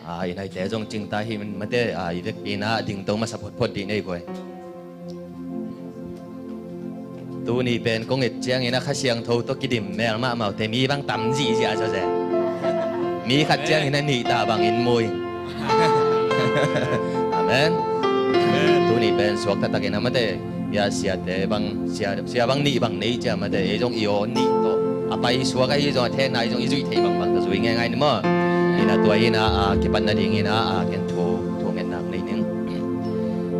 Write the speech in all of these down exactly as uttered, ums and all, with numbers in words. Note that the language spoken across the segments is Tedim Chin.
A, i naite zong cingta hi mate, a, i vekpi-in a dingto masa photphot dih nei guai. Tuni pen kong et ciangin a Kha Siangtho tawh kidim mel mahmah uh te mi bang tam zihziah zaw ze. Mi khat ciangin a nih ta bangin mui. Amen. Tuni pen suakta takin a mate, ia siate bang, sia, sia bang nih bang nei cia mate, ei zong i aw nih tawh a paisuak ahi zong a thehna i zong i zuih theih bangbang ta zui ngeingai ni maw. Ina tua ina, a, kipat nadingin a, a, ken thu, thu ngetnak nei ning.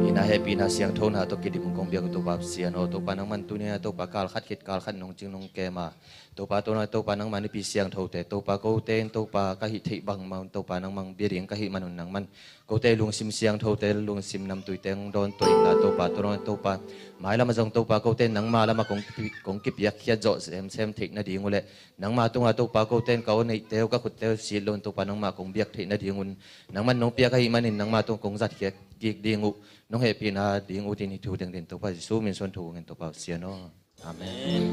Ina hehpihna siangthona tawh kidim kong biak uh Topa Pasian aw, Topa nangman tuni a Topa kal khat khit kal khat nong cing nong kem a, Topa tawh nang, Topa nangman i pi siangthote, Topa kote in Topa ka hih theih bangmah un Topa nangmang bia ding ka hih manun nangman kote lungsim siangthote, lungsim namtuite hong dawn tuah inla Topa tawh nang, Topa mailam a zong Topa kote nangma lam a kong kipi-, kong kipiakkhiat zawh semsem theih nading uh leh nangma tungah Topa kote in ka aw neihte uh ka khutte uh sit loin Topa nangmah kong biak theih nadingun nangman nong piak ahih manin nangma tungah kong zatkhia kik ding uh nong hehpihna ding uh tin hih thu dengdeng Topa Jesu min suan thu kong ngen Topa Pasian aw. Amen.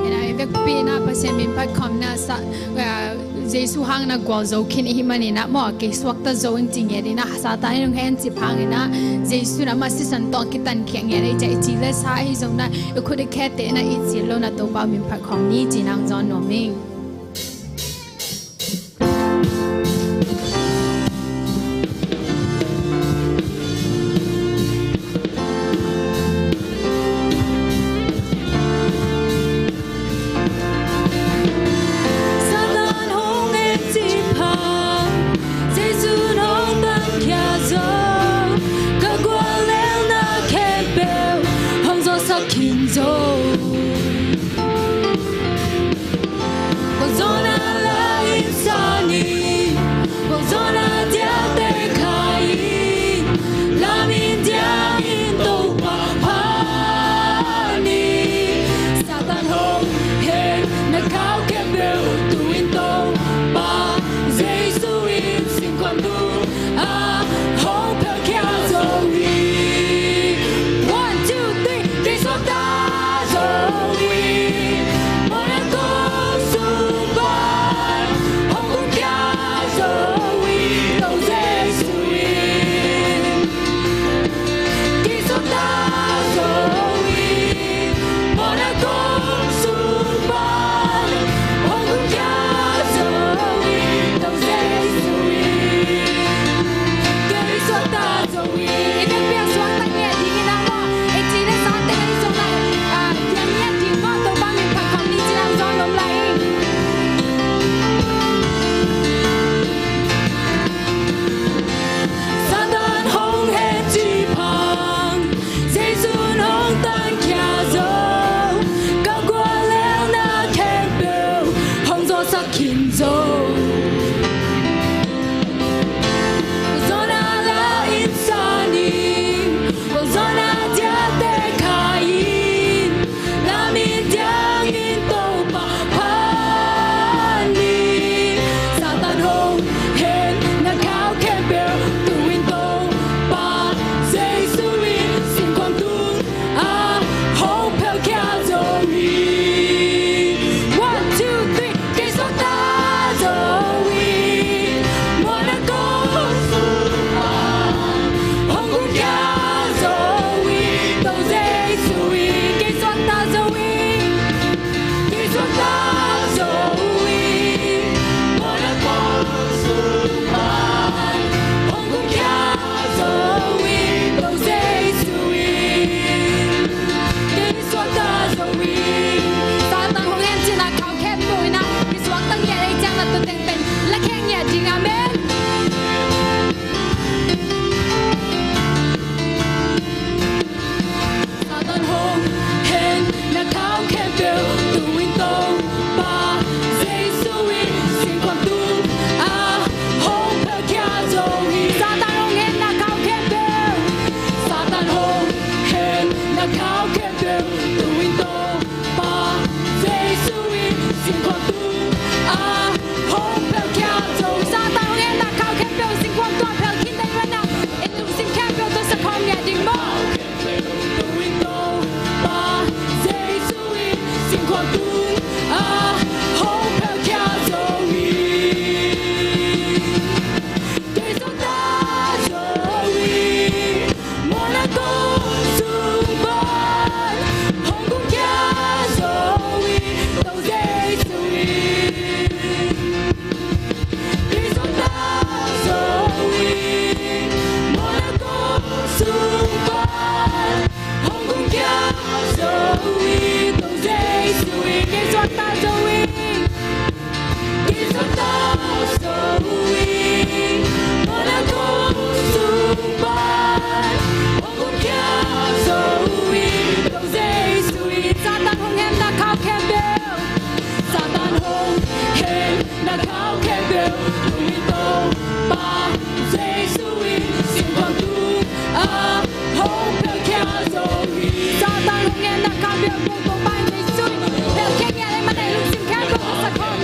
Ina i vekpi-in a Pasian min phat khawm na sa, a, Jesu hang na gualzo khin i hih manin a maw, kei suakta zo in ci ngiat in a Satan in hong hencip hangin a Jesu na mah sisan tawh kitankhiat ngiat i ci, i ci le sa ahi zong na i khut i khete na i cil lo na Topa min phat khawm ni ci nang zawn nuam ing. Satan hong en cih pha, Jesu hong tankhia zo, ka guallelhna khempeuh hong zawhsak khin zo.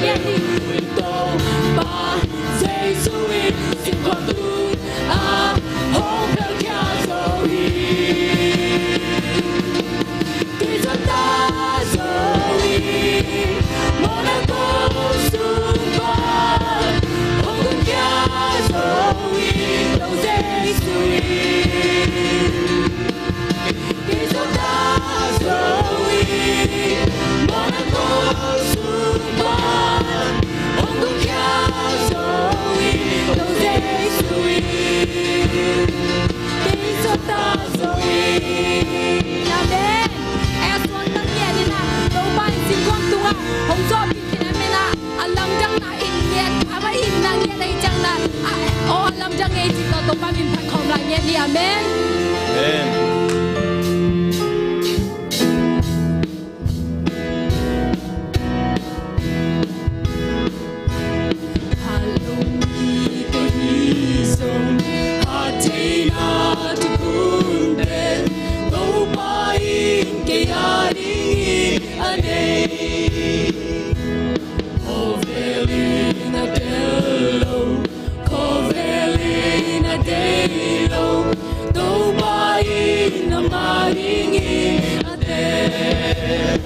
Topa Jesu in singkung tung ah hong phelkhia zo hi. Kei zong ta zo hi. Mawhna kong sung pan hong tung khia zo hi. Tua Jesu in Amen. Ezra in a, Topa in singkung tungah hong zawhpih khin ahih manin a, a lamdangna in nget, amah in na nget ahih ciangin a, a, aw, a lamdang ei ci-in tawh Topa min phat khawm lai ngen ni. Amen. Amen. Halong mi ka hi zong, hatheina tuiphum pen Topa in kei a dingin a nei. Khovel in a tel lo, khovel in a deih lo, Topa in amah dingin a tel.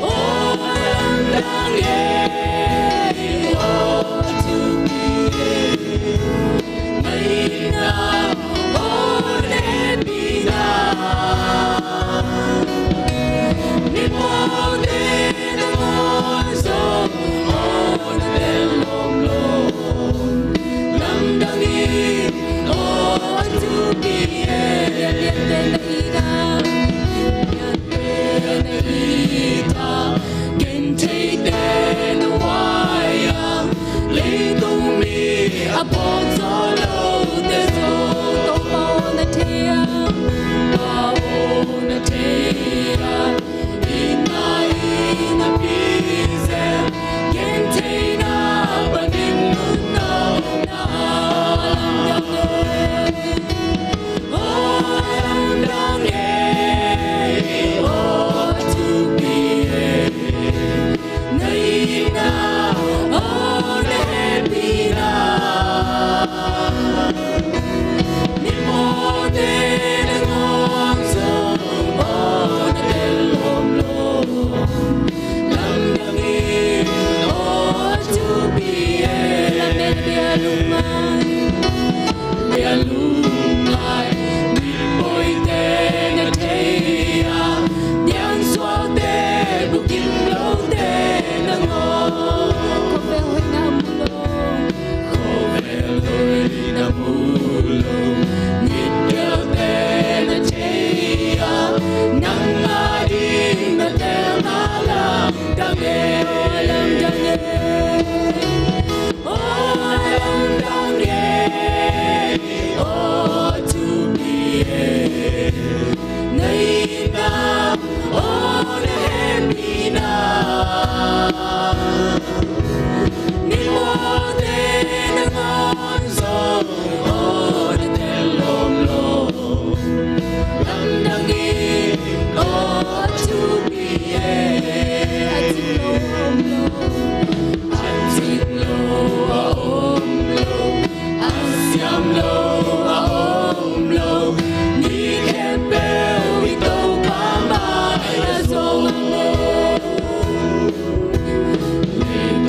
Aw lamdang ei, aw thupi ei, na itna, aw na hehpihna. Mipawlte'n a ngawn zong, aw na tel lawmlawm. Lamdang in, aw thupi ei, lianliante'n na it a, lianliante'n na it a, gentheite'n na huai a, leitung mi a phawk zo lote zong, Topa aw na thei a, Pa aw na thei a, itna in a pi zel, gentheina panin nuntakna lamdang ei. Aw lamdang ei, aw thupi ei, na itna, aw na hehpihna. Mipawlte'n a ngawn zong, aw na tel lawmlawm. Lamdang in, aw thupi ei. Lamen bia lungma, bia lungma, mipawlte'n a thei a, niangsuakte bukim lote'n a ngawn. Khovel hoihna mu lo, khovel hoihna mu lo, mitgelte'n a thei a, nang a ding na telna lamdang ei, lamdang ei. Aw lamdang ei, aw thupi ei, na itna, aw na hehpihna. Mipawlte'n a ngawn zong, aw na tel lawmlawm. Lamdang in, aw thupi ei. A cing lo om lo, a cing lo a om lo, a siam lo a om lo, mi khempeuh i Topa mai-ah zong om lo. Leitung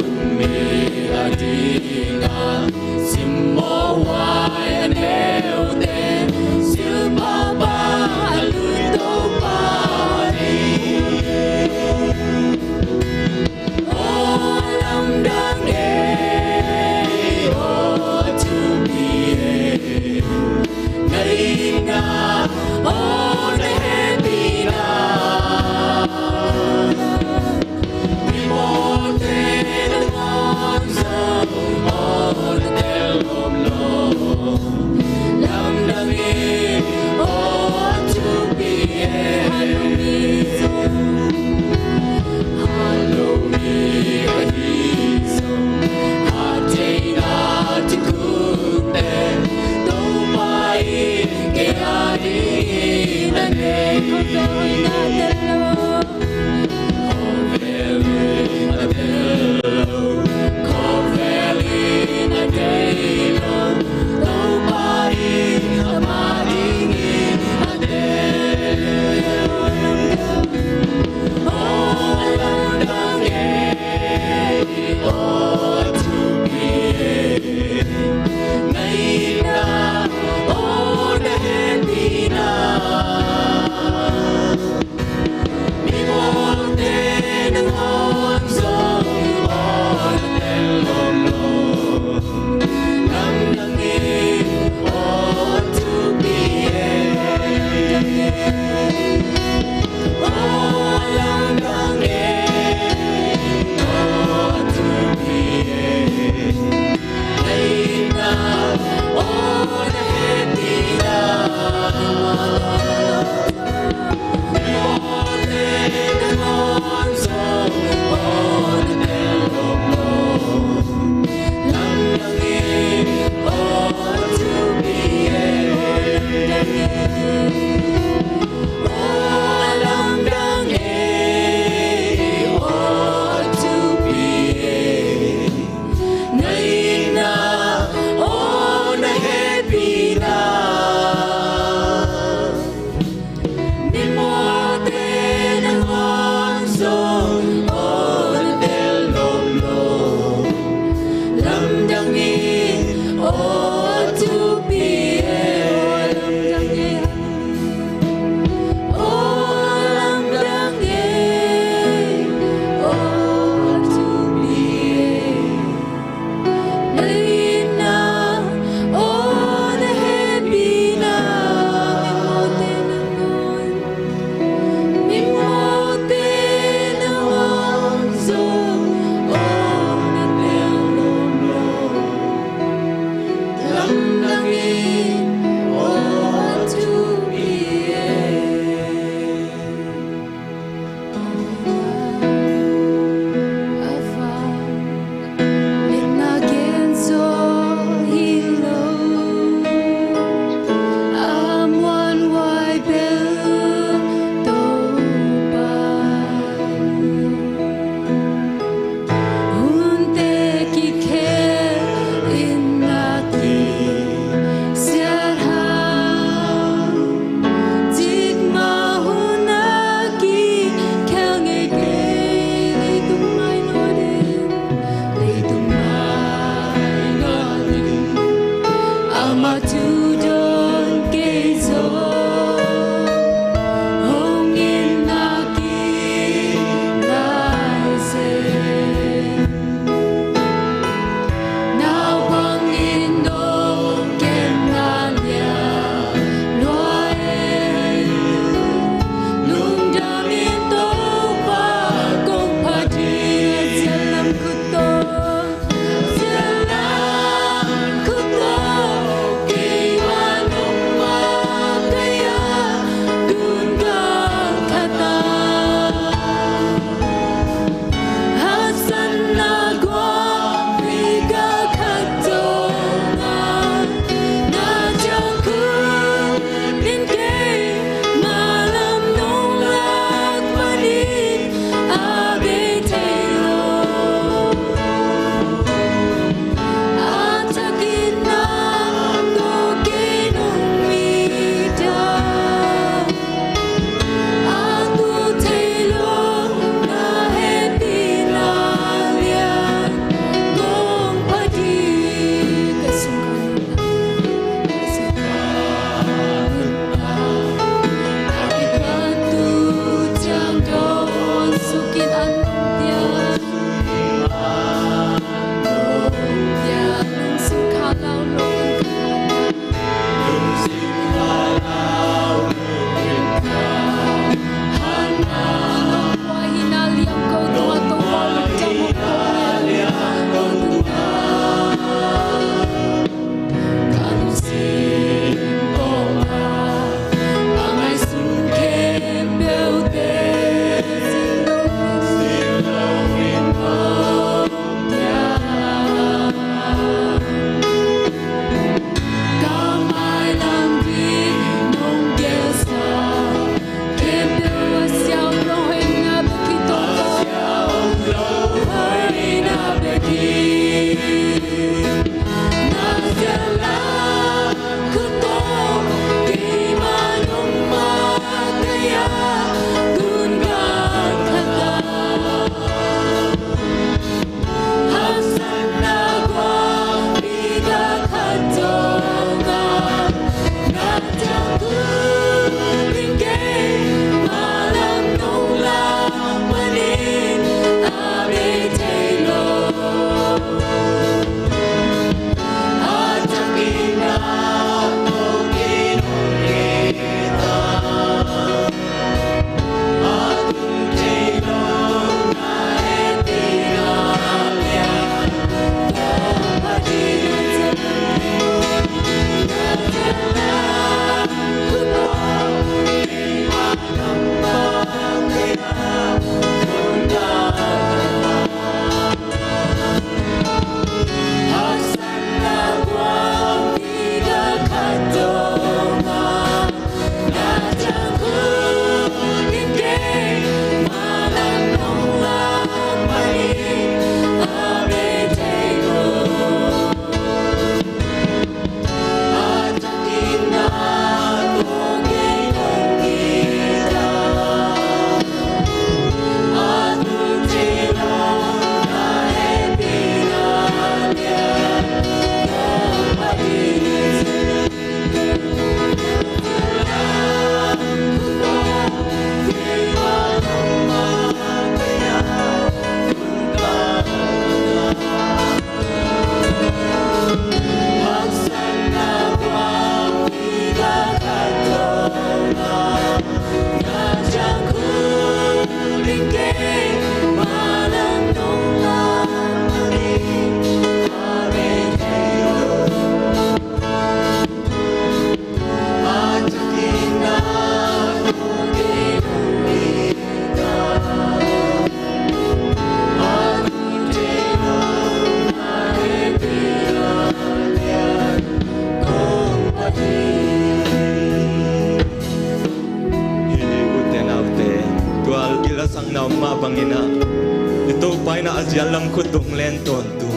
Topa in ah a ziat lam khut dong len tawntung,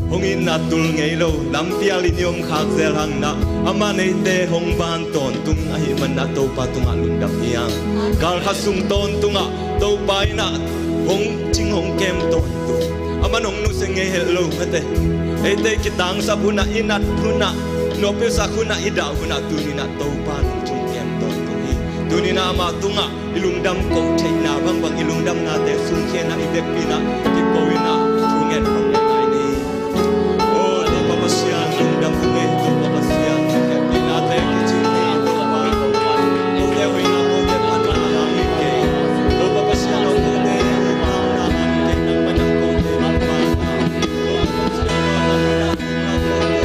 hong itna tul ngei lo, lampi ah lin i om khak zel hang in ah, amah in eite hong ban tawntung ahih manin ah Topa tungah lungdam hi hang. Galkhat sung tawntung ah Topa in ah hong cing hong kem tawntung, aman hong nusia ngei het lo mate. Eite kitangsap hun ah, i nat hun ah, nuampiusak hun ah, i dah hun ah, tuni in ah Topa in hong cing kem tawntung hi. Tuni in ah amah tungah i lungdam koh theihna bangbang, i lungdamnate sungkhia in ah, i vekpi in ah kiko in ah thu ngen khawm le lai ni. O Topa Pasian, lungdam hong ei, Topa Pasian, i vekpinate kicing in ah Topa, kote hoihna, kote phatna hong hi kei. Topa Pasian aw, kote hong phatna hong hi kei, nangmah in ah kote hong phatna. Topa Pasian aw, nangmah in ah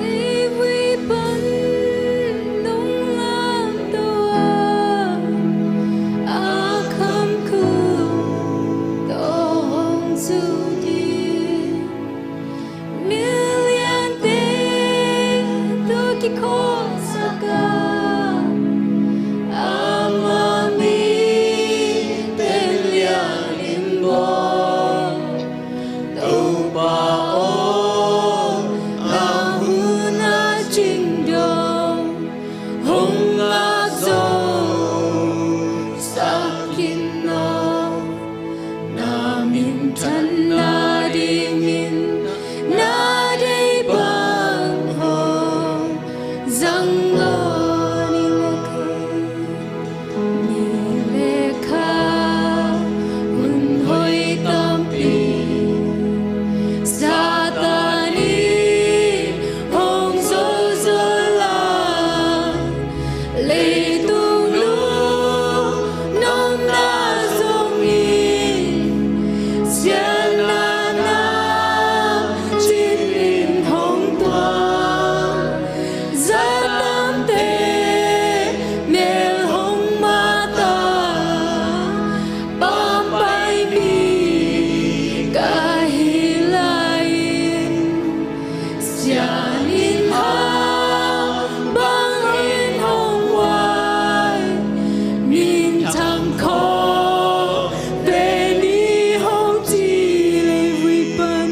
Leivui pan nong lamto a, a khamkul tawh hong zut in, miliante tawh kikhawlsak a, ama min teng lianin bawl. Topa aw, a hun a cing dong hong ngak zongsak in aw. Na minthanna dingin na deih bang hong zang nawn in aw. Ni le kha hun hoih tampi Satan in hong zolzol a, leitung lungnuamna zongin siatna na cin in hong tuak. Zatamte mel hong mat a, pampai mi ka hi lai-in, sian in hang bangin hong huai, minthang khawng pen in hong ci. Leivui pan,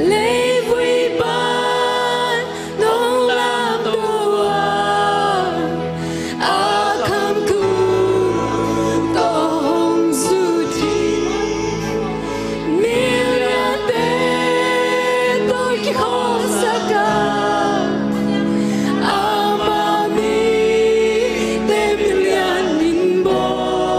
leivui pan nong lamto a, a khamkul tawh hong zut in, miliante tawh kikhawlsak a, ama min teng lianin bawl.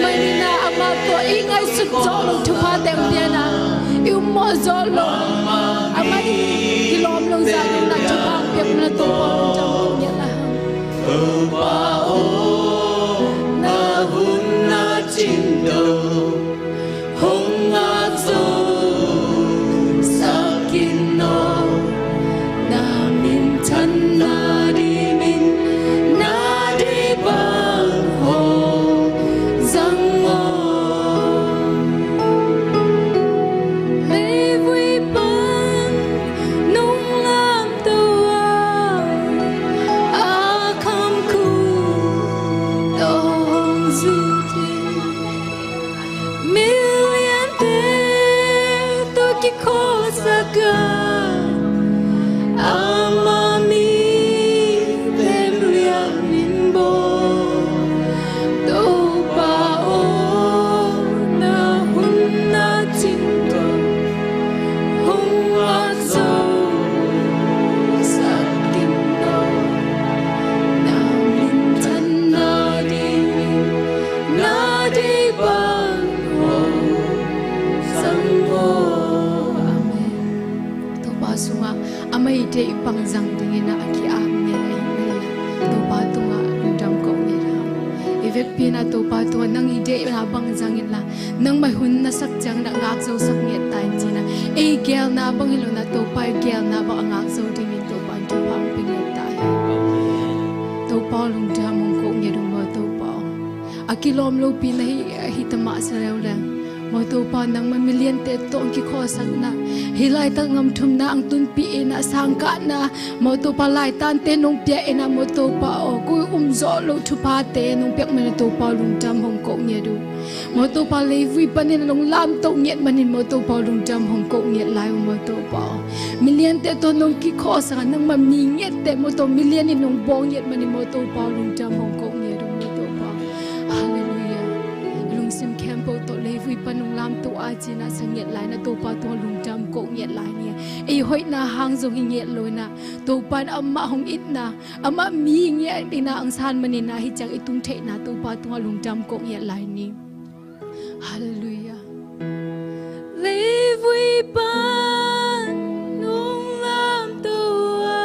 Ina amah tawh i ngaihsut zawh lo thupha teng piana i ummawh zawh lo amah i kilawm lo zah ina thupha piak na Topa lungdam kong ngiat lai hang. Topa aw, na hun na cin dong hong ngak zo sak in aw. Na minthanna dingin na deih bang hong zang aw. Leivui pan nong lamto a, a khamkul tawh hong zut in. Miliante tawh kikhawlsak a, ama mite milian in bawl. Topa aw, na hun na cin dong hong ngak zo sak in aw. Na minthanna dingin na deih bang hong zang aw. Amen. Topa sungah amah i deih bang zang dingin a ki-ap ngiat ahih manin ah Topa tungah lungdam kong ngiat hang. I vekpi in ah Topa tungah nang i deihna bang zang inla nangmah hun na sak ciangin ah ngak zo sak ngiat ta in ci-in ah ei geelna bang hi lo in ah Topa i geelna bang a ngak zo dingin Topa in thupha hong pia ngiat ta hi. Topa lungdam hong ko ngiat uh maw Topa aw. A kilawm lopi na hi, hi ta mah sa leuleu maw Topa, nangmah miliante tawh hong kikhawlsak na hih laitak ngam thumna hong tunpih in ah sangkahna maw Topa, laitante nong pia in ah maw Topa aw, koi um zawh loh thuphate nong piak manin ah Topa lungdam hong ko ngiat uh. Maw Topa leivui panin ah nong lamto ngiat manin maw Topa lungdam hong ko ngiat lai uh maw Topa aw. Miliante tawh nong kikhawlsak a nangmah mi ngiatte maw Topa milian in nong bawl ngiat manin maw Topa lungdam hong ko ngiat uh maw Topa. Halleluiah. Lungsim khempeuh tawh leivui pan nong lamto a ci-in ah sa ngiat lai in ah Topa tungah lungdam ko ngiat lai ni. Ei hoihna hang zong hi ngiat lo in ah Topa in amah hong itna amah mi ngiat in ah hong san manin ah hih ciang i tung theihna Topa tungah lungdam ko ngiat lai ni. Halleluiah. Leivui pan nong lamto a,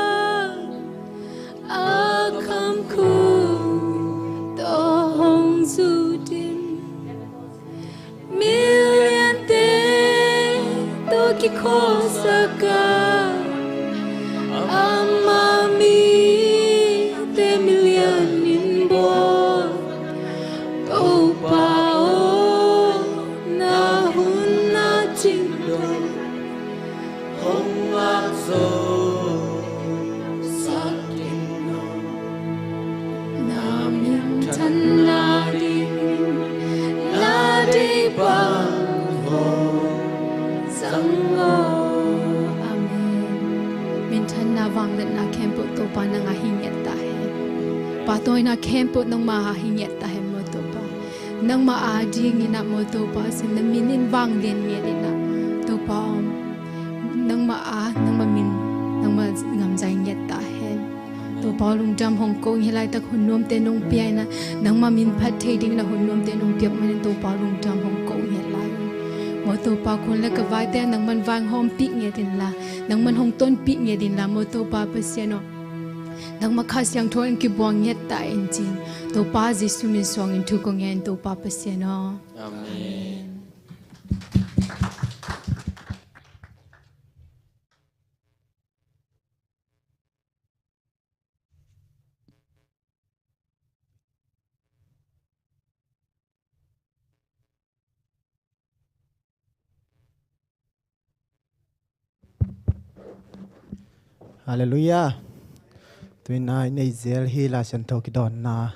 a khamkul tawh hong zut in. Miliante tawh kikhawlsak a, ama mite milian in bawl. Topa aw, na hun na cin dong hong ngak zo sak in aw. Na minthanna dingin na deih bang hong zang aw. Amen. Minthanna vangliatna khempeuh Topa nang a hi ngiat ta hen. Pahtawina khempeuh nangmah a hi ngiat ta hen maw Topa. Nangmah a dingin ah maw Topa sin na min in vanglian ngiat in ah Topa aw, nangmah a nangmah min nangmah ngamzai ngiat ta hen. Topa lungdam hong ko ngiat lai tak hun nuamte nong pia in ah nangmah min phat thei dingin ah hun nuamte nong piak manin Topa lungdam hong ko ngiat lai. Maw Topa kun le ka vaite nangman vanghawmpih ngiat inla nangman hong tonpih ngiat inla maw Topa Pasian aw. Nangmah Kha Siangtho in kibuang ngiat ta in cin Topa Jesu min suangin thu ko ngen Topa Pasian aw. Amen. Halleluiah. Tuina i nei zel hi Lai Siangtho kidawnna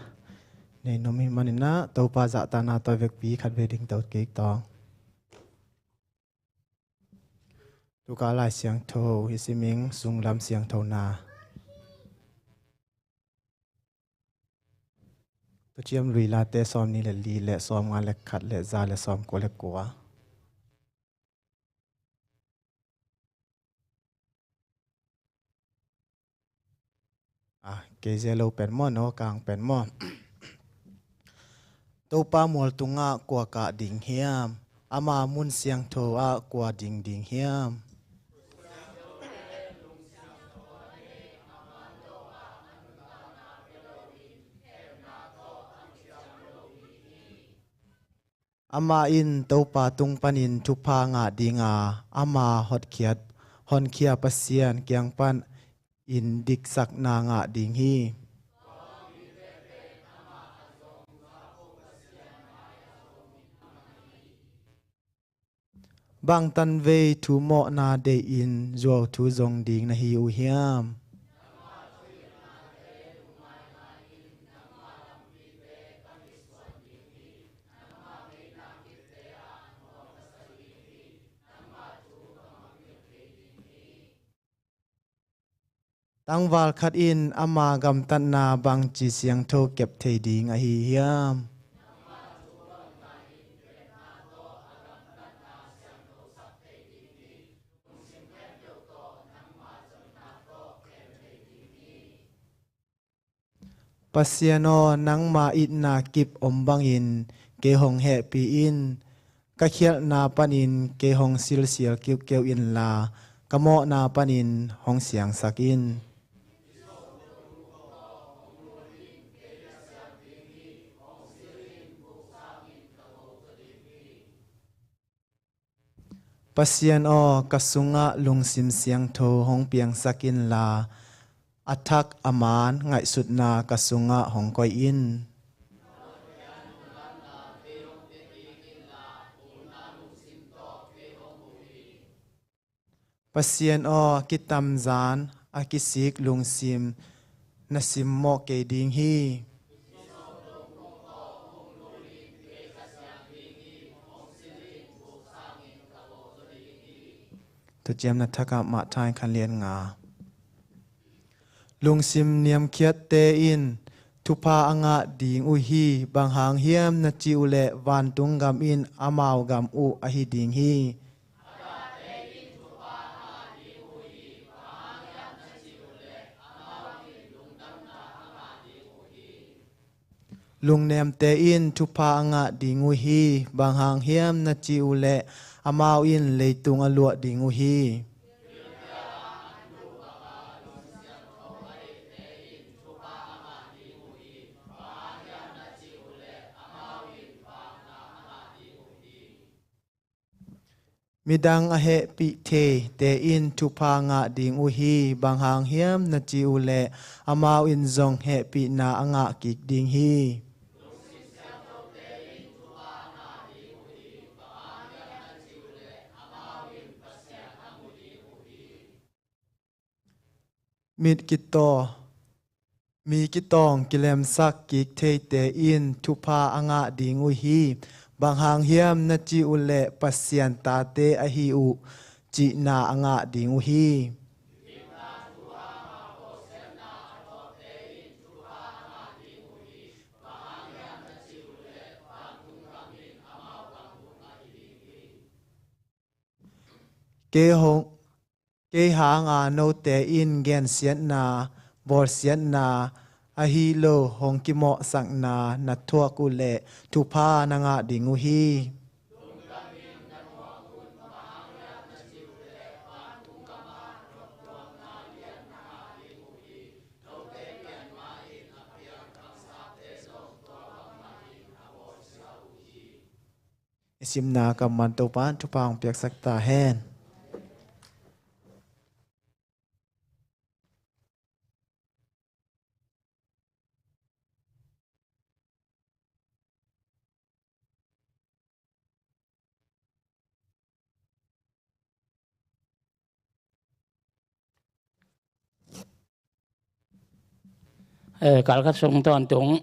nei nuam hi maninah Topa zahtahna tawi vekpi khat ve ding to kik tawng. Tuka Lai Siangtho i siming sunglam siangthona. Thuciam Lui Late sawm ni le li le sawm nga le khat le za le sawm kua le kua. Ah, kei zia lo pen maw, no kang pen maw. Topa mual tungah kua kah ding hiam? Ama mun siangtho ah kua ding ding hiam? Amah in Topa tung panin thupha ngah ding a, ama hotkhiat, honkhia Pasian kiang panin diksakna ngah ding hi. Bang tanvei thu mawhna deihin zuauthu zong ding na hi uh hiam? Tangval khat in ama gamtatna bangci siangtho kep thei ding ahi hiam? Pasian aw, nangma itna kip om bangin kei hong hehpih in. Ka khialhna panin kei hong silsial kiukiu inla, ka mawhna panin hong siangsak in. Pasian aw, ka sungah lungsim siangtho hong piangsak inla, a thak a man ngaihsutna ka sungah hong koih in. Pasian aw, kitamzan a kisik lungsim na simmawh kei ding hi. Thuciamna Thak ah Matthai khan lian nga. Lungsim niamkhiatte in thupha a ngah ding uh hi. Bang hang hiam na cih uh leh vantung gam in amau gam uh ahi ding hi. Lungnemte in thupha a ngah ding uh hi. Bang hang hiam na cih uh leh amau in leitung a luah ding uh hi. Midang a hehpih theite in thupha ngah ding uh hi. Bang hang hiam na cih uh leh amau in zong hehpihna a ngah kik ding hi. Mit kitaw, mi kitawng kilemsak kik theite in thupha a ngah ding uh hi. Bang hang hiam na cih uh leh Pasian tate ahi uh cihna a ngah ding uh hi. Kei hong, kei hanga note in gensiatna, bawlsiatna ahi lo hong kimawhsakna na thuak uh leh thupha na ngah ding uh hi. I simna kammal Topa in thupha hong piaksak ta hen. Eh, kalkhat sung tawntung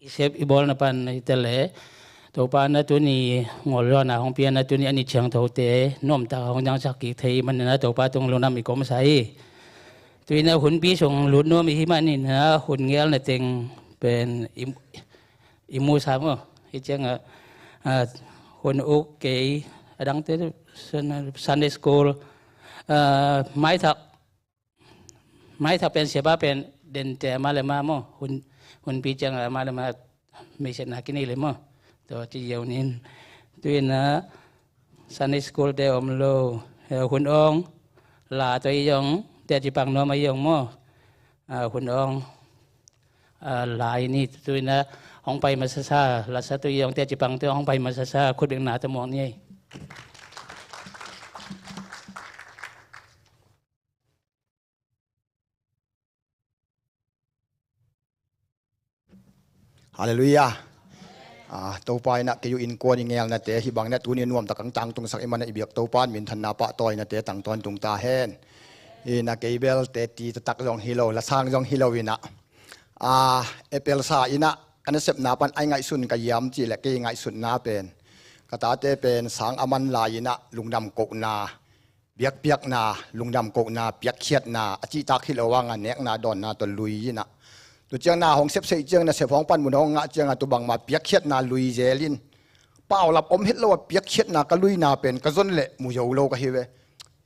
i sep i bawlna pan hi tele, Topa na tuni ngolzawhna hong piana tuni a ni ciangthote nuamtak hong dangsak kik thei manina Topa tung lunam i komsa hi. Tuina hunpi sung lut nuam i hi manina hun ngelna teng pen i, i musa maw? Hi cianga, ah, hun uk kei a dangte Sun-, Sunday school, ah, maithak, maithak pen siapa pen dente ama le ama maw? Hun, hunpi cianga ama le ama meisiatna kinei le maw? Tua ci ziau ning. Tu-in ah Sunday school te om lo, eh, hun awng la tua i zong, tua ci pang nuam a i zong maw. Ah, hun awng, ah, la i ni, tu-in ah hong pai masasa, la sa tu i zong, tua ci pang tu hong pai masasa, khut beng na ta muang ni ei. Halleluiah. Ah, Topa in ah kei uh innkuan i ngelnate hih bangin ah tuni nuamtak hong tangtungsak i hih manin ah i biak Topa in minthanna pahtawinate tang tawntung ta hen. In ah kei bel teci taktak zong hi lo, lasang zong hi lo in ah, ah, Apple sa in ah ka nasepna pan ai ngaihsun ka hiam cih leh kei ngaihsutna pen ka tate pen sang a man lai in ah lungdam kohna, biakpiakna, lungdam kohna, piakkhiatna a cihtak hi lo hang a, nekna dawnna tawh lui in ah. Tu ciang na hong sepseih ciang, nasep hong panmun hong ngah ciang a, tu bangmah piakkhiatna lui zel in, paulap om het lo a piakkhiatna ka luina pen ka zon leh mu zo lo ka hi ve.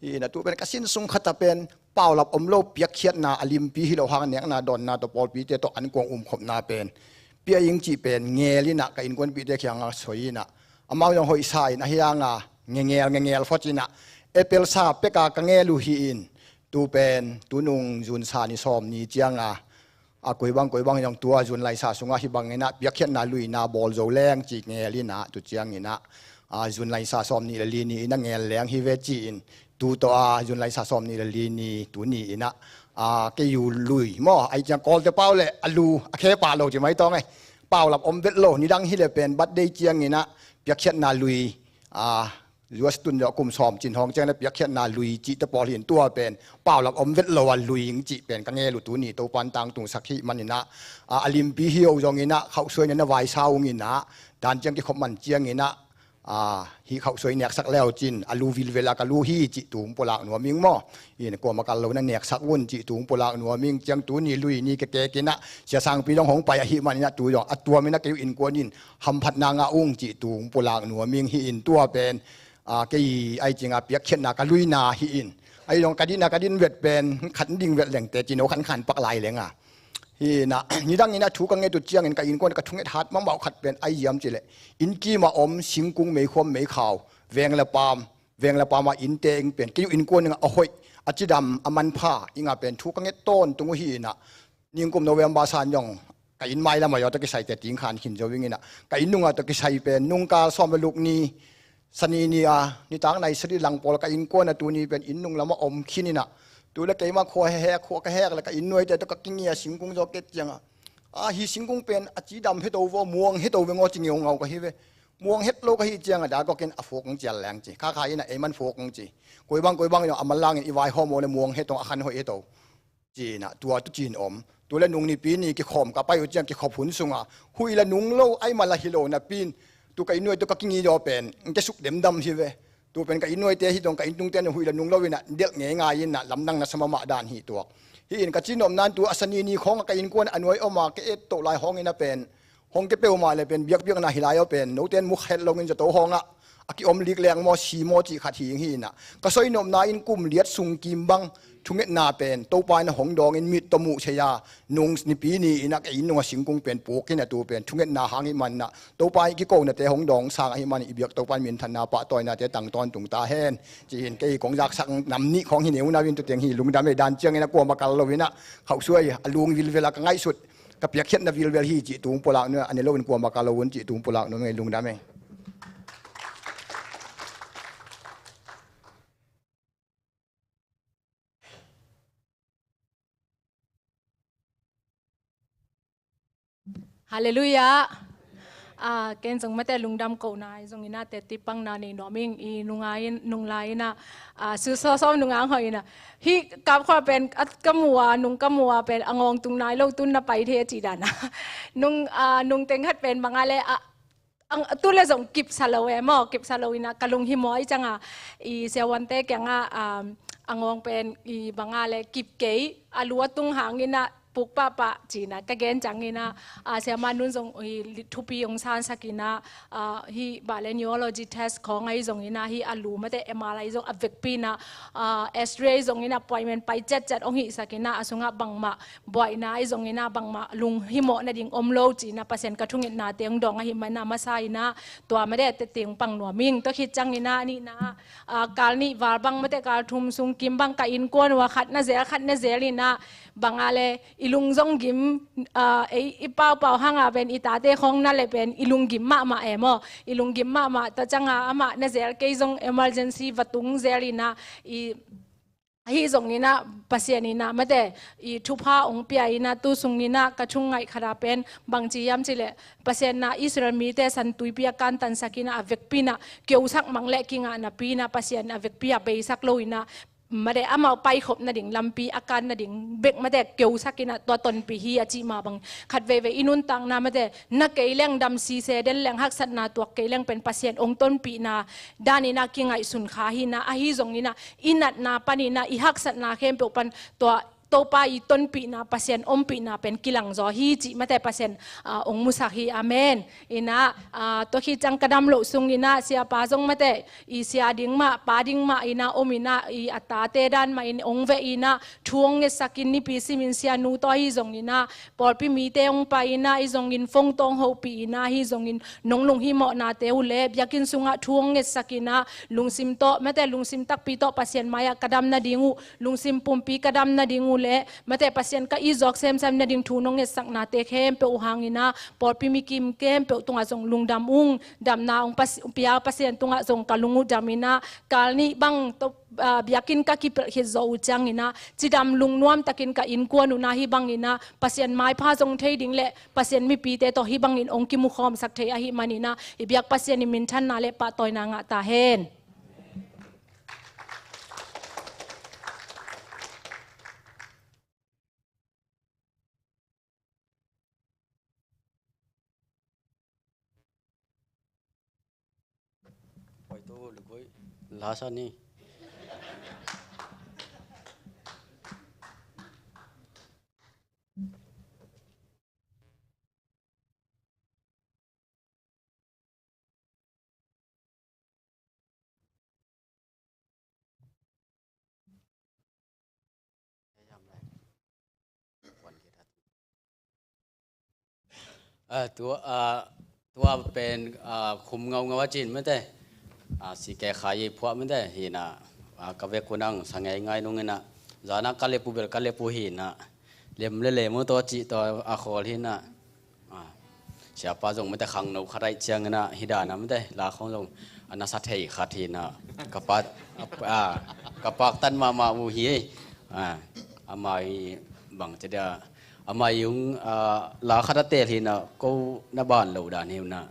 Hi in ah tu pen ka sin sung khat ah pen paulap om lo, piakkhiatna a limpi hi lo hang a, nekna dawnna tawh pawlpite tawh ankuang umkhopna pen pia ing cih pen ngel in ah ka innkuanpihte kiangah soi in ah, amau zong hoihsa in ahi hang a, ngengel ngengel phot in ah, Apple sa pek a ka ngel uh hi in, tu pen tu nung June sa ni sawm ni ciang a, a koi bang koi bang zong tua June lai sa sungah hih bangin ah piakkhiatna luina bawl zo leng cih ngel in ah, tu ciangin ah, ah, June lai sa sawm ni le li ni in ah ngel leng hi ve ci-in, tu tawh a June lai sa sawm ni le li ni, tu ni in ah, ah, kei uh lui maw, ai ciang Kawlte pau leh a lu a khe pah lo ci mai tawng ei. Paulap om vet lo, nidang hi leh pen birthday ciangin ah piakkhiatna lui, ah, U S tun zawh kum sawm cin hawng ciang na piakkhiatna lui cihte pawl hi in, tua pen paulap om vet lo a lui ing cih pen ka ngel uh, tu ni Topa in tangtungsak hih manin ah, ah, a limpi hi lo zongin ah khauhsuai na na vaisa ung in ah, dan ciang kikhop man ciangin ah, ah, hih khauhsuai neksak le uh cin, a lu vilvel a ka lu hi cih tu hong pulak nuam ing maw. In kuamah kal lo na neksak un cih tu hong pulak nuam ing. Ciang tu ni lui ni kekek in ah Sia Sangpi dong hong pai ahih manin ah tu dong a tuam in ah kei uh innkuan in hamphatna ngah ung cih tu hong pulak nuam ing. Hi in tua pen, ah, kei ai ciang a piakkhiatna ka luina hi in. Ai dong ka din a ka din vet pen khat ding vet leng teci no khankhan pak lai leng a. Hi in ah, nidang in ah thu ka nget uh ciangin ka innkuan ka thunget hat mahmah uh khat pen ai hiam cih leh, inn kim a om singkung, meikhuam meikhau, veng le paam, veng le paam a innte ing pen kei uh innkuan ing ah a hoih, a cidam, a manpha ing a pen thu ka nget tawntung uh hi in ah, ningkum November san zong ka inn mailam a zaw tawh kisai te ting khan khin zo ing in ah, ka inn nung a tawh kisai pen nungkal sawm le luk ni, Sani ni a nitak nai sari lang pawl ka innkuan a tu ni pen inn nung lam a om khin in ah, tu leh keimah khua hehek, khua ka hek leh ka inn nuaite tawh ka kingi a singkung zaw ket ciang a, a, hih singkung pen a cidam het o vaw, muang het o veng aw ci ngeungau ka hi ve. Muang het lo ka hih ciang a, dak gawk in a phuk hong cial leng ci. Kha kha in ah ei man phuk hong ci. Koi bang koi bang zong a manlang in i vaihawm o leh muang het o, a khan hoih het o, ci in ah tua tu cin om. Tu leh nung Nipi ni kikhawm ka pai uh ciang, kikhop hun sung a huih le nung lo, ai mah la hi lo napi in, tu ka inn nuai tawh ka kingi zaw pen hong kia suk demdam hi ve. Tu pen ka inn nuaite hi dong, ka inn tungte in huih le nung lo in ah delh ngeingai in ah lamdang na sa mahmah dan hi tuak. Hi in ka ci nopna in tu a Sani ni khawng a ka innkuan a nuai om a ka et toh lai hawng in ah pen hong kia peuhmah leh pen biakpiakna hi lai aw pen, note in mu kha het lo in zato hawng ah a kiom lik leng maw, si maw cih khat hi ing. Hi in ah ka soi nopna in kum liat sung kim bang thungetna pen Topa in ah hong dawng in, mit tawh muh thei a, nung Nipi ni in ah ka inn nung a singkung pen puk in ah tu pen thungetna hang hih manin ah, Topa in kikonate hong dawng sang ahih manin i biak Topa in minthanna pahtawinate tang tawntung ta hen. Ci-in kei kong zaksak nam nih khawng hi neu na in, tu teng hi lungdam ei. Dan ciangin ah kuamah kal lo in ah khauhsuai a lung vilvel a ka ngaihsut, ka piakkhiatna vilvel hi cih tu hong pulak nuam, a ne lo in kuamah kal lo un cih tu hong pulak nuam ei, lungdam ei. Halleluiah. Ah, ken zong mate lungdam kohna i zong in ah teci pangna nei nuam ing. I nung lai in, nung lai in ah, ah, sulsawsawm nung ang hoih in ah, hih kap khua pen at ka mu a, nung ka mu a pen a ngawng tung nai lo, tun na pai thei a cih dan a. Nung, ah, nung teng khat pen bang a leh, ah, ang, tu leh zong kipsa lo e maw, kipsa lo in ah ka lunghimawh i ciang a, i siavuante kiang ah, um, a ngawng pen i bang a leh kip kei, a lu a tung hang in ah puk pahpah ci-in ah ka gen ciangin ah, ah, Siamah Nun zong i thupi hong sansak in ah, ah, hih bale neurology test khawng ahi zongin ah, hih a lu mate M R I zong a vekpi in ah, ah, X-ray zongin ah appointment pai ciatciat hong hihsak in ah, a sungah bangmah buaina ahi zongin ah, bangmah lunghimawh nading om lo ci-in ah Pasian ka thungetnate hong dawng ahih manin ah, a masa in ah tua mate teci hong pang nuam ing. Tua khit ciangin ah, a nihna ah, ah, kal nih val bang mate kal thum sung kim bang ka innkuan uh ah khat na zel khat na zel in ah, bang a leh i lung zong gim, ah, ei i paupau hang a pen i tate khawng na leh pen i lunggim mahmah e maw. I lunggim mahmah, tua ciang a amah na zel, kei zong emergency va tung zel in ah, i, ahi zongin ah Pasian in ah mate i thupha hong pia in ah, tu sungin ah ka thu ngaih khat ah pen bangci hiam cih leh, Pasian in ah Israel mite San Tuipi a kantansak in ah, a vekpi in ah keusak mang leh kingah napi in ah, Pasian a vekpi a beisak lo in ah, mate amau paikhop nading lampi a kan nading bek mate keusak in ah, tua tonpih hi a cih mah bang, khat veivei i nuntakna mate na kei leng, dam sise den leng, haksatna tuak kei leng pen Pasian hong tonpihna dan in ah kingaihsun kha hi in ah, ahi zongin ah i natna panin ah, i haksatna khempeuh pan tua Topa i tonpihna, Pasian ompihna pen kilangzaw hi cih mate Pasian, ah, hong musak hi. Amen. In ah, ah, tua khit ciang ka dam loh sungin ah siapa zong mate i sia ding mah, pa ding mah in ah om in ah, i a tate dan mah in hong veh in ah, thu hong ngetsak in, nipi simin sianu tawh ahi zongin ah, pawlpi mite hong pai in ah, ahi zongin phone tawh hong hopih in ah, ahi zongin nong lunghimawhnate uh leh biakinn sungah thu hong ngetsak in ah, lungsim tawh mate, lungsim takpi tawh Pasian mai-ah ka dam nading uh, lungsim pumpi ka dam nading uh leh mate Pasian ka it zawk semsem nading thu nong ngetsaknate khempeuh uh hangin ah, pawlpi mikim khempeuh tungah zong lungdam ung. Damna hong pas-, pia Pasian tungah zong ka lung uh dam in ah, kal nih bang tawh, ah, biakinn ka kipelh khit zawh uh ciangin ah, cidam lungnuam takin ka innkuan uh in ah, hih bangin ah Pasian maipha zong thei ding leh Pasian mipite tawh hih bangin hong kimukhawmsak thei ahih manin ah, i biak Pasian in minthanna leh pahtawina ngah ta hen. Ah, tua, ah, tua pen, ah, khum ngaungau a cin mate. Ah, si ke khai i phuah mate hi in ah, ah, ka vek uh nang sa ngeingai nung in ah. Zan ah ka lep uh bel ka lep uh hi in ah. Lem le lem uh tawh cih tawh a khawl hi in ah. Ah, siapa zong mate khangno khat ahih ciangin ah, hih dan ah mate la khawng zong a nasa thei khat hi in ah. Ka pa, ah, ka paktan mahmah uh hi. Ah, amah i bang ci dia, amah i hong, ah, la khat a teel hi in ah, ko na ban lo dan hi un ah.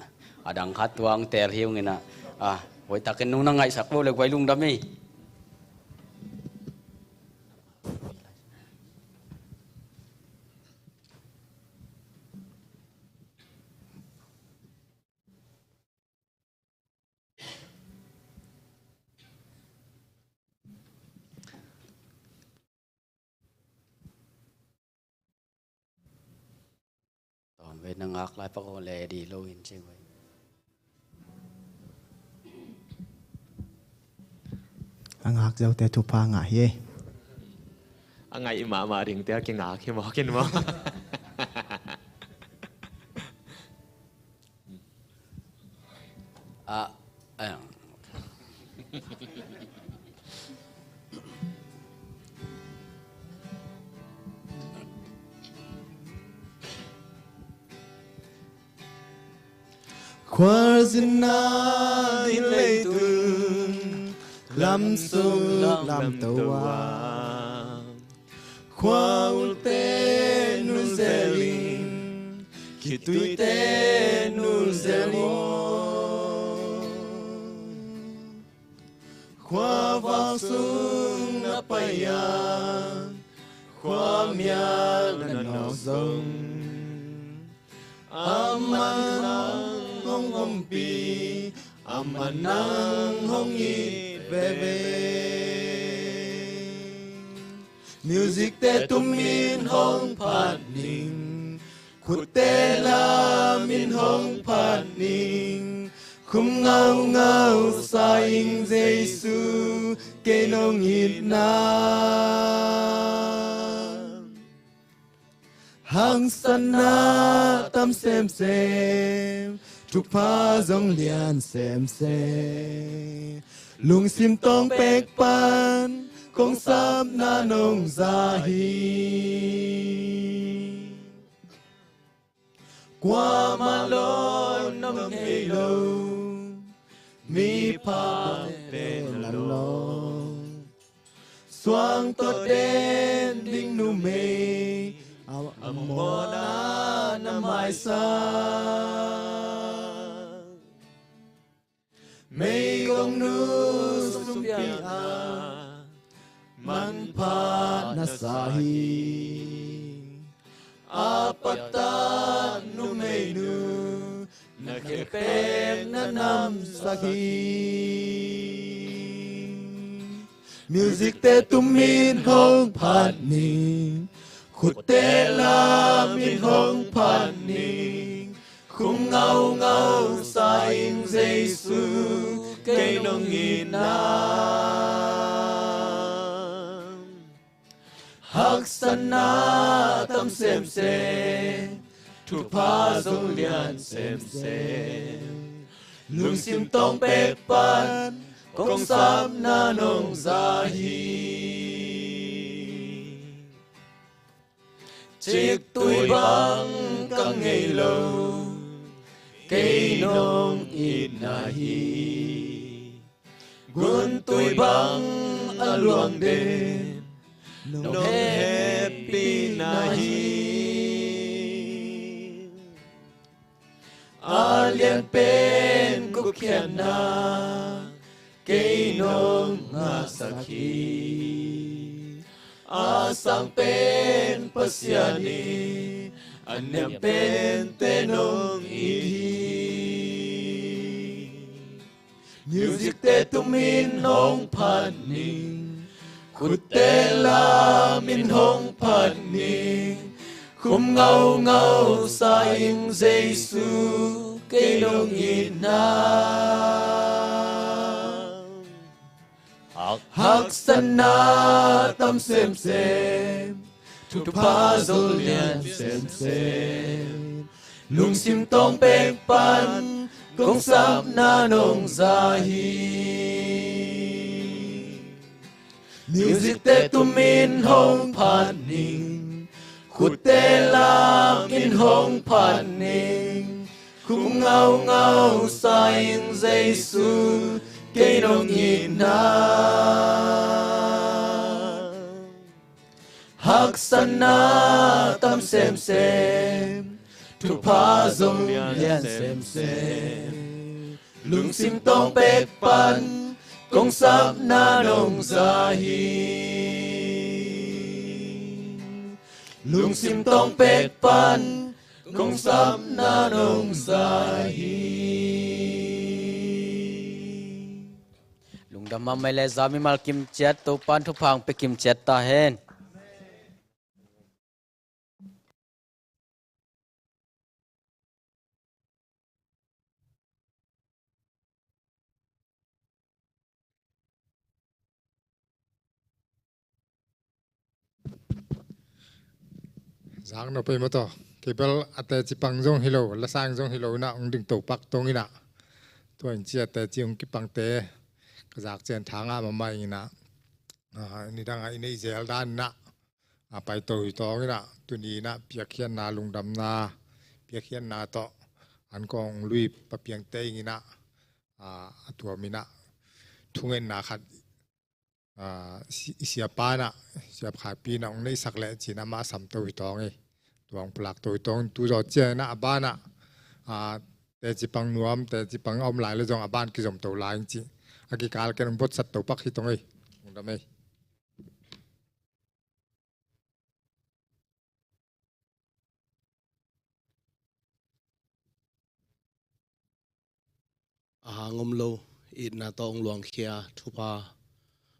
A dang khat tuang teel hi ung in ah. Ah, hoih takin nong na ngaihsak lo leh guai lungdam hi. Tawn ve, na ngak lai pak aw, le di lo in ci ve. A ngak zote thupha ngah hi. A ngaih mahmah dingte a kingak hi mawk in maw? Ah, ah. Khualzinna in leitung lamsuk lamto a, khua ulte nunzel in, khituite nunzel in. Khua vak sung na pai a, khua mial na nawk zong, amah nang hong ompih, amah nang hong it veve. Music te tumin hong phat ning, khutte lamin hong phat ning, khum ngaungau sa ing Jesu, kei nong itna. Haksatna tam semsem, thupha zong lian semsem. Lungsim tawng pek pan, kong sapna nong za hi. Kuamah lawh nong ngei lo, mi pha pen a lawh. Suang tawh den ding numei, a mawhna na maisak. Meigong nu sumpiakna, manpha na sa hi. A patak numeinu, na khempeuh na namsak hi. Music te tumin hong phat ning, khutte lamin hong phat ning, khum ngaungau sa ing Jesu, kei nong itna. Haksatna tam semsem, thupha zong lian semsem. Lungsim tawng pek pan, kong sapna nong za hi. Ciktui bang ka ngei lo, kei nong itna hi. Guntui bang a luang den, nong hehpihna hi. A lian pen gupkhiatna, kei nong ngahsak hi. A sang pen Pasian hi, a niam pen te nong it hi. Music te tumin hong phat ning, khutte lamin hong phat ning, khum ngaungau sa ing Jesu, kei nong itna. Haksatna tam semsem, thupha zong lian semsem. Lungsim tawng pek pan, kong sapna nong za hi. Music te tumin hong phat ning, khutte lamin hong phat ning, khum ngaungau sa ing Jesu, kei nong itna. Haksatna tam semsem, thupha zong lian semsem. Lungsim tawng pek pan, kong sapna nong za hi. Lungsim tawng pek pan, kong sapna nong za hi. Lungdam mahmah le, za mimal kim ciat, Topa'n thupha hong pia kim ciat ta hen. Zak no pei maw taw. Kei bel a teci pang zong hi lo, la sang zong hi lo inah, hong ding to pak tong inah. Tua in ci a teci hong kipangte ka zak cian tha ngah mahmah inah. Ah, nidang ah i neih zel dan inah, a, pai to hi tawng inah, tuni inah piakkhiatna, lungdamna piakkhiatna tawh an kong lui papiangte ing inah, a, a tuam inah thungetna khat, a, si-, i siapa inah, siap Khaipi inah hong neihsak leh ci inah amah sam to hi tawng hi. Tua hong pulak to hi tawng, tu zaw ciang inah a ban ah, a, teci pang nuam, teci pang a om lai le zong a ban kizom to lai ing ci. A kikal ken hong botsat to pak hi tawng hi. Lungdam ei. A hang om lo, itna tawh hong luangkhia, thupha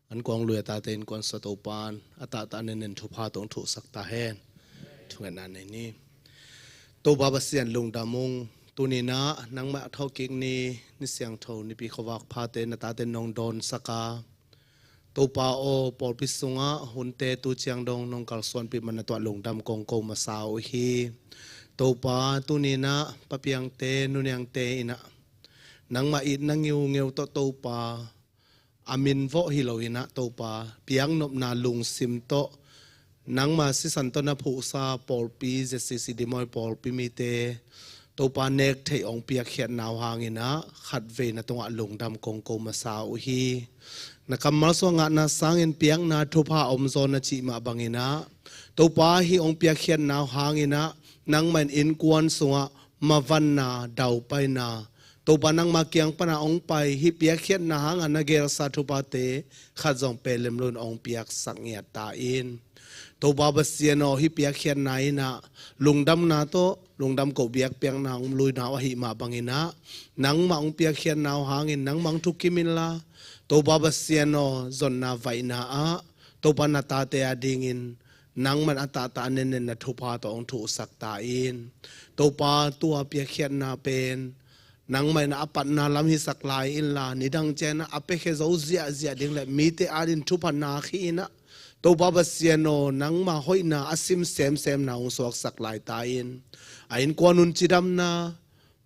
An kuang lui a tate innkuan sua Topa'n a tahtah nennen thupha tawh hong thuhsak ta hen. Thungetna nei ni. Topa Pasian lungdam ung. Tuni-in ah nangmah a thawhkik ni, ni siangtho, Nipi khuavak phate na tate nong dawnsak a, Topa aw, pawlpi sungah hunte tu ciang dong nong kalsuanpih man na tuah lungdam kong ko masa uh hi. Topa, tuni-in ah Pa Piangte, Nu Niangte in ah nangmah itna ngiungeu tawh Topa, a min vawh hi lo-in ah Topa, piaknopna lungsim tawh nangma sisan tawh na phuhsa pawlpi Z C C Dimawi pawlpi mite Topa nek theih hong piakkhiatna uh hangin ah khatvei na tungah lungdam kong ko masa uh hi. Na kammal sungah ngahna sangin piakna thupha om zaw na cih mah bangin ah Topa, hih hong piakkhiatna uh hangin ah nangmah in innkuan sungah mavanna, daupaina, Topa nangma kiang pana hong pai hih piakkhiatna hanga na gelsa thuphate khat zong pelem loin hong piaksak ngiat ta in. Topa Pasian aw, hih piakkhiatna in ah lungdamna tawh lungdam ko biakpiakna hong luina uh ahih mah bangin ah nangmah hong piakkhiatna uh hangin nangmah hong thukim inla, Topa Pasian aw, zonna vaihna ah Topa na tate a dingin nangman a tahtah a nennen na thupha tawh hong thuhsak ta in. Topa, tua piakkhiatna pen nangmah in a patna lam hisak lai inla, nidang ciangin a piakhia zo ziahziah ding le mite adingin thupha nak hi-in ah, Topa Pasian aw, nangma hoihna a sim semsemna hong suaksak lai ta in. A innkuan un cidamna,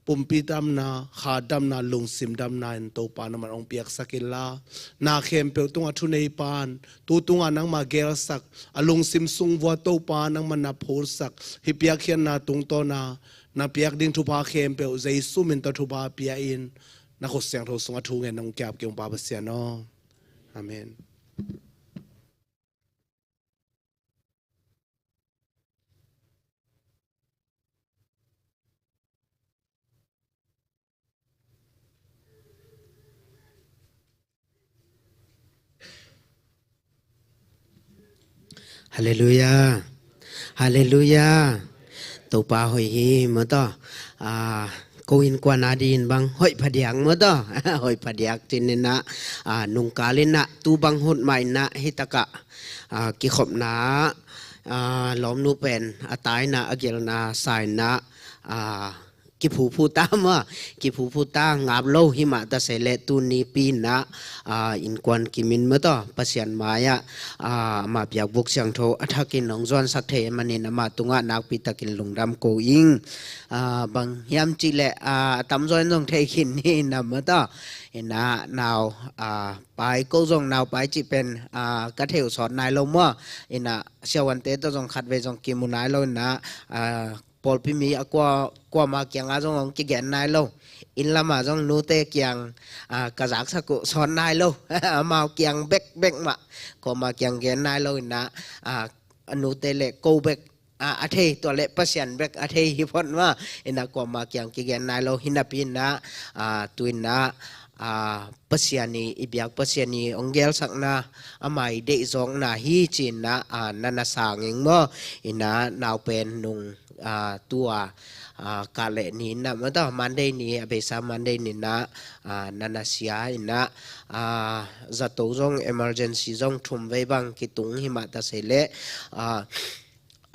pumpi damna, kha damna, lungsim damna in Topa nangman hong piaksak inla, na khempeuh tungah thuneipa'n tu tungah nangma gelsak, a lungsim sung vua Topa nangman na phutsak, hih piakkhiatna tungtawna na piak ding thupha khempeuh Jesu min tawh thupha pia-in, na khut siangtho sungah thu ngen nong kiap kei ung Pa Pasian aw. Amen. Halleluiah. Halleluiah. Topa hoih hi maw taw. Ah, ko innkuan adingin bang hoih phadiak maw taw. Hoih phadiak cih in ah, ah, nungkal in ah tu bang hun mah in ah hih takah, ah, kikhopna, ah, lawmnu pen a ta in ah a gelna sa in ah, ah, kiphuphu ta maw, kiphuphu ta, ngap lo hi mah ta se leh tuni pi in ah, ah, innkuan kim in maw taw, Pasian mai-ah, ah, ama biakbuk siangtho a thakin hong zuansak thei ahih manin ama tungah nakpi takin lungdam ko ing. Ah, bang hiam cih leh, ah, a tamzaw in zong thei khin hi in ah maw taw. In ah nau, ah, pai ko zong nau pai cih pen, ah, ka thei uh sawt nai lo maw. In ah siavuante tawh zong khatvei zong kimu nai lo in ah, ah, pawlpi mi a kua, kuama kiangah zong hong kigen nai lo. Inn lamah zong nute kiang, ah, ka zaksak uh sawt nai lo. Amau kiang bekbek mah, kuama kiang gen nai lo in ah, ah, a nute le ko bek, ah, a thei, tua le Pasian bek a thei hi phot mah. In ah kuama kiang kigen nai lo hi napi in ah, ah, tu in ah, ah, Pasian i, i biak Pasian i hong gelsakna, ama i deihzawkna hi ci in ah, ah, na na sang ing maw. In ah nau pen nung, ah, tua, ah, kah le ni in ah maw taw, Monday ni, a beisa Monday ni in ah, ah, na na sia in ah, ah, zato zong emergency zong thum vei bang kitung hi mah ta se leh, ah,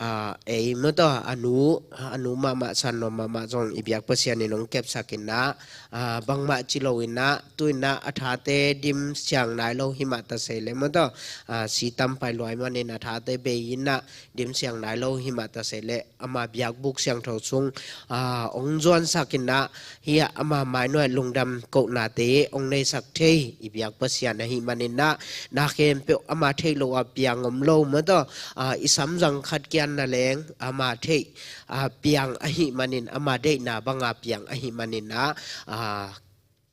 ah, ei maw taw, a nu, a nu mahmah, san nuam mahmah zong i biak Pasian in hong kepsak in ah, ah, bangmah ci lo in ah, tu in ah a thate dim siang nai lo hi mah ta se leh maw taw, ah, si tam pai lua ahih manin a thate bei in ah dim siang nai lo hi mah ta se leh ama biakbuk siangtho sung, ah, hong zuansak in ah, hih ah ama mai nuai lungdam kohnate hong neisak thei i biak Pasian ahih manin ah, na khempeuh ama theih loh ah piang om lo maw taw, ah, i samzang khat kian na leng ama theih, ah, piang ahih manin, ama deihna banga piang ahih manin ah, ah,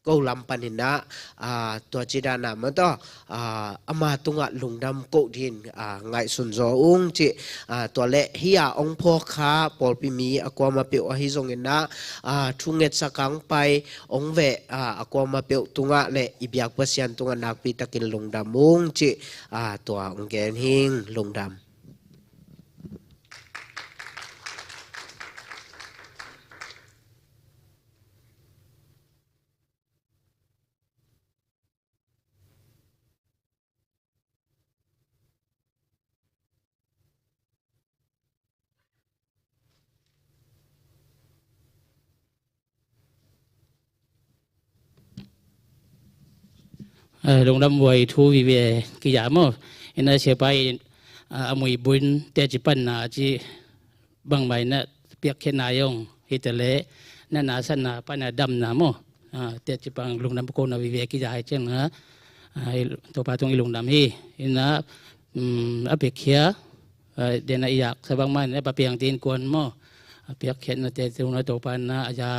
ko lam panin ah, ah, tua ci dan ah maw taw, ah, ama tungah lungdam koh dingin, ah, ngaihsun zaw ung ci. Ah, tua le hih a hong phawk kha pawlpi mi a kuamah peuh ahi zongin ah, ah, thungetsak a hong pai, hong veh, ah, a kuamah peuh tungah le i biak Pasian tungah nakpi takin lungdam ung ci. Ah, tua hong gen hing. Lungdam. eh, lungdam huai thu vive kiza maw. Ina siapa in, ah, a muibun teci panna ci bangmah ina piakkhiatna zong hi ta leh, na nasatna pana damna maw. Ah, teci pang lungdam kona vive kiza hi ciangin, ah, i, Topa tung i lungdam hi. Ina, um, a piakkhia, ah, dena i yak sa bangmah ina pa piang tin kuan maw. A piakkhiatna te tuna Topa na a za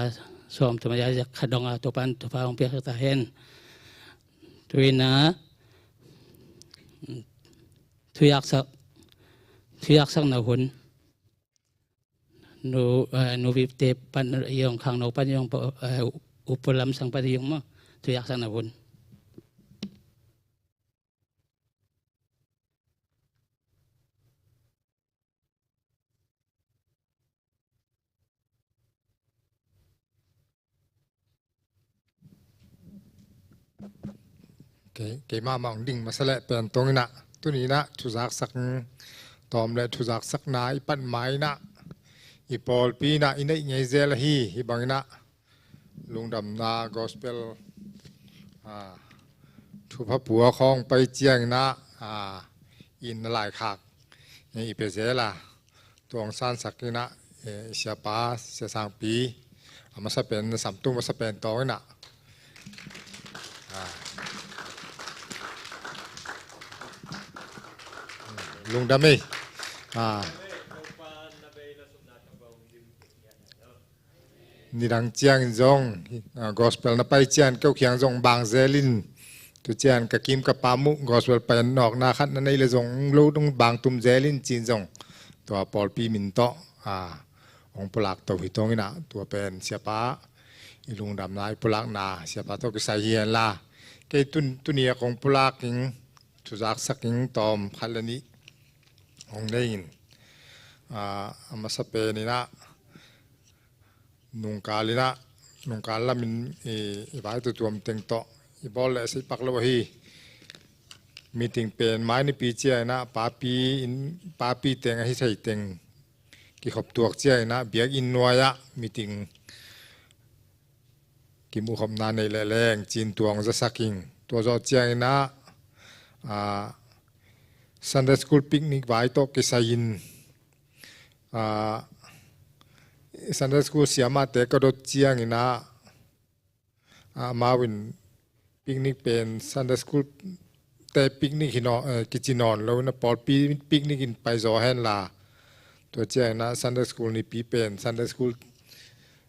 sawm tuma a za khat dong a Topa, Topa hong piakkhia ta hen. Tu ina, thuyaksak, thuyaksakna hun. Nu, eh, nu Vipte pan zong, Khangno pan zong, eh, Upa Lamsang pan zong maw, thuyaksakna hun. Kei, keimah mah hong ding masa leh pen tong ina, tuni ina thuzaksak tawm le thuzaksakna i pat mai ina, i pawlpi ina i neih ngei zel ahi, hi bang ina lungdamna gospel, ah, thupha pua khawng pai ciang ina, ah, inn na laikhak, eh, i pia zel a, tuang sansak ina, eh, siapa, sia sangpi, a masa pen, na samtung masa pen tawng ina. Ah. Lungdam ei. Ah. Nidang ciangin zong, ah, gospel na pai ciang keu khiang zong bang zelin, tu ciang ka kim ka pam uh gospel pai nawkna khat na nei le zong lo dong bang tum zelin cin zong tua pawlpi min tawh, ah, hong pulak to hi tong ina, tua pen siapa i lungdamna i pulakna siapa tawh kisai hi hen la. Kei tun, tuni a kong pulak ing, thuzaksak ing tawm khat le nih hong nei in, ah, a masa pen ina nungkal ina, nungkal lamin i, i vai tutuam teng tawh i bawl le a sei pak lo ahi. Meeting pen mai nipi ciang ina papi in, papi teng ahi thei teng kikhop tuak ciang ina biakinn nuai ah meeting kimuhkhopna nei leh leng cin tuang zasak ing. Tua zawh ciang ina, ah, Sunday School picnic vai tawh kisai in, ah, Sunday School siamahte ka dot ciang ina, ah, amau in picnic pen Sunday School te picnic hi nawn, eh, kici nawn lo ina pawlpi picnic in pai zaw hen la. Tua ciang ina Sunday School nipi pen Sunday School,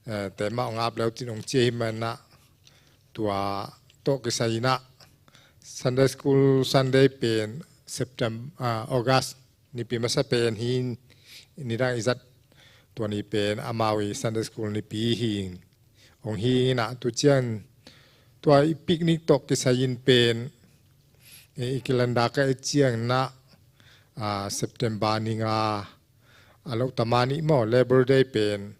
eh, te mah hong ap leu cin hong cia hi man ina, tua tawh kisai ina Sunday School Sunday pen September, ah, August nipi masa pen hi, nidang i zat tua ni pen amau i Sunday School nipi hi. Hong hi ina tu ciang tua i picnic tawh kisai in pen, eh, i calendar ka et ciang ina, ah, September ni nga a lo tama nih maw, Labor Day pen,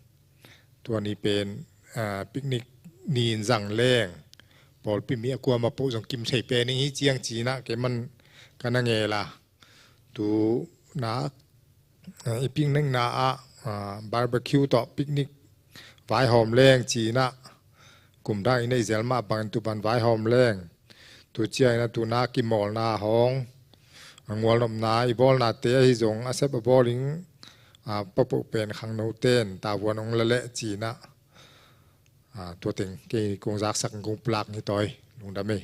tua ni pen, ah, picnic ni in zang leng pawlpi mi a kuamah poh zong kim thei pen ing hi ciang ci ina kei man ka na ngel a. Tu na, ah, i picnic na ah, ah, barbecue tawh picnic vaihawm leng ci ina kum dang i neih zel mah bangin tu pan vaihawm leng. Tu ciang ina tu na kimawlna hawng a ngualnopna i bawlnate ahi zong a sep a bawl ing, ah, papoh pen khangno ten tavuan hong la leh ci ina, ah, tua teng kei kong zaksak kong pulak hi tawi. Lungdam ei.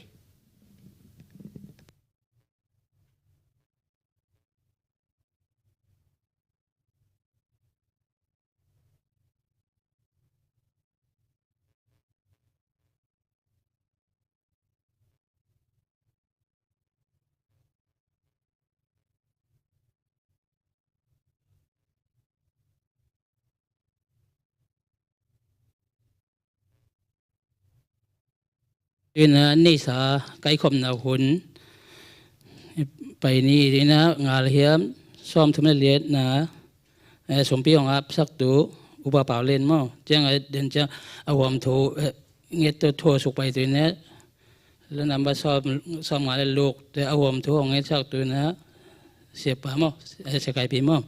Ina neisa kaikhopna hun pai ni ina ngal hiam sawm thum le liatna, eh, sumpi hong apsak tu Upa Pau Len maw. Ciang a den ciang a huam thu, eh, nget tu thu suk pai tu ina lo number sawm, sawm nga le luk te a huam thu hong ngetsak tu ina siapa maw, eh, siakaipi maw.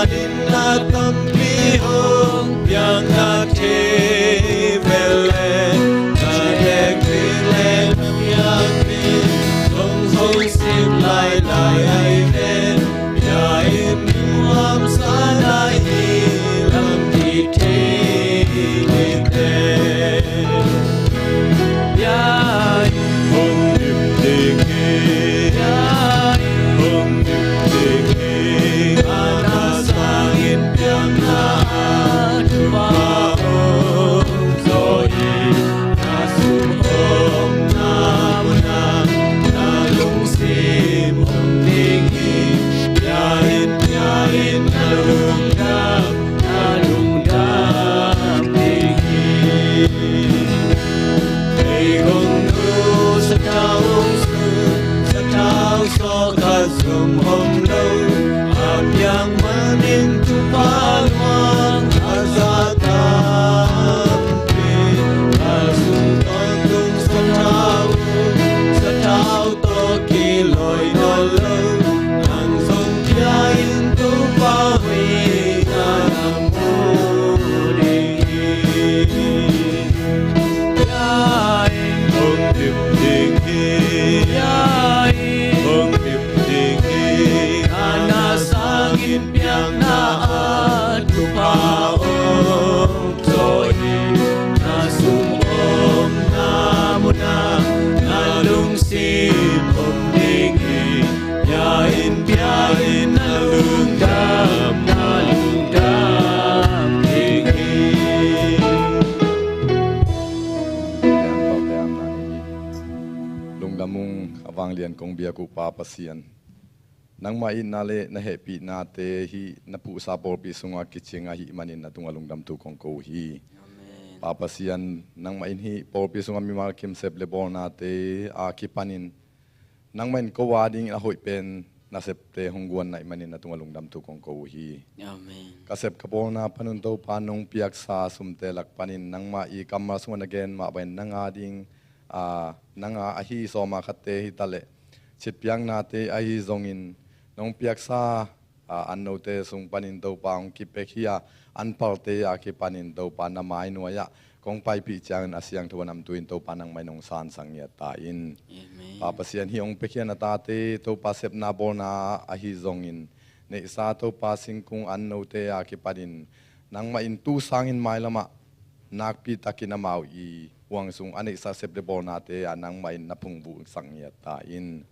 Dinna tampi hong piang na thei vel le, na lek ding le na piak ding zong hong sim lailai ahi ve. Bia in nuamsa na hi lam i thei ding te. Bia in hong dim ding hi. Bia in hong dim ding hi. A na sangin piakna a thupha hong zawh hi. Na sung omna munah na lungsim om ding hi. Bia in, bia in na lungdam, na lungdam ding hi. Ei kong nu sathau sung, sathau sawk khat zong om lo. A piang manin thupha luang a za tampi. A sung tawntung sathau, sathau tawh kilawh nawn lo. Nang zong bia in Topa hoihna na mu ding hi. Bia in hong dim ding hi. Bia in hong dim ding hi. A na sangin piakna a thupha hong zawh hi. Na sung omna munah na lungsim om ding hi. Bia in, bia in na lungdam, na lungdam ding hi. Lungdam ung, a vanglian kong biak uh Pa Pasian. Nangmah itna le na hehpihnate hih na puhsa pawlpi sungah kicing ahih manin na tungah lungdam thu kong ko uh hi. Amen. Pa Pasian, nangmah in hih pawlpi sungah mimal kim sep le bawlnate a kipanin nangmah in ko a dingin a hoih pen nasepte hong guan na hih manin na tungah lungdam thu kong ko uh hi. Amen. Ka sep ka bawlna panun Topa nong piaksa sumte lak panin nangmah i kammal sungah na gen mah bangin nang a ding, a, nang a ahi sawma khatte hi taleh citpiaknate ahi zongin nong piaksa, a, annote sung panin Topa hong kipia hi a, anpalte a kipanin Topa na mai nuai-ah kong paipih ciangin a siangtho a namtui in Topa nangmah in hong sansak ngiat ta in. Amen. Pa Pasian, hih hong piakhia na tate Topa sepna bawlna ahi zongin neihsa Topa singkung annote a kipanin nangmah in tu sangin mailamah nakpitakin amau i huang sung a neihsa sep le bawlnate ah nangmah in na phungvuhsak ngiat ta in.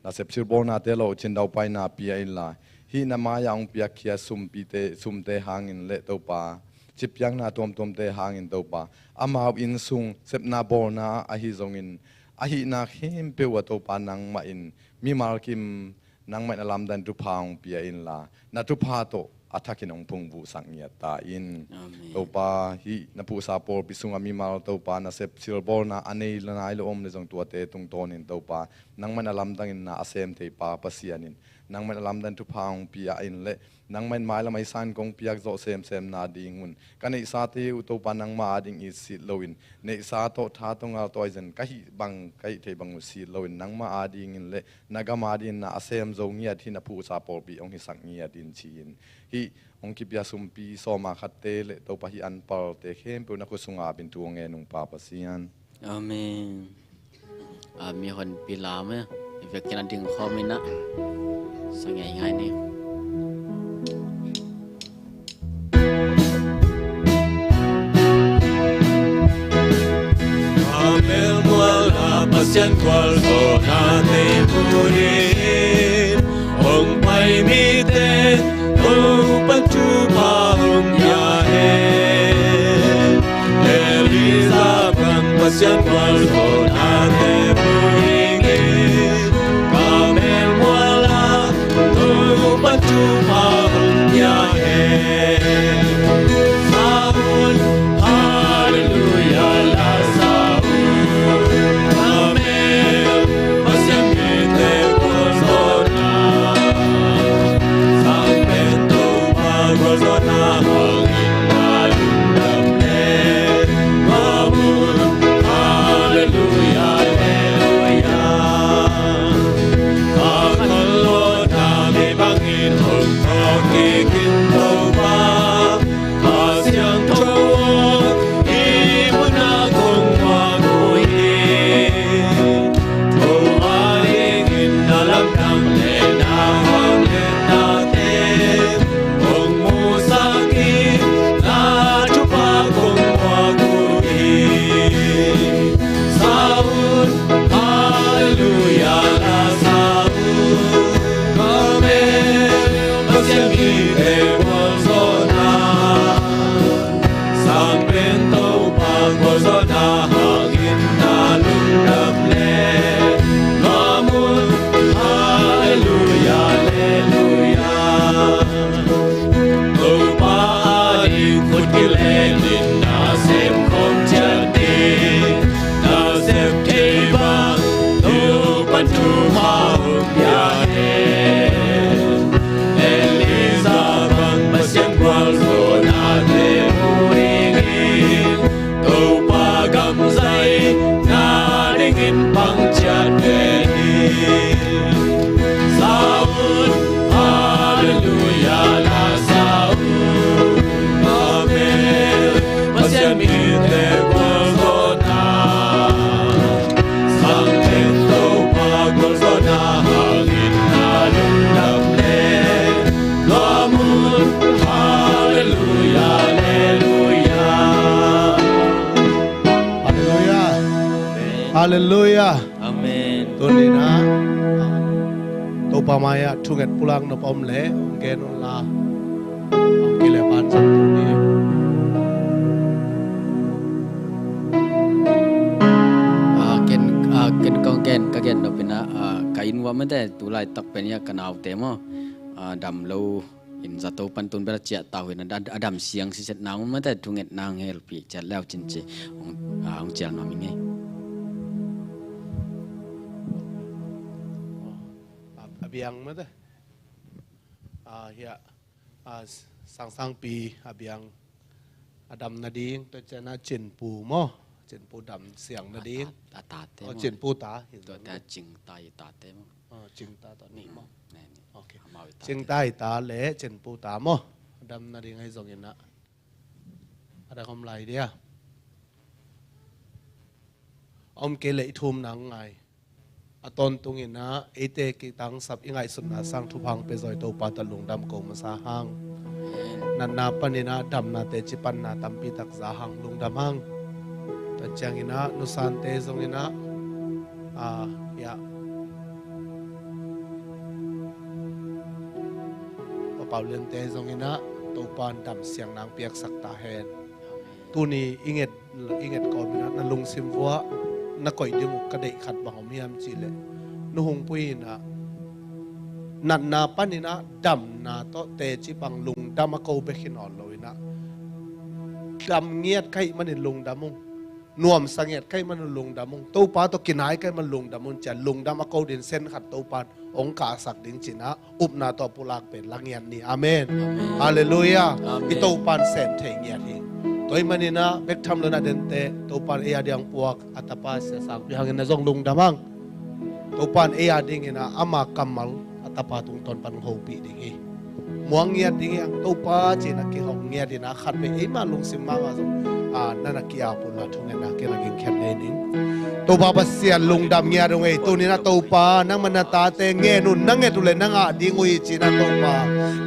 Na sep silbawlnate lawhcin daupaina pia inla, hih na mai-ah hong piakkhia sumpite, sumte hangin le Topa, citpiakna tuamtuamte hangin Topa, amau inn sung sepna bawlna ahi zongin ahihna khempeuh ah Topa nangmah in mimal kim nangmah in a lamdang thupha hong pia inla, na thupha tawh a thakin hong phungvuhsak ngiat ta in. Amen. Topa, hih na puhsa pawlpi sungah mimal Topa na sep silbawlna a nei nai lo om le zong tuate tungtawnin Topa nangmah in a lamdangin na a sem thei Pa Pasian in nangmah in a lamdang thupha hong pia in le nangmah in mailam a i sangin kong piak zawh semsem nadingun ka neihsate uh Topa nangmah ading it sit loin neihsa tawh tha tawh ngal tawh ahi zongin ka hih bang ka hih theih bang uh sit loin nangmah adingin le na gam adingin na a sem zo ngiat hih na puhsa pawlpi hong hisak ngiat in ci-in hih hong kipia sumpi sawma khatte le Topa hih anpalte khempeuh na khut sungah ap in thu hong ngen ung Pa Pasian. Amen. A, mihonpi lam e, i vekin a ding khawm in a sa ngeingai ni. A melmual a Pasian gualzawhna nei mu dingin hong pai mite Topa'n thupha hong pia hen. Elijah bang Pasian gualzawhna nei mu dingin a melmual ah Topa'n thupha hong pia hen. Sa un, Halleluiah la sa un. Amen. Pasian mite gualzawhna, Sang Pen Topa gualzawhna hangin na lungdam le mah un. Halleluiah le Tua mah hun pia hen. Elijah bang Pasian gualzawhnate mu ding hi. Topa gam zaina dingin pang ciat ve hi. Sa un, Halleluiah, la sa un. Amen. Pasian mite gualzawhna. Sang Theng Topa gualzawhna hangin na lungdam le lua mun. Halleluiah, halleluiah. Halleluiah. Halleluiah. Amen. Tuni-in ah Topa mai-ah thunget pulak nop om leh hong gen un la. Hong kile pan zong tuni. Ah, ken, ah, ken kong gen, ka gen nop in ah, ah, ka inn uah mate tu laitak pen ia ka naute maw, ah, dam lo in zato pan tun bel a ciah ta uh in a, a dam siang siset nang un mate thunget nang helpih ciat le uh cin ci. Hong, ah, hong cial nuam ing ei. A, a biang mate. Ah, hia. Ah, Sangsangpi a biang a dam nading, tua ciang a Cinpu maw? Cinpu dam siang nading. A ta, a tate maw? Cinpu ta hi. Tua ta Cing ta i tate maw? Oh, Cing ta tawh nih maw? Nih, nih. Ok. Amau i tate. Cing ta i ta le Cinpu ta maw? A dam nading ahi zongin ah. A dang om lai dia. Om kei leh i thum nang ngai. A tawntungin ah eite kitangsap i ngaihsutna sang thupha hong pia zaw i Topa tawh lungdam ko masa hang. Natna panin ah damna teci panna tampi tak za hang lungdam hang. Tua ciangin ah nusante zongin ah, ah, ia, Pa Pauliante zongin ah Topa in dam siang nang piaksak ta hen. Tuni i nget, i nget kawmin ah na lungsim uah na koih ding uh ka deih khat bang om hiam cih leh, nu Hungpui in ah natna panin ah damna tawh teci pang lungdam a ko bek hi nawn lo in ah, dam ngiat ka hih manin lungdam ung, nuamsa ngiat ka hih manin lungdam ung, Topa tawh kinai ka hih manin lungdam ung ci-a lungdam a ko ding sen khat Topa in hong kahsak ding ci-in ah upna tawh pulak pen la ngiat ni. Amen. Amen. Halleluiah. Amen. I Topa in sem thei ngiat hi. Tua ahih manin ah bek tham lo-in ah dente Topa in ei a ding puak a tapa Sia Sangpi hangin na zong lungdam hang. Topa in ei a dingin ah ama kammal a tapa tungtawn pan hong hopih ding hi. Muang ngiat ding hi hang Topa ci-in ah kihong ngiat in ah khatvei eima lungsim mahmah zong, ah, na na ki-ap un la thungetna kei la gingkhiat nei ning. Topa Pasian lungdam ngiat ung ei. Tuni-in ah Topa nangmah na tate ngen un, na nget uh leh na ngah ding uh hi ci-in ah Topa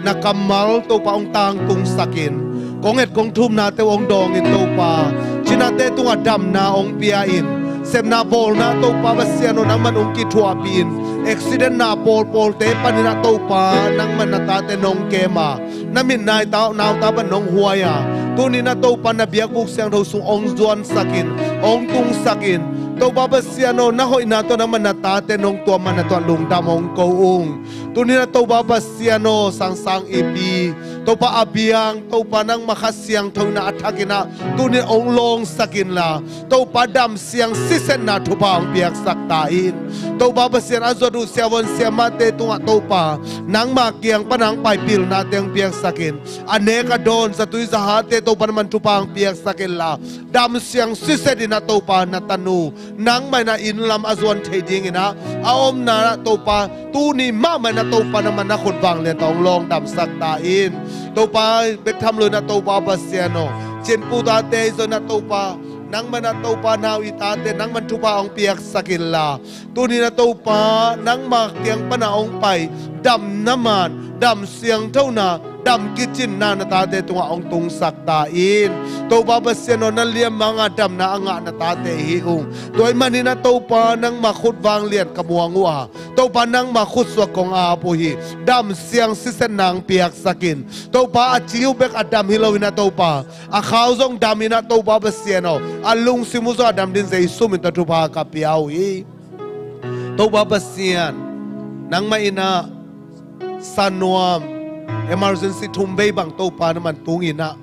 na kammal Topa hong tangtungsak in, kong nget kong thumnate uh hong dawng in Topa, cinate tungah damna hong pia in, sepna bawlna Topa Pasian aw nangmah in hong kithuahpih in, accidentna pawlpawlte panin ah Topa nangmah na tate nong kem a, na mit nai tau nauta pan nong huai a, tuni-in ah Topa na biakbuk siangtho sung hong zuansak in, hong tungsak in, Topa Pasian aw na hoihna tawh nangmah na tate nong tuam manin ah tua lungdam hong ko ung. Tuni-in ah Topa Pasian aw Sangsang Ipi, Topa a biang Topa nangmah Kha Siangtho in ah a thakin ah tuni-in hong lawngsak inla, Topa dam siang sisetna thupha hong piaksak ta in. Topa Pasian a zuat uh siavuan siamahte tungah Topa nangmah kiang pan hong pai pilnate hong piaksak in, a nek a dawn zatui zahate Topa nangmah in thupha hong piaksak inla, dam siang siset in ah Topa na tanu nangmah in ah inn lam a zuan thei dingin ah a omna ah Topa tuni mahmah in ah Topa nangmah na khut vanglian tawh hong lawngdamsak ta in. Topa bek tham lo-in ah Topa Pasian aw, Cinpu tate zong in ah Topa nangmah in ah Topa nau i tate nangmah in thupha hong piaksak inla, tuni-in ah Topa nangmah kiang pan ah hong pai damna man, dam siangthona, dam kicinna na tate tungah hong tungsak ta in. Topa Pasian aw na liam manga damna a ngah na tate i hi ung. Tua ahih manin ah Topa nangmah khut vanglian ka muang uh a, Topa nangmah khutsuak kong ap uh hi. Dam siang sisetna hong piaksak in. Topa a ci uh bek a dam hi lo-in ah Topa a khau zong dam in ah Topa Pasian aw a lungsim uh zong a dam dingin Jesu min tawh thupha ka pia uh hi. Topa Pasian nangmah in ah sanuam emergency thum vei bang Topa nangmah in tung in ah,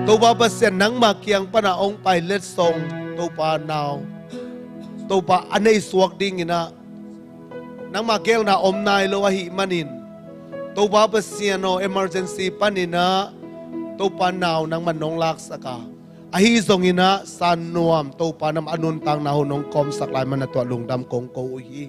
Topa Pasian nangmah kiang pan ah hong pai letsong Topa nau Topa a neisuak dingin ah Nangmah geelna om nai lo ahih manin, Topa Pasian aw, emergency panin ah Topa nau nangman nong laksak a, ahi zongin ah san nuam Topa nangmah a nuntakna hun nong kawmsak lai man a, tua lungdam kong ko uh hi.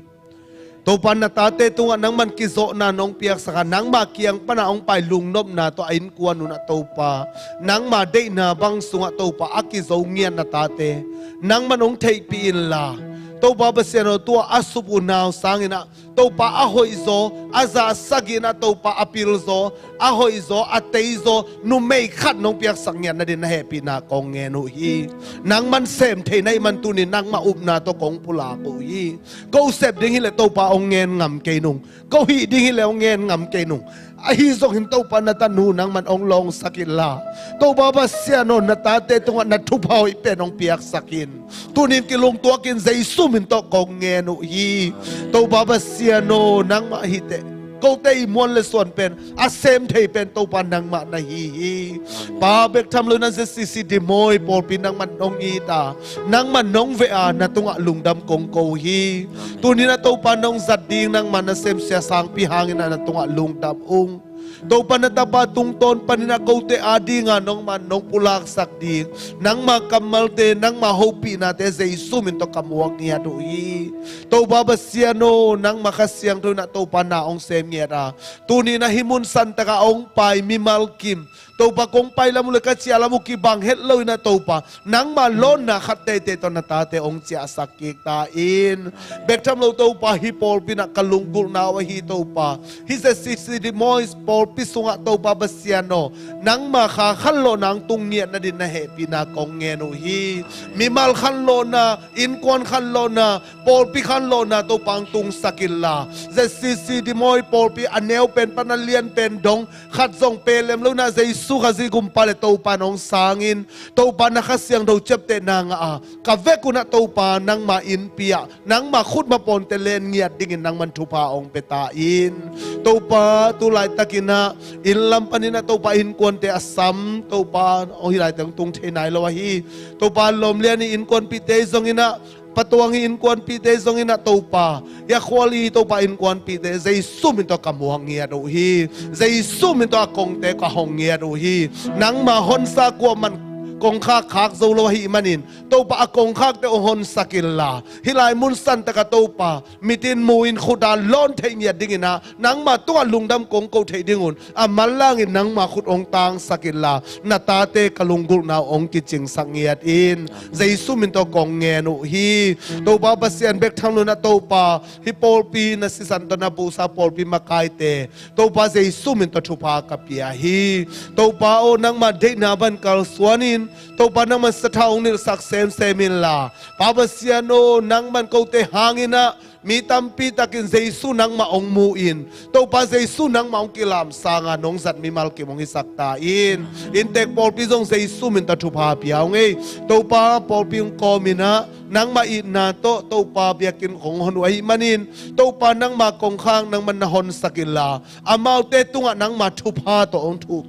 Topa, na tate tungah nangman kizawhna nong piaksak a, nangmah kiang pana hong pai lungnopna tawh a innkuan un ah Topa, nangmah deihna bang sungah Topa a kizo ngiat na tate nangman hong theihpih inla, Topa Pasian aw, tua a sup uh nau sangin ah Topa a hoihzaw, a zah sagih in ah Topa a pilzaw, a hoihzaw, a teizaw numei khat nong piaksak ngiat nadin na hehpihna kong ngen uh hi. Nangman sem thei na hih man tunin nangmah upna tawh kong pulak uh hi. Ko sep ding hileh Topa hong ngen ngam kei nung. Ko hih ding hileh hong ngen ngam kei nung. Ahi zongin Topa na tanu nangman hong lawngsak inla, Topa Pasian aw, na tate tungah na thupha hoih pen hong piaksak in. Tunin kilungtuakin Jesu min tawh kong ngen uh hi. Topa Pasian aw, nangmah hi teh. Kote i muan le suan pen a sem thei pen Topa nangmah na hi hi. Pa, bek tham lo in ah Z C C Dih Mawi pawlpi nangman hong it a, nangman hong veh a, na tungah lungdam kong ko hi. Tunin ah Topa nong zat ding nangmah nasem Sia Sangpi hangin ah na tungah lungdam ung. Topa, na tapa tungtawn panin ah kote adinga nangmah nong pulaksak ding nangmah kammalte, nangmah hopihnate Jesu min tawh ka muak ngiat uh hi. Topa Pasian aw, nangmah Kha Siangtho in ah Topa na hong sem ngiat a, tunin ah hih mun santaka hong pai mimal kim, Topa, kong pai lam uh le ka ciah lam uh kibang het lo in ah Topa, nangmah lawnna khat teitei tawh na tate hong ciahsak kik ta in. Bek tham lo Topa, hih pawlpi in ah ka lunggulhna uh ahi Topa, hih Z C C Dih Mawi pawlpi sungah Topa Pasian aw, nangmah Kha khanlawhna hong tung ngiat nadin na hehpihna kong ngen uh hi. Mimal khanlawhna, innkuan khanlawhna, pawlpi khanlawhna Topa hong tungsak inla, Z C C Dih Mawi pawlpi a neu pen pan a lian pen dong khat zong pelem lo in ah Jesu Khazih gumpa le Topa in hong sangin, Topa na Kha Siangtho ciaptehna ngah a, ka vek un ah Topa nangmah innpi ah nangmah khutma pawnte len ngiat dingin nangman thupha hong pia ta in. Topa, tu laitakin ah inn lam panin ah Topa innkuante a sam, Topa, aw, hih laite hong tung thei nai lo ahi. Topa, lawm lian i innkuanpihte zongin ah, Pa Tuang i innkuanpihte zongin ah Topa, i a khual i Topa innkuanpihte Jesu min tawh ka muak ngiat uh hi. Jesu min tawh a kongte ka hong ngiat uh hi. Nangmah honsa kuaman kongkhak khak zo lo ahih manin, Topa, a kongkhakte hong honsak inla, hih lai mun santaka Topa, mitin mu in khut a lawn theih ngiat dingin ah nangmah tungah lungdam kong ko theih dingun a manlangin nangmah khut hong tangsak inla, na tate ka lunggulhna uh hong kicingsak ngiat in. Jesu min tawh kong ngen uh hi. Topa Pasian, bek tham lo in ah Topa, hih pawlpi na sisan tawh na puhsa pawlpi makaite, Topa, Jesu min tawh thupha ka pia hi. Topa aw, nangmah deihna bang kalsuan in, Topa, nangmah sathau hong nilhsak semsem inla, Pa Pasian aw, nangmah kote hangin ah mi tampi takin Jesu nangmah hong mu in, Topa, Jesu nangmah hong kilamsang a, nong zat mimal kim hong hisak ta in. Inntek pawlpi zong Jesu min tawh thupha pia ung ei. Topa, pawlpi hong kawm in ah nangmah itna tawh Topa biakinn kong hon uh ahih manin, Topa, nangmah kongkhak nangmah na honsak inla, amaute tungah nangmah thupha tawh hong thuk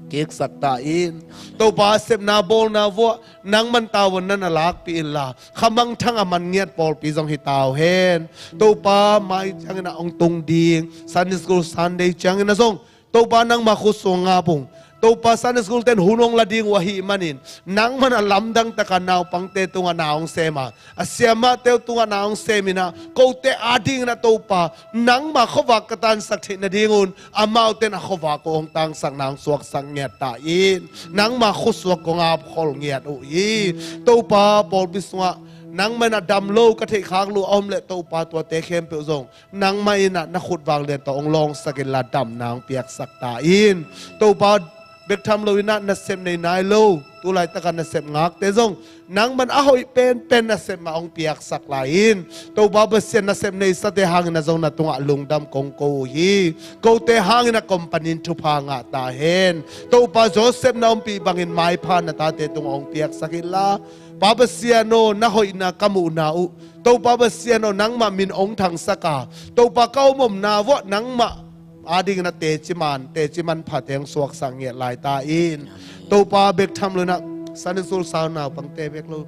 kiksak ta in. Topa, sepna bawlna vuah nangmah tavuan na na lakpih inla, khamangthang a man ngiat pawlpi zong hi ta uh hen. Topa, mai ciangin ah hong tung ding Sunday school Sunday ciangin ah zong, Topa, nangmah khutsuak ngap ung. Topa, Sunday school ten hun hong la ding uh ahih manin, nangmah a lamdang taka naupangte tungah na hong sem a, a siamahte uh tungah na hong sem in ah, kote adingin ah Topa, nangmah khuavak ka tansak theih nadingun amaute in a khuavak uh hong tangsakna hong suaksak ngiat ta in. Nangmah khutsuak kong apkhol ngiat uh hi. Topa, pawlpi sungah nangmah in ah dam lo ka theih khak lo a om leh, Topa, tuate khempeuh zong nangmah in ah na khutvak lian tawh hong lawngsak inla, damna hong piaksak ta in. Topa, bek tham lo in ah nasep nei nai lo, tu laitaka nasep ngakte zong nangmah in a hoih penpen nasep mah hong piaksak lai in. Topa Pasian, nasep neisate hangin ah zong na tungah lungdam kong ko uh hi. Kote hangin ah company in thupha ngah ta hen. Topa, Joseph na ompih bangin maipha na tate tungah hong piaksak inla, Pa Pasian aw, na hoihna ka muhna uh, Topa Pasian aw, nangmah min hong thangsak a, Topa, ka om omna vuah nangmah adingin ah teci man, teci manphate hong suaksak ngiat lai ta in. Topa, bek tham lo in ah Sunday school sau naupangte bek lo,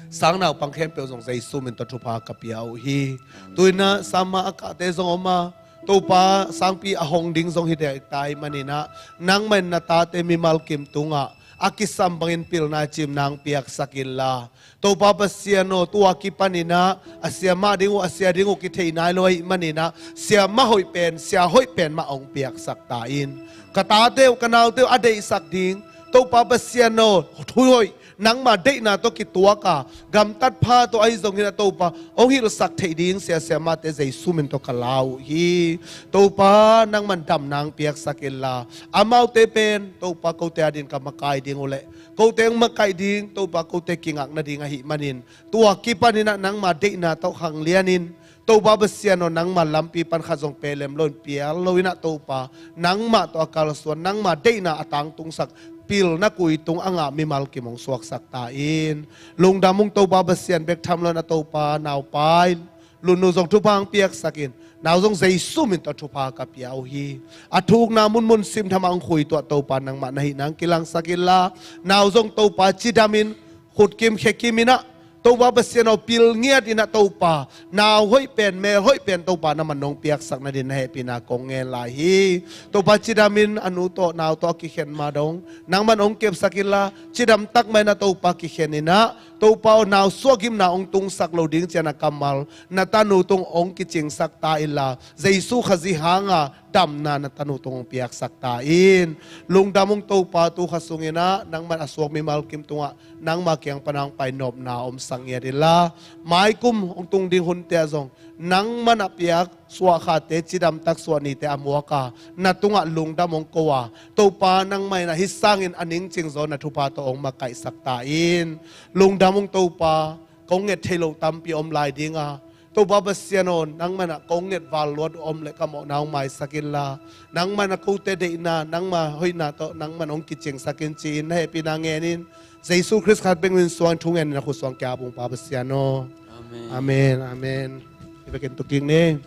Sang naupang khempeuh zong Jesu min tawh thupha ka pia uh hi. Tu-in ah sangmah a kahte zong om a, Topa sangpi a hong ding zong hi dek ta ahih manin ah, nangmah in na tate mimal kim tungah a kisam bangin pilna cimna hong piaksak inla, Topa Pasian aw, tua kipanin ah a sia mah ding uh, a sia ding uh kithei nai lo ahih manin ah, sia mah hoih pen, sia hoih pen mah hong piaksak ta in. Ka tate uh, ka naute uh a deihsak ding, Topa Pasian aw, thu hoih, nangma deihna tawh kituak a, gamtat pha tawh ahi zongin ah Topa, hong hilhsak theih ding sia, sia mahte Jesu min tawh ka lau uh hi. Topa, nangman damna hong piaksak inla, amaute pen Topa, kote adingin ka makai ding uh leh, kote hong makaih ding, Topa, kote kingak nading ahih manin, tua kipanin ah nangma deihna tawh khanglianin, Topa Pasian aw, nangma lampi pan khat zong pelem loin, pial loin ah Topa, nangmah tawh a kalsuan, nangma deihna a tangtungsak, pilna kui tung a ngah mimal kim hong suaksak ta in. Lungdam ung Topa Pasian, bek tham loin ah Topa, naupai Lunnu zong thupha hong piaksak in. Nau zong Jesu min tawh thupha ka pia uh hi. A thukna munmun simtham ah hong khui tuah Topa, nangmah na hihna hong kilangsak inla, nau zong Topa, cidamin, khutkim khekimin ah, Topa Pasian aw, pilngiat in ah Topa, nau hoih pen, mel hoih pen Topa, nangman nong piaksak nadin na hehpihna kong ngen lai hi. Topa, cidamin a nu tawh nau tawh a kikhen ma dong nangman hong kepsak inla, cidam tak mah in ah Topa, kikhen in ah Topa aw, nau suahgimna hong tungsak lo ding ciang a kammal na tanu tung hong kicingsak ta inla, Jesu Khazih hanga damna na tanu tung hong piaksak ta in. Lungdam ung Topa, tu kha sungin ah nangman a suak mimal kim tungah nangma kiang pan hong pai nopna omsak ngiat inla, maikum hong tung ding hunte ah zong nangman a piak suahkhate, cidam tak suah nite a muak a, na tungah lungdam hong ko a, Topa, nangmah in ah hih sangin a ningcing zaw na thupha tawh hong makaihsak ta in. Lungdam ung Topa, kong nget thei lo tampi om lai ding a, Topa Pasian aw, nangman ah kong nget val luat om leh ka mawhna hong maisak inla, nangman ah kote deihna, nangma hoihna tawh nangman hong kicingsak in ci-in na hehpihna ngen in. Jesu Khrist khat bek min suang thu ngen in a khut suang kia bung Pa Pasian aw. Amen. Amen. Amen. Hi bekin tukik ni.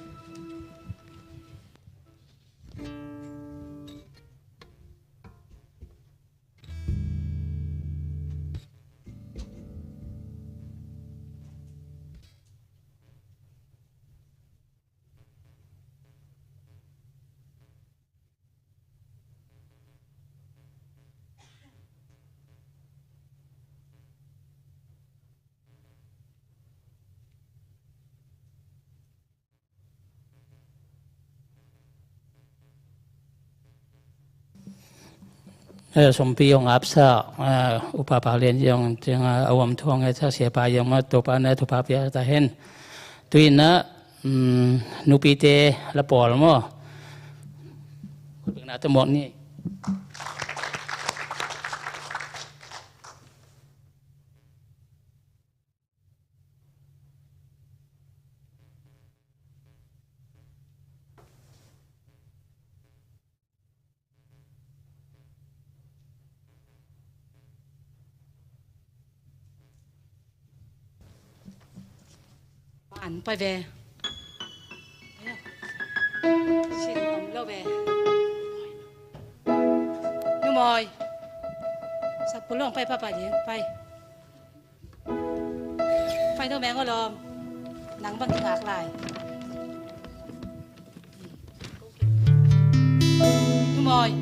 Eh, sumpi hong apsa, eh, Upa Pau Lian Ciang, ciang, eh, a uam thuang, eh, sa sia pa yong ma Topa na thupha pia ta hen. Tuina, mm, nupite la pawl maw. Khutbeng na te mawk ni. An pai ve. Sin om lo ve. Nu Mawi. Sak pulong pai papa ding pai. Pai to meng aw lawm. Nang bang kingak lai. Nu Mawi.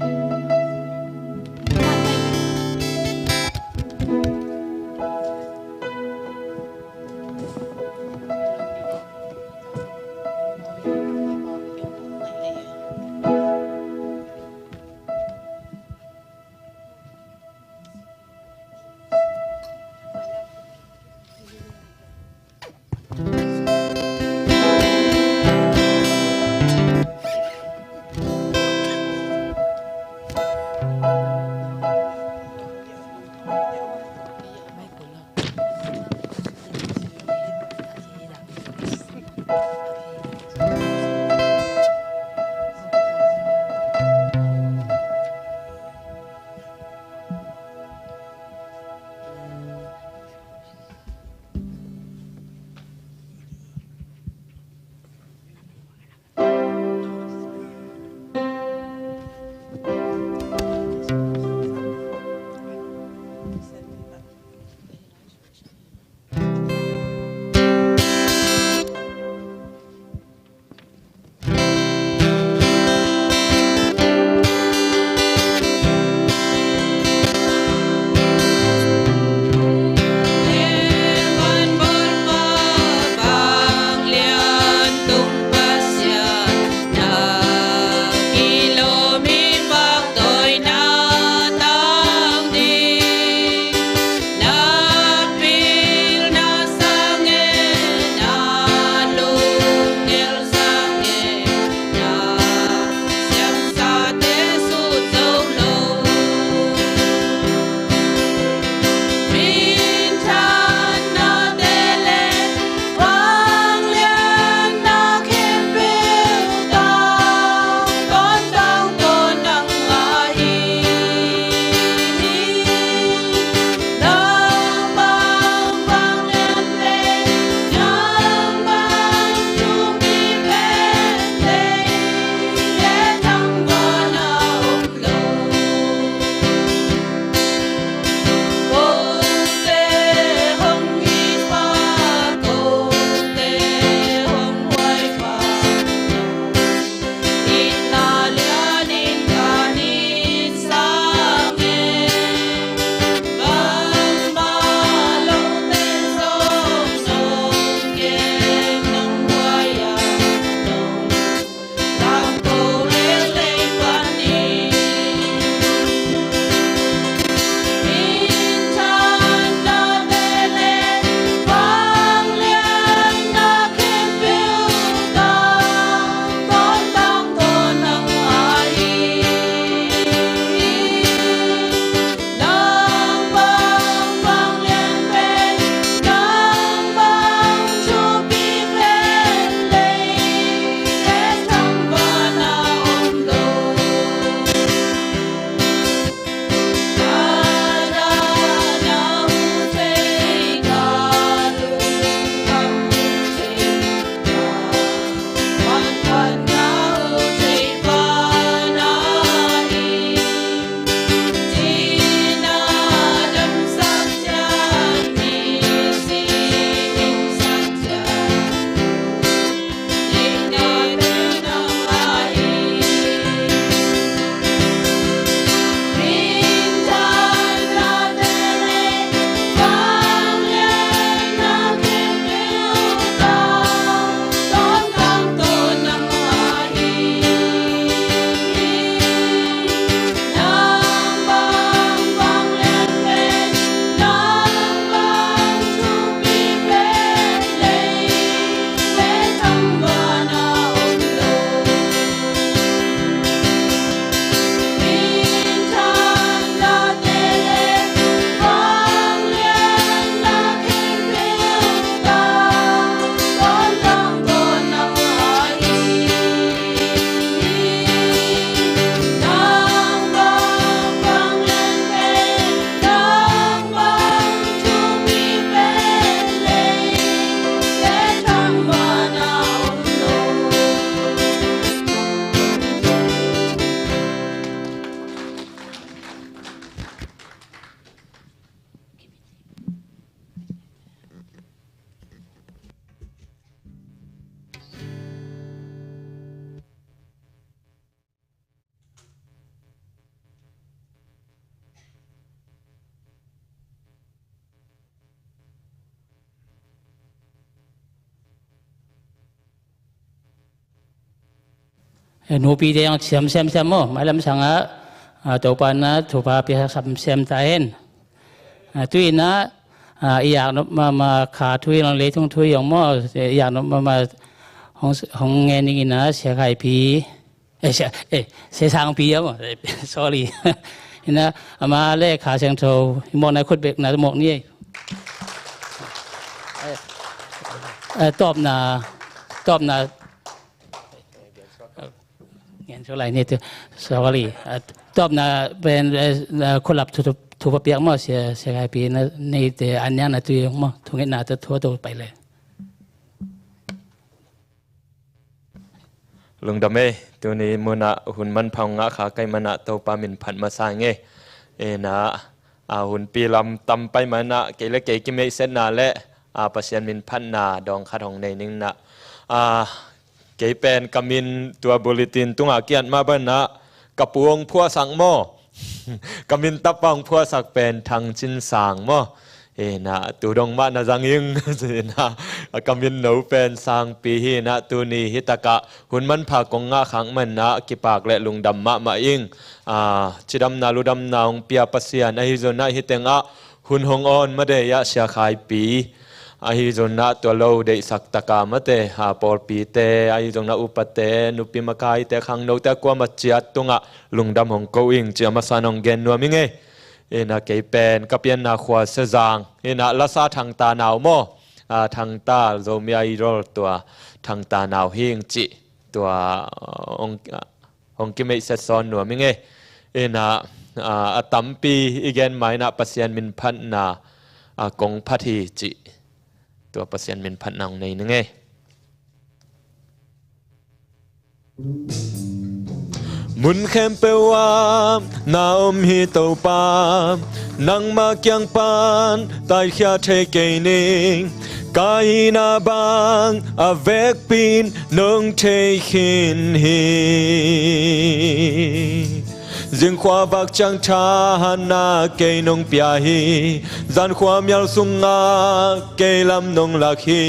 nupite zong siam semsem maw, mailam sangah, ah, Topa na thupha pia semsem ta hen. Ah, tu-in ah, ah, i yak nop mahmah kha thu hi lo, leitung thu hi zong maw, i yak nop mahmah hong, hong ngen ning in ah, Sia Khai Pi, eh, Sia, eh, Sia Sang Pi ah maw, sorry. In ah, amah le Kha Siangtho i mawkna khut bek na mawk ni. Eh, eh, tawpna, tawpna, ngen suak lai ni tu, sorry. Ah, tawpna pen, eh, khulap thu, thu, thupha piak maw, Sia, Sia Khai Pi na neite an niang na tu hi zong maw, thungetna tawh thu a to pai le. Lungdam ei, tuni munah hun manpha hong ngah kha ka hih manah Topa min phat masa ing ei. Inah, a, hunpi lam tam pai manah kei le kei kimeihsetna le, a, Pasian min phatna dawng khat hong nei ning nah. A, kei pen ka min tua bulletin tungah kiat mah banah ka pu hong phuahsak maw? Ka min tapa hong phuahsak pen Thang Cin Sang maw? Inah, tu dong mah na zang ing. Inah, ka min no pen Sang Pi hi inah, tuni hi takah hun manpha kong ngah khak manah kipak le lungdam mahmah ing. Ah, cidamna ludamna hong pia Pasian ahi zongin ah hih tengah hun hong awn ma deih ah Sia Khai Pi, ahi zongin ah tua lo deihsak taka mate, ha, pawlpite, ahi zongin ah upate, nupi makaite, khangnote, kuamah ciat tungah lungdam hong ko ing ci a masa in hong gen nuam ing ei. Inah kei pen ka pianna khua Sezang, inah lasa Thangta nau maw? Ah, Thangta Zomi Idol tua Thangta nau hi ing cih tua, ah, hong, ah, hong kimeihset sawn nuam ing ei. Inah, ah, a tampi i gen ma inah Pasian min phatna, ah, kong phat hi cih tua Pasian min phatna hong nei ning ei. Mun khempeuh ah na om hi Topa, nangma kiang pan taikhia thei kei ning. Ka hihna bang a vekpi in nong thei khin hi. Zingkhua vak ciang thahatna kei nong pia hi. Zankhua mial sungah kei lam nong lak hi.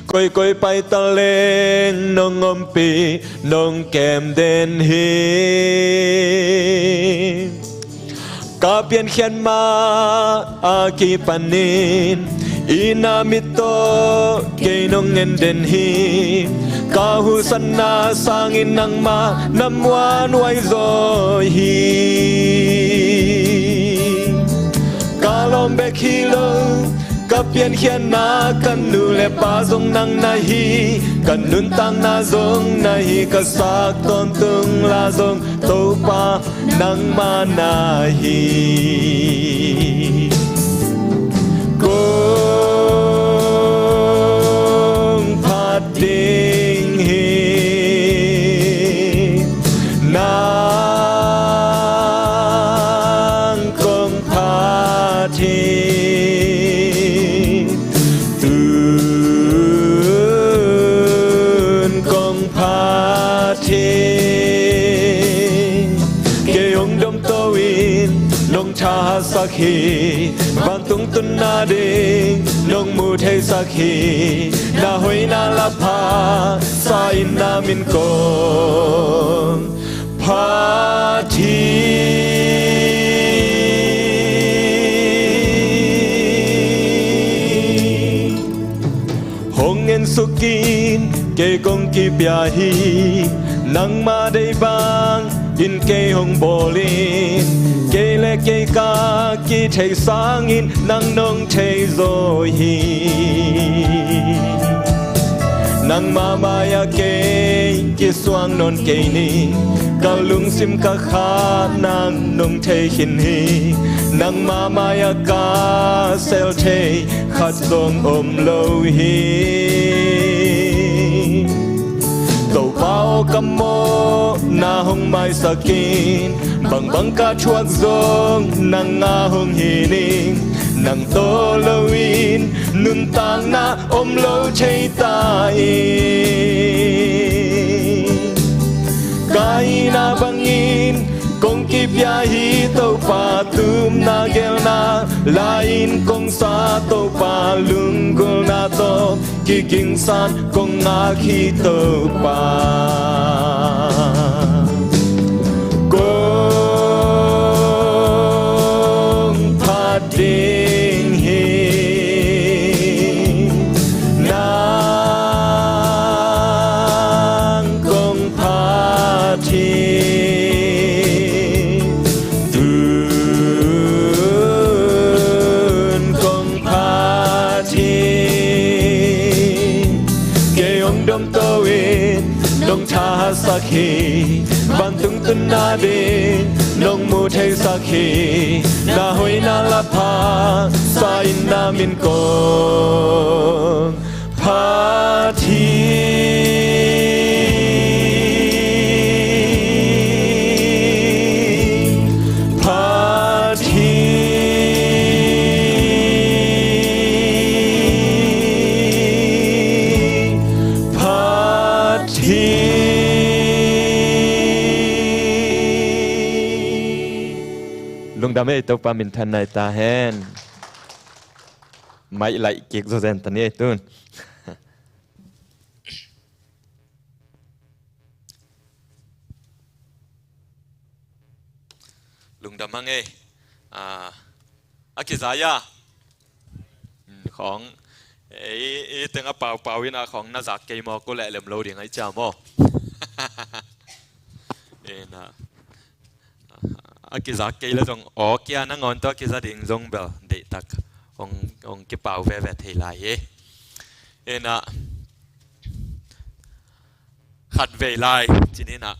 Koikoi pai taleng nong ompih, nong kem den hi. Ka piankhiat ma a kipanin i na mit tawh kei nong en den hi. Ka husatna sangin nangma na muanhuai zaw hi. Ka lawm bek hi lo, ka piankhiatna, ka nu le pa zong nang na hi, ka nuntakna zong na hi, ka sak tawntung la zong Topa nangma na hi. Kong phat ding hi, nang kong phat hi, tun kong phat hi. Kei hong domto in nong thahatsak hi, vantung tunna ding nong mu theisak hi. Na hoihna la pha sa in na min kong phat hi. Hong ensuk in kei kong kipia hi. Nangma deih bangin kei hong bawl in, kei le kei ka kithei sangin nang nong thei zaw hi. Nangma mai-ah kei kisuang nawn kei ning, ka lungsim ka kha nang nong thei khin hi. Nangma mai-ah ka sel thei khat zong om lo hi. Topa aw, ka mawhna hong maisak in, bangbang ka thuak zong nang a hong hi ning. Nang tawh loin nuntakna om lo thei ta in, ka hihna bangin kong kipia hi. Topa tupna gelna la-in kong sa, Topa lunggulhna tawh kigingsan kong ngak hi Topa. Nong thahatsak hi, vantung tun nading nong mu theisak hi. Na hoihna la pha sa in na min kong phat hi. Phat hi. Phat hi. Lungdam ei, Topa minthanna hi ta hen. Mai laih kik zawzen ta ni ei tun. Lungdam hang ei. A, a kizai a. Khawng ei, ei teng a paupau in a khawng na zak kei maw, ko leh lem lo ding ai cia maw. Ena. A kizak kei le zong aw kia nangawn tawh a kiza ding zong bel deihtak hong, hong kipau veve thei lai hi. Ena khatvei lai cinin ah,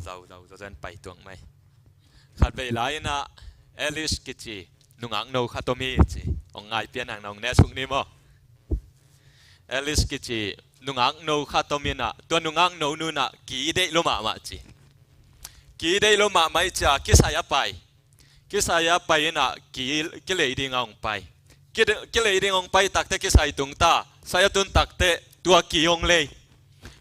zau zau zau zan pai tuang mai. Khatvei lai inah Alice kici nungak no khat om hi ci. Hong ngai pian hang na hong ne suk ni maw. Alice kici nungak no khat om inah, tua nungak no nu inah ki deih lo mahmah ci. Ki deih lo mahmah i cia kisai a pai. Kisai a pai inah ki, kilei ding a hong pai. Ki, kilei ding a hong pai takte kisai tung ta. Sai a tun takte tua ki hong lei.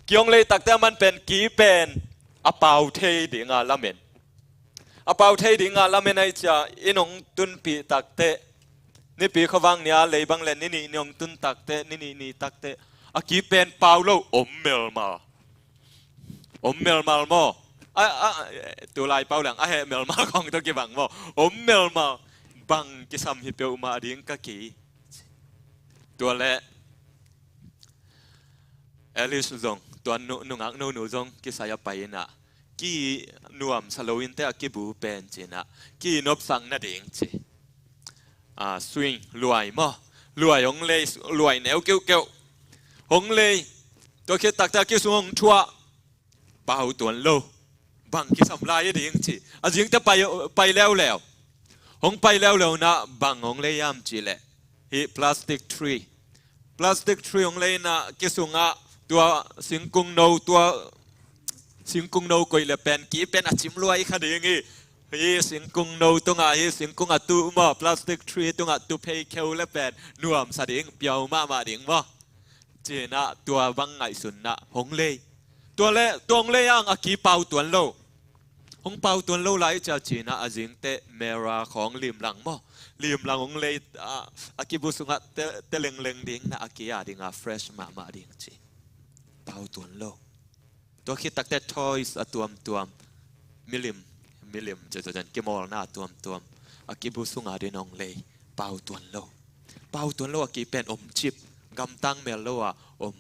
Ki hong lei takte a man pen ki pen a pau thei ding a lamen. A pau thei ding a lamen ai cia, inn hong tunpih takte, nipi khuavang ni a lei bang le ni nih ni hong tun takte, ni nih ni takte a ki pen pau lo, om melmal. Om melmal maw. A, a, tulai pau leng a heh melmal khawng tawh kibang maw. Om melmal. Bang kisam hi peuhmah ding ka ki. Tua le Alice zong, tua nu, nungak no nu zong kisai a pai inah, ki nuamsa lo inte a kibu pen cinah, ki nopsak nading ci. A, swing, luai maw. Luai hong lei, luai neu keuhkeuh. Hong lei, tua khit takte a kisung hong thuah. Pau tuan lo. Bang kisam lai a ding ci. A zingte pai, pai leuleu. Hong pai leuleu na bang hong lei hiam ci leh, hih plastic tree. Plastic tree hong lei na kisungah tua singkung no, tua singkung no koih le pen ki pen a cim luai kha ding hi. Hih singkung no tungah, hih singkung a tuh maw, plastic tree tungah tuphei kheu le pen nuamsa ding, piau mahmah ding maw. Cinah tua bang ngaihsun nah hong lei. Tua le tua hong lei ang a ki pau tuan lo. Hong pau tuan lo lai cia cinah a zingte mera khawng limlang maw. Limlang hong lei, a, a kibu sungah te, te lengleng ding na a ki a ding a fresh mahmah ding ci. Pau tuan lo. Tua khit takte toys a tuamtuam. Milim, milim, cacacen kimawlna a tuamtuam. A kibu sungah ding hong lei. Pau tuan lo. Pau tuan lo a ki pen om cip. Gamtang mel lo a om.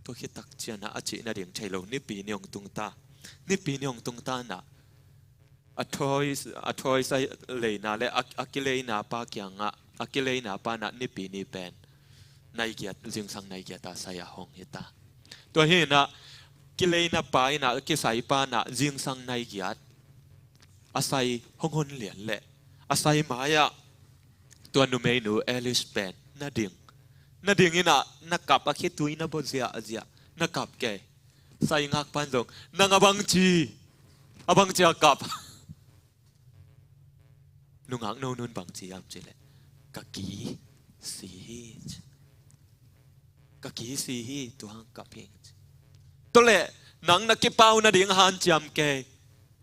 Tua khit tak cianah a cih nading thei lo, nipi ni hong tung ta. Nipi ni hong tung ta nah. A toys, a toys a leina le a, a kileina pa kiangah, a kileina pa nah nipi ni pen naigiat, zingsang naigiat a sai a hong hi ta. Tua hi nah kileina pa inah a kisai pa nah zingsang naigiat a sai hong hon lian leh a sai mai-ah tua numeinu Alice pen na ding. Na ding inah na kap a khitui na baw ziahziah na kap kei. Sai ngak pan zong nang a bangci, a bangci a kap. Nungak no nun bangci hiam ci leh ka ki si hi ci. Ka ki si hi, tua hang kap hi ci. Tua leh nang na kipau nading hanciam kei.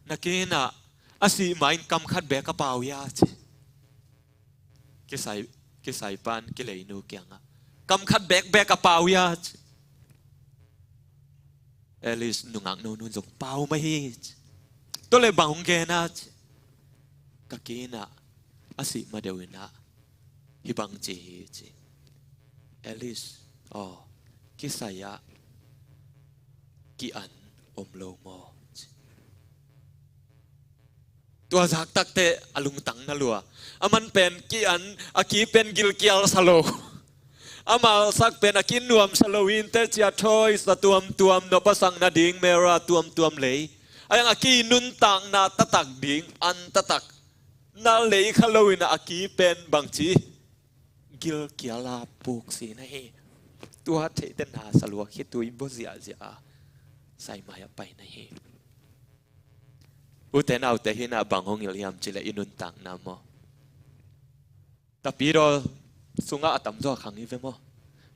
Na ki inah a sih ma in kam khat bek a pau hia ci. Kisai, kisai pan kileinu kiangah kam khat bekbek a pau hia ci. Alice nungak no nun zong pau mah hi ci. Tua leh bang hong gen a ci. Ka ki inah a sih ma deuh inah hih bangci hi ci. Alice aw, kisai ah ki-an om lo maw ci. Tua zak takte a lungtang na lua. A man pen ki-an, a ki pen gilkial sa lo. A malsak pen a kinuamsa lo in, teci a toys a tuamtuam, nop a sak nading mirror a tuamtuam lei, a yang a kinuntakna taktak ding an taktak na lei kha lo in a ki pen bangci gilkial a puk si na hi. Tua theihte na sa lua khit uh i bua ziahziah a sai mai a pai na hi. Ute naute, hih na bang hong hilh hiam cih leh i nuntakna maw? Tapidaw sungah a tamzaw a khang hi ve maw?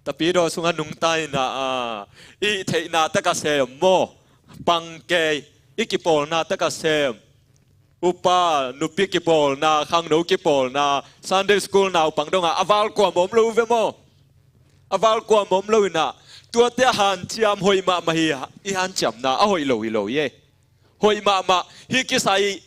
Tapidaw sungah nungta in a, i theihna tak a sem maw? Pang kei, i kipawlna tak a sem. Upa nupi kipawlna, khangno kipawlna, Sunday school naupang dongah a val kuam om lo ve maw? A val kuam om lo in a, tuate a hanciam hoih mahmah hi. I hanciamna a hoih lo hi lo hi e. Hoih mahmah. Hih kisai,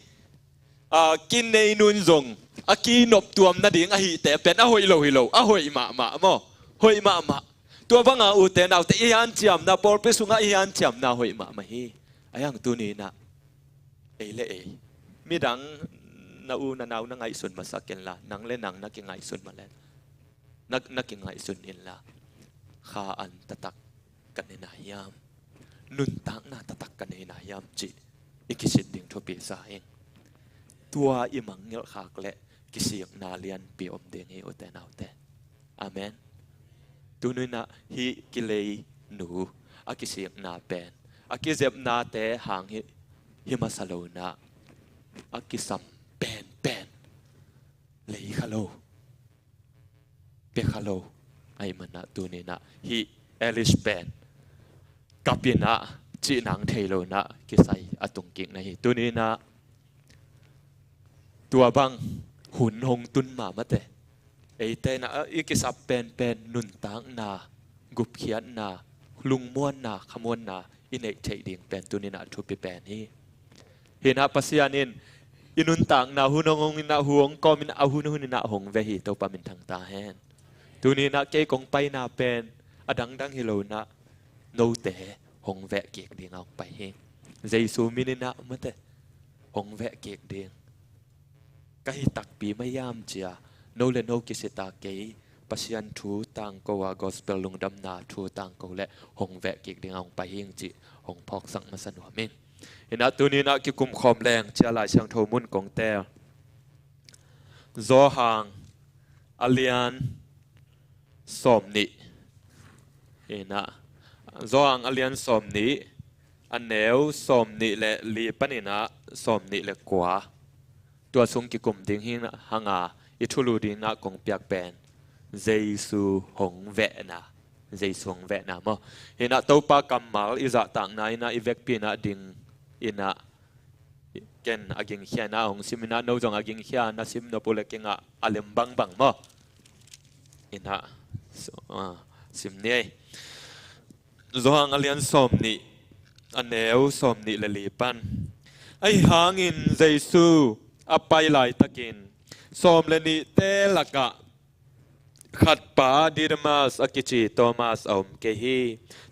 a, kinei nun zong a kinop tuam nading ahihte pen a hoih lo hi lo, a hoih mahmah maw? Hoih mahmah. Tua banga ute naute, i hanciamna, pawlpi sungah i hanciamna hoih mahmah hi. A yang tuni in a, ei le ei, midang na u na nau na ngaihsun masak inla, nang le nang na kingaihsun mah le, na, na kingaihsun inla, kha an taktak ka nei na hiam? Nuntakna taktak ka nei na hiam cih i kisit ding thupi sa ing. Tua i mangngilh khak leh kisikna lianpi om ding hi, ute naute. Amen. Tuni in a hih kilei nu a kisikna pen a kizepnate hang hi, hi masa lo in a, a kisam penpen lei kha lo, pia kha lo. Ahih man a tuni in a hih Alice pen kap in a cih nang thei lo in a kisai a tung kik na hi. Tuni in a tua bang hun hong tun mahmah te, eite in a i kisap penpen nuntakna, gupkhiatna, lungmuanna, khamuanna i neih theih ding pen tuni in a thupi pen hi. Hi in a Pasian in i nuntakna hun hong, hong in a, hun hong kawm in a, hun hun in a hong veh hi. Topa minthang ta hen. Tuni in a kei kong paina pen a dangdang hi lo in a, note hong veh kik ding a hong pai hi. Jesu min in a mate hong veh kik ding. Ka hi takpi mah hiam cia, no le no kisita kei Pasian thu tangko a, gospel lungdamna thu tangko le hong veh kik ding a hong pai hing cih hong phawksak masa nuam ing. Hi in a tuni in a kikum khawm leng cia, Lai Siangtho mun kong tel. Johan a lian sawmnih. Hi in a, Johan a lian sawmnih, a neu sawmnih le li panin a sawmnih le kua. Tua sung kikum ding hi hang a, i thulu ding a kong piak pen Jesu hong vehna. Jesu hong vehna maw? Hi in a Topa kammal i zahtakna in a, i vekpi in a ding in a, ken a gingkhia in a hong sim in a, no zong a gingkhia na sim nop uh le kei in a, a lem bangbang maw? Hi in a, so, ah, sim ni ei. Johan a lian sawmnih, a neu sawmnih le li pan. Ahi hangin Jesu a pai laitakin sawm le nihte lakah khatpa Didymus a kici Thomas a om kei hi.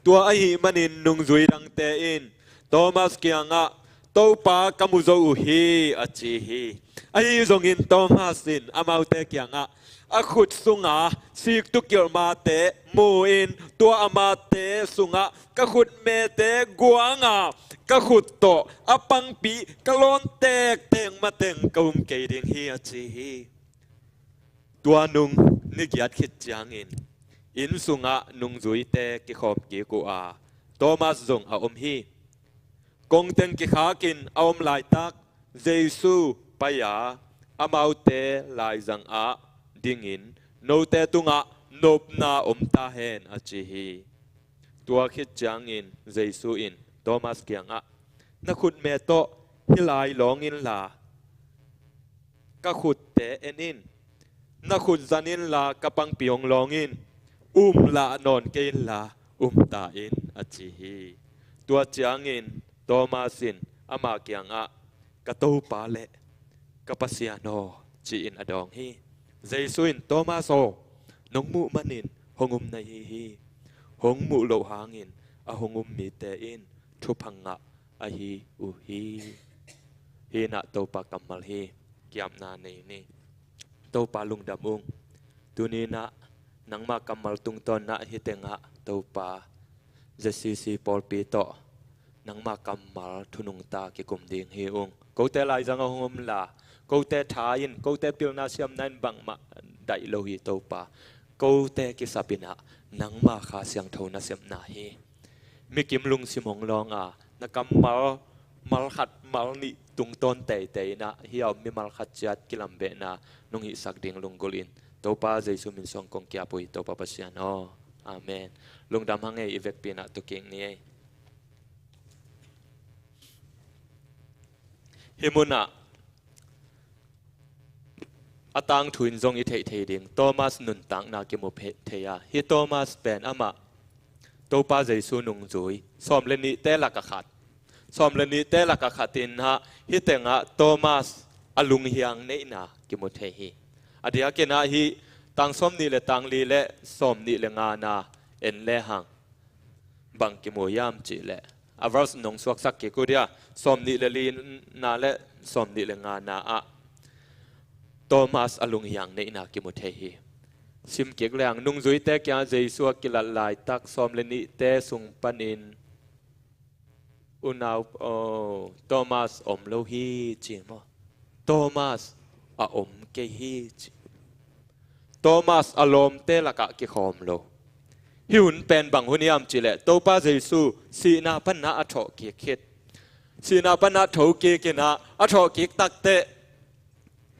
Tua ahih manin nungzui dangte in Thomas kiangah, "Topa ka mu zo uh hi," a ci hi. Ahi zongin Thomas in amaute kiangah, "A khut sunga siktukilh mate mu-in, tua a mate sungah ka khutmete guanga ka khut tawh a pangpih ka lawn tektek mateng ka um kei ding hi," a ci hi. Tua nung ni giat khit ciangin inn sungah nungzuite kikhawm kik uh a, Thomas zong a om hi. Kongteng kikhakin a om laitak Jesu pai-a amaute laizang ah dingin, "Note tungah nopna om ta hen," a ci hi. Tua khit ciangin Jesu in Thomas kiangah, "Na khutme tawh hih lai lawng inla, ka khutte en in. Na khut zan inla ka pangpi hong lawng in. Um lah nawn kei inla, um ta in," a ci hi. Tua ciangin Thomas in ama kiangah, "Ka Topa le ka Pasian aw," ci-in a dawng hi. Jesu in, "Thomas aw, nong muh manin hong um na hi hi. Hong muh loh hangin a hong um mite in thupha ngah ahi uh hi." Hi in a Topa kammal hi. Kiamna nei ni. Topa lungdam ung. Tuni in a Nangma kammal tungtawn na hi tengah Topa, Z C C pawlpi tawh nangma kammal thunungta kikum ding hi ung. Kote laizang a hong om la, kote tha in, kote pilna siamna in bangmah daih lo hi Topa. Kote kisap in ah nangma Kha Siangtho nasepna hi. Mikim lungsim hong lawng a, na kammal, mal khat mal nih tungtawn teitei in ah hih a om mimal khat ciat kilambehna nong hihsak ding lunggulh in, Topa Jesu min suang kong kiap uh hi Topa Pasian aw. Amen. Lungdam hang ei, i vekpi in ah tu kik ni ei. Hih munah a tangthu in zong i theih thei ding Thomas nuntakna kimu phe-, thei a, hih Thomas pen amah Topa Jesu nungzui sawm le nihte lak a khat. Sawm le nihte lak a khat in ah hih tengah Thomas a lunghiang neihna kimu thei hi. A diakin ah hih tang sawmnih le tang li le sawmnih le ngana en lehang bang kimu hiam cihleh, a verse nong suaksak kik uh dia, sawmnih le lina le sawmnih le ngana ah Thomas a lunghiang neihna kimu thei hi. Sim kik lehang, nungzuite kiangah Jesu a kilat laitak sawm le nihte sung panin, "Unau, oh, Thomas om lo hi," ci maw? "Thomas a om kei hi," ci. Thomas a lawmte lakah kikhawm lo. Hih hun pen bang hun hiam cihleh, Topa Jesu sihna panah a thawh kik khit. Sihna panah tho kik in ah a thawh kik takteh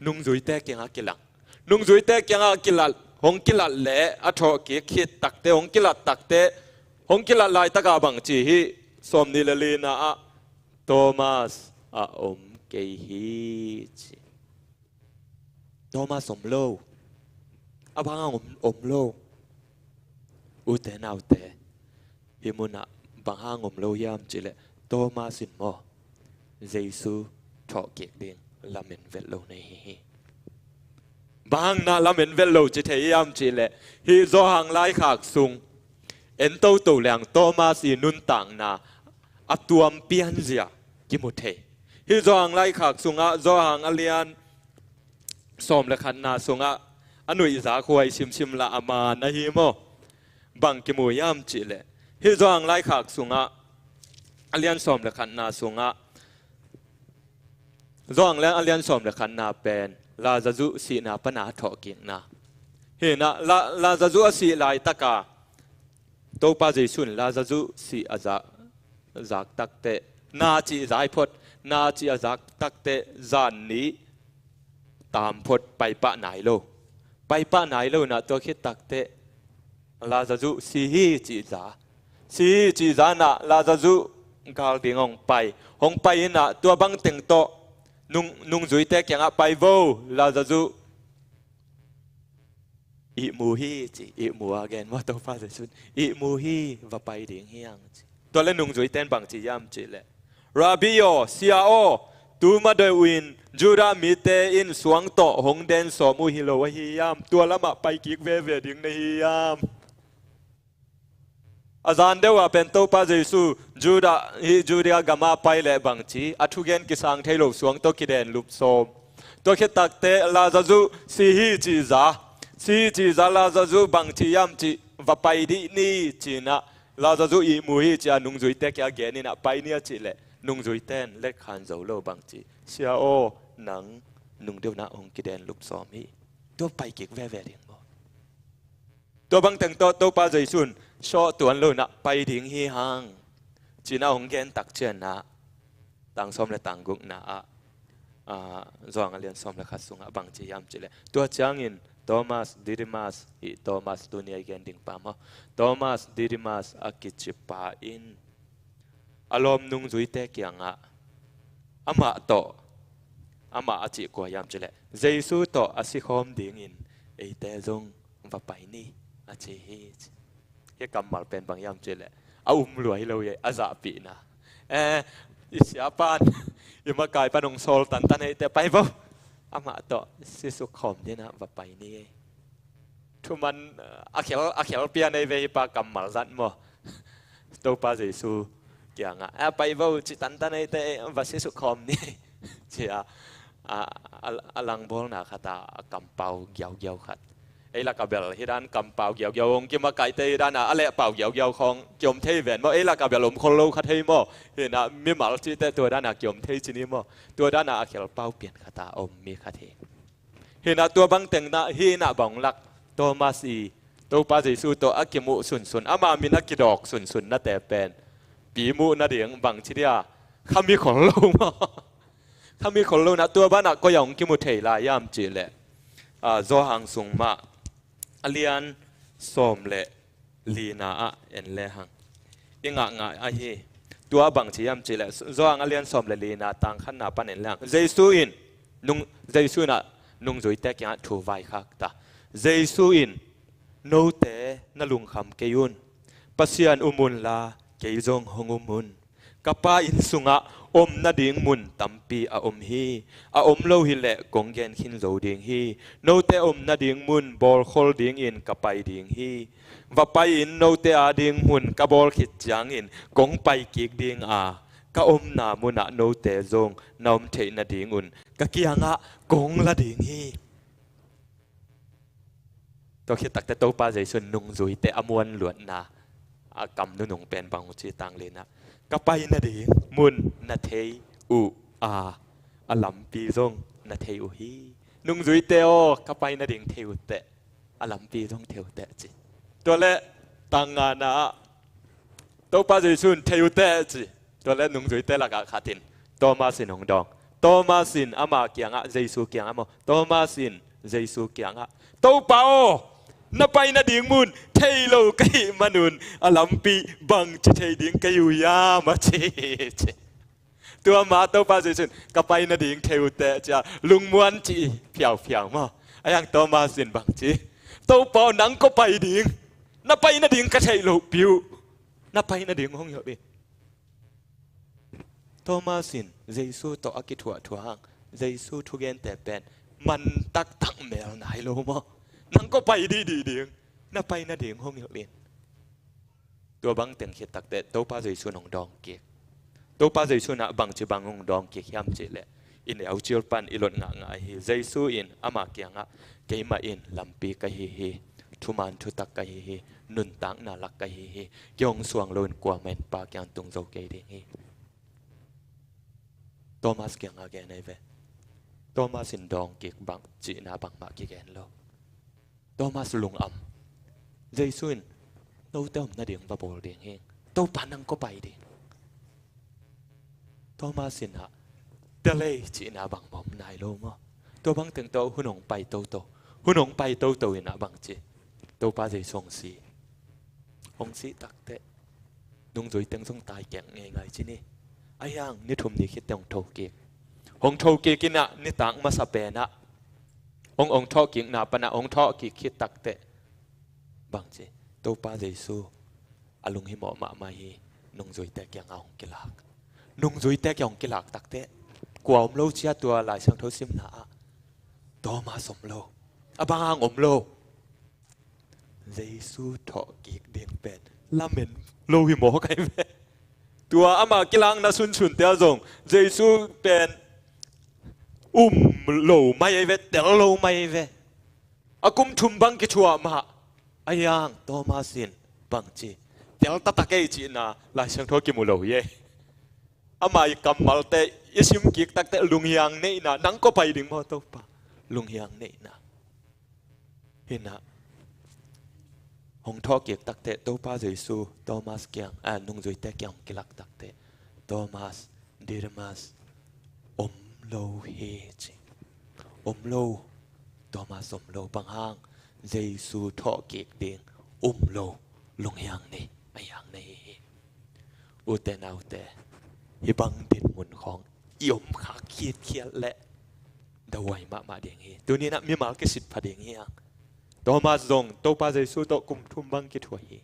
nungzuite kiangah kilang. Nungzuite kiangah kilat, hong kilat leh a thawh kik khit takteh, hong kilat takteh, hong kilat laitakah bang ci hi, sawmnih le lina ah, "Thomas a om kei hi," ci. Thomas om lo. A bang hang om, om lo? Ute naute, hih munah bang hang om lo hiam cihleh, Thomas in maw, Jesu thawh kik ding lamen vet lo nei hi hi. Bang hang na lamen vet lo ci thei hiam cihleh, hih Johan laikhak sung en toto leng Thomas i nuntakna a tuam pianzia kimu thei. Hih Johan laikhak sungah, Johan a lian sawm le khatna sungah a nuihzak huai simsim la a man ahi maw? Bang kimu hiam cihleh, hih Johan laikhak sungah a lian sawm le khatna sungah, Johan a lian sawm le khatna pen Lazarus sihna pana a thawhkikna. Hi in ah La-, Lazarus a sih laitaka Topa Jesu in Lazarus sih a zak, zak takteh, na cih zai phot, na cih a zak takteh zan nih tam phot, paipah nai lo. Paipah nai lo in ah tua khit takteh Lazarus si hi cih za. Si hi cih za in ah Lazarus gal ding hong pai. Hong pai in ah tua bang teng tawh nung, nungzuite kiangah, "Pai vo, Lazarus ihmu hi," ci. Ihmu a gen maw Topa Jesu in? "Ihmu hi, va pai ding hi hang," ci. Tua le nungzuite in bang ci hiam cihleh, "Rabbi aw, Sia aw, tu ma deuh in Judah mite in suang tawh hong den sawm uh hi lo ahi hiam? Tua lamah pai kik veve ding na hi hiam?" A zan deuh ah pen Topa Jesu Judah, hih Judea gamah pai leh bang ci, a thugen kisang thei lo, suang tawh kiden lup sawm. Tua khit takteh Lazarus si hi cih za. Si hi cih za Lazarus bang ci hiam cih, "Va pai dih ni," ci in ah Lazarus ihmu hi ci a nungzuite kiangah gen in ah, "Pai ni," a cih leh nungzuite in letkhan zo lo, bang ci, "Sia aw, nang nung deuh in ah hong kiden lup sawm hi. Tua pai kik veve ding maw?" Tua bang teng tawh Topa Jesu in sawh tuan lo in ah, "Pai ding hi hang," ci in ah hong gen tak ciangin ah, tang sawm le tang gukna ah, ah, Johan a lian sawm le khat sungah bang ci hiam cihleh, tua ciangin Thomas Didymus, hih Thomas tuni a i gen ding pa maw, Thomas Didymus a kici pa in a lawm nungzuite kiangah, "Amah tawh," amah a cih kua hiam cihleh, "Jesu tawh a sikhawm dingin eite zong va pai ni," a ci hi, ci. Hih kammal pen bang hiam cihleh, a um lua hi lo hi, a zahpihna. "Eh, i siapa in, i makai pan hong sawl tantan hi ei teh, pai vo. Amah tawh sisuk khawm dingin ah va pai ni ei." Thuman, a khel, a khel pian ei ve hih pa kammal zat maw. Topa Jesu kiangah, "Eh, pai vo, ci tantan ei teh, va sisuk khawm ni," ci a, a, a, a langbawlna khat ah a kampau giaugiau khat. Ei lakah bel hi dan kampau giaugiau hong kimakaihte hi dan a, a lehpau giaugiau khawng kiom thei ven maw? Ei lakah bel om khol lo kha thei maw? Hi na mimal cihte tua dan a kiom thei ci ni maw? Tua dan a a khelpau pian khat a om mi khat hi. Hi na tua bang teng na hi na bang lak Thomas i Topa Jesu tawh a kimuh sunsun, ama min a kidawk sunsun nate pen pi muh nading bang ci dia, kha mi khol lo maw? Kha mi khol lo na tua ban a koi a hong kimu thei lai hiam cih leh, a, Johan sung mah a lian sawm le lina ah en le hang i ngah ngah ahi. Tua bang ci hiam cih leh Johan a lian sawm le lina tang khatna pan en le hang. Jesu in nung, Jesu in a nungzuite kiangah thu vaikhak ta. Jesu in, "Note na lungkham kei un. Pasian um unla kei zong hong um un. Ka Pa inn sungah om nading mun tampi a om hi. A om lo hileh kong gen khin zo ding hi. Note om nading mun bawlkhol dingin ka pai ding hi. Va pai in, note ading mun ka bawl khit ciangin kong pai kik ding a, ka omna munah note zong na om theih nadingun ka kiangah kong la ding hi." Tua khit takte Topa Jesu in nungzuite a muan luatna a kam nunung pen bang uh ci tang lina, "Ka pai nading mun na thei uh a, a lampi zong na thei uh hi. Nungzuite aw, ka pai nading thei uh teh, a lampi zong thei uh teh," ci. Tua le tang ngana ah Topa Jesu in, "Thei uh teh," ci. Tua le nungzuite lakah khat in Thomas in hong dawng. Thomas in ama kiangah, Jesu kiangah maw, Thomas in Jesu kiangah, "Topa aw, na pai nading mun thei lo ka hih manun a lampi bang ci thei ding ka hi uh hiam?" a ci, ci. Tua ma Topa Jesu in, "Ka pai nading thei uh teh," ci a lungmuan ci phiauphiau maw? Ahi hang Thomas in bang ci, "Topa aw, nang kua pai ding? Na pai nading ka theih loh pi uh. Na pai nading hong hilh in." Thomas in Jesu tawh a kithuahthuah hang Jesu thugente pen man taktak mel nai lo maw? "Nang kua pai dihdih ding? Na pai nading hong hilh in." Tua bang teng khit takte Topa Jesu in hong dawng kik. Topa Jesu in a bang ci bang hong dawng kik hiam cih leh, i neu cil pan i lot ngahngah ahi. Jesu in ama kiangah, "Keimah in lampi ka hi hi, thuman thutak ka hi hi, nuntakna lak ka hi hi. Kei hong suang loin kuamah in Pa kiang tung zo kei ding hi." Thomas kiangah gen ahi ve. Thomas in dawng kik bang cihna bangmah kigen lo. Thomas lungam. Jesu in, "Note om nading va bawl ding hi. Topa, nang kua pai ding?" Thomas in a, "Tel ei," cihna bangmah om nai lo maw? Tua bang teng tawh hun hong pai toto. Hun hong pai toto in a bang ci, Topa Jesu hong si. Hong sih takte nungzui teng zong tai keng ngeingai ci ni. Ahi hang ni thum ni khit teh hong tho kik. Hong tho kik in a nitak masa pen ah hong, hong thawh kikna pan ah hong thawh kik khit takte bang ci, Topa Jesu a lunghimawh mahmah hi. Nungzuite kiangah hong kilak. Nungzuite kiang hong kilak takte kua om lo cia tua Lai Siangtho simna ah Thomas om lo. A bang hang om lo? Jesu thawh kik ding pen lamen lo hi mawk ahi ve. Tua ama kilakna sunsunte ah zong Jesu pen um lo mai ahi ve, tel lo mai ahi ve. A kum thum bang kithuah mah. Ahi hang Thomas in bang ci, "Tel taktak ei," cihna Lai Siangtho kimu lo hi ei. Ama i kammalte i sim kik takte lunghiang neihna, "Nang kua pai ding maw Topa?" Lunghiang neihna. Hi na, hong thawh kik takte Topa Jesu Thomas kiang, a, nungzuite kiang hong kilak takte, "Thomas, Didymus, om lo hi," ci. Om lo. Thomas om lo. Bang hang? Jesu thawh kik ding um lo. Lunghiang nei, a hiang nei hi. Ute naute, hih bang dinmun khawng i om khak khitkhiat leh dahuai mahmah ding hi. Tuni in ah mimal kisit pha ding hi hang. Thomas zong Topa Jesu tawh kum thum bang kithuah hi.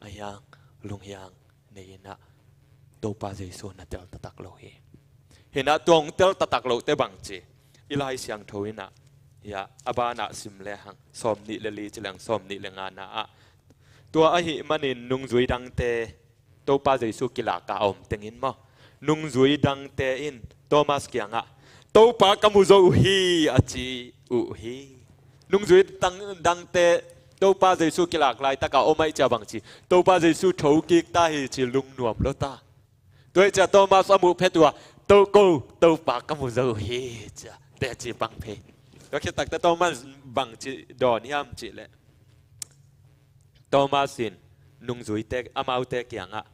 A hiang, lunghiang nei in ah Topa Jesu na tel taktak lo hi. Hi na, tua hong tel taktak lohte bang ci, i Lai Siangtho in ah, ya, a banah sim le hang, sawm nih le li ci leng sawm nih le ngana ah, tua ahih manin nungzui dangte Topa Jesu kilak a om tengin maw, nungzui dangte in Thomas kiangah, "Topa ka mu zo uh hi," a ci uh hi. Nungzui dang, dangte Topa Jesu kilak laitak a om ahih ciang bang ci, Topa Jesu thokik ta hi ci lungnuam lo ta. Tua ahih ciang Thomas a muh phet uh a, "To ko, Topa ka mu zo hi," ci a teci pang phei. Tua khit takte Thomas bang ci dawn hiam cih leh, Thomas in nungzuite, amaute kiangah,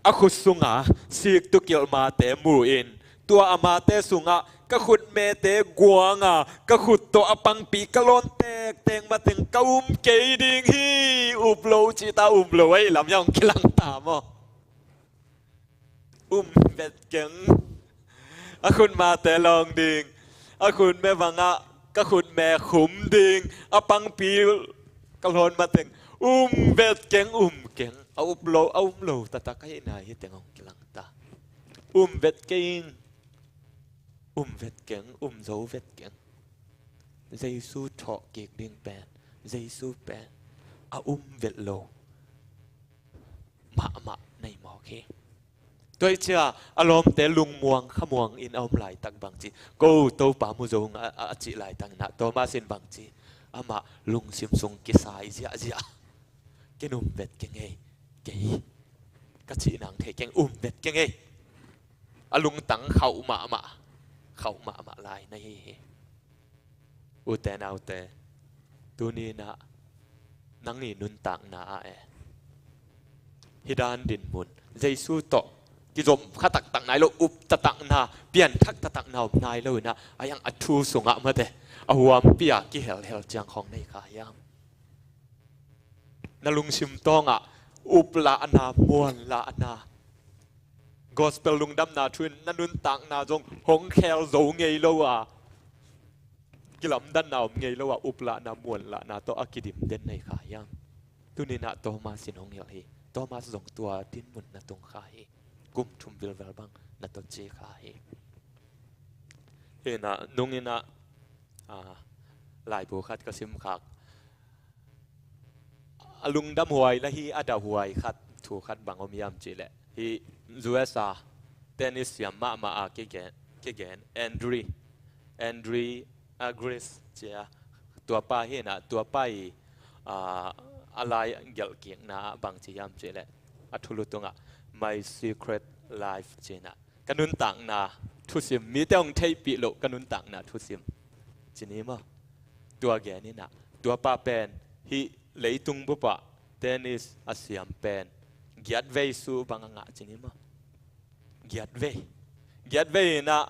"A khut sunga siktukilh mate mu-in, tua a mate sungah ka khutmete guang a, ka khut tawh a pangpi ka lawn tektek mateng ka um kei ding hi." Up lo cih ta, um lo ahih lam hiam hong kilang ta maw? Um vet keng. A khutmete lawng ding, a khutme bangah ka khutme khum ding, a pangpi ka lawn mateng um vet keng, um keng. A up lo, a um lo taktak ahih na hi teng hong kilang ta. Um vet keng, um vet keng, um zo vet keng. Jesu thawhkik ding pen, Jesu pen a um vet lo mahmah na hi mawk hi. Tua ahih ciang a lawmte lungmuang khamuang in a om laitak bang ci, "Ko, Topa mu zo ing," a, a, a cih laitak in ah Thomas in bang ci, "Amah lungsim sung kisai ziahziah. Ken um vet keng ei, kei ka cih nang thei keng, um vet keng ei." A lungtang khauh mahmah, khauh mahmah lai na hi hi. Ute naute, tuni in ah nang i nuntakna ah e, hih dan dinmun, Jesu tawh kizom kha taktak nai lo, up taktakna, pianthak taktakna om nai lo in ah, a iang a thu sungah mate, a huampi a kihelhel ciang khawng na hi kha hiam? Na lungsim tawngah uplahna, muanlahna, gospel lungdamna thu in na nuntakna zong hong khel zo ngei lo a, kilamdanna om ngei lo a, uplahna, muanlahna tawh a kidim den na hi kha hiam? Tuni in ah Thomas in hong hilh hi. Thomas zong tua dinmun na tung kha hi. Kum thum vilvel bang na tawh ci kha hi. Hi in ah, nung in ah, a, laibu khat ka simkhak. A lungdam huai la hi, a dah huai khat, thu khat bang om hiam cih leh, hih U S A tennis siam mahmah a kigen, kigen Andre, Andre Agassi ci a, tua pa hi in ah, tua pa i, a, a lai gelhkikna ah bang ci hiam cih leh, a thulu tungah My Secret Life ci in ah, ka nuntakna thusim, mite hong theihpih loh ka nuntakna thusim ci ni maw? Tua gen in ah, tua pa pen hih leitung bup ah tennis a siam pen giat vei su bang a ngah ci ni maw? Giat vei. Giat vei in ah,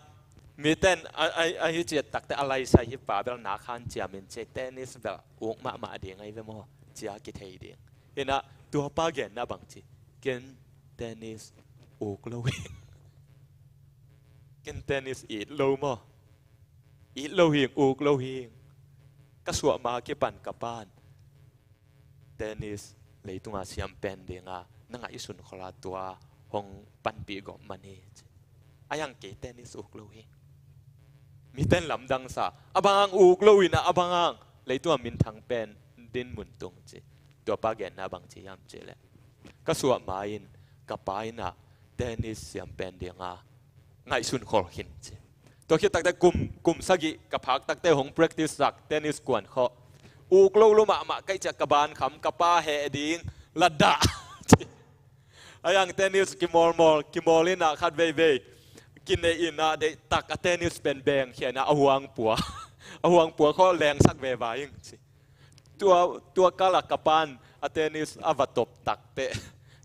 mite in a, a, a hi ciat takte a laisai hi pa bel nak hanciam in ci, tennis bel uk mahmah ding ahi ve maw, ci a kithei ding. Hi in ah tua pa genna bang ci, ken tennis uk lo hi. Ken tennis it lo maw? It lo hi, uk lo hi. Ka suah ma kipan ka pan tennis leitunga siam pen dinga na ngaihsun khol a, tua hong panpih gawp man hi ci. A iang kei tennis uk lo hi. Mite in lamdang sa, a bang hang uk lo in ah, a bang hang leitunga minthang pen dinmun tung ci. Tua pa genna bang ci hiam cih leh, ka suah ma in ka pa in ah tennis siam pen dinga ngaihsun khol khin ci. Tua khit takte kum, kum sagih ka phak takte hong practice sak, tennis kuan khawh. Uk lo lo mahmah ka hih ciang ka ban kham, ka pa heh ding, la dah. A iang tennis kimawlmawl, kimawl in ah khat veivei kineih in ah, deihtak a tennis pen bengkhia in ah a huang pua. A huang pua khawh lengsak veva ing ci. Tua, tua kal a ka pan a tennis a va top takteh,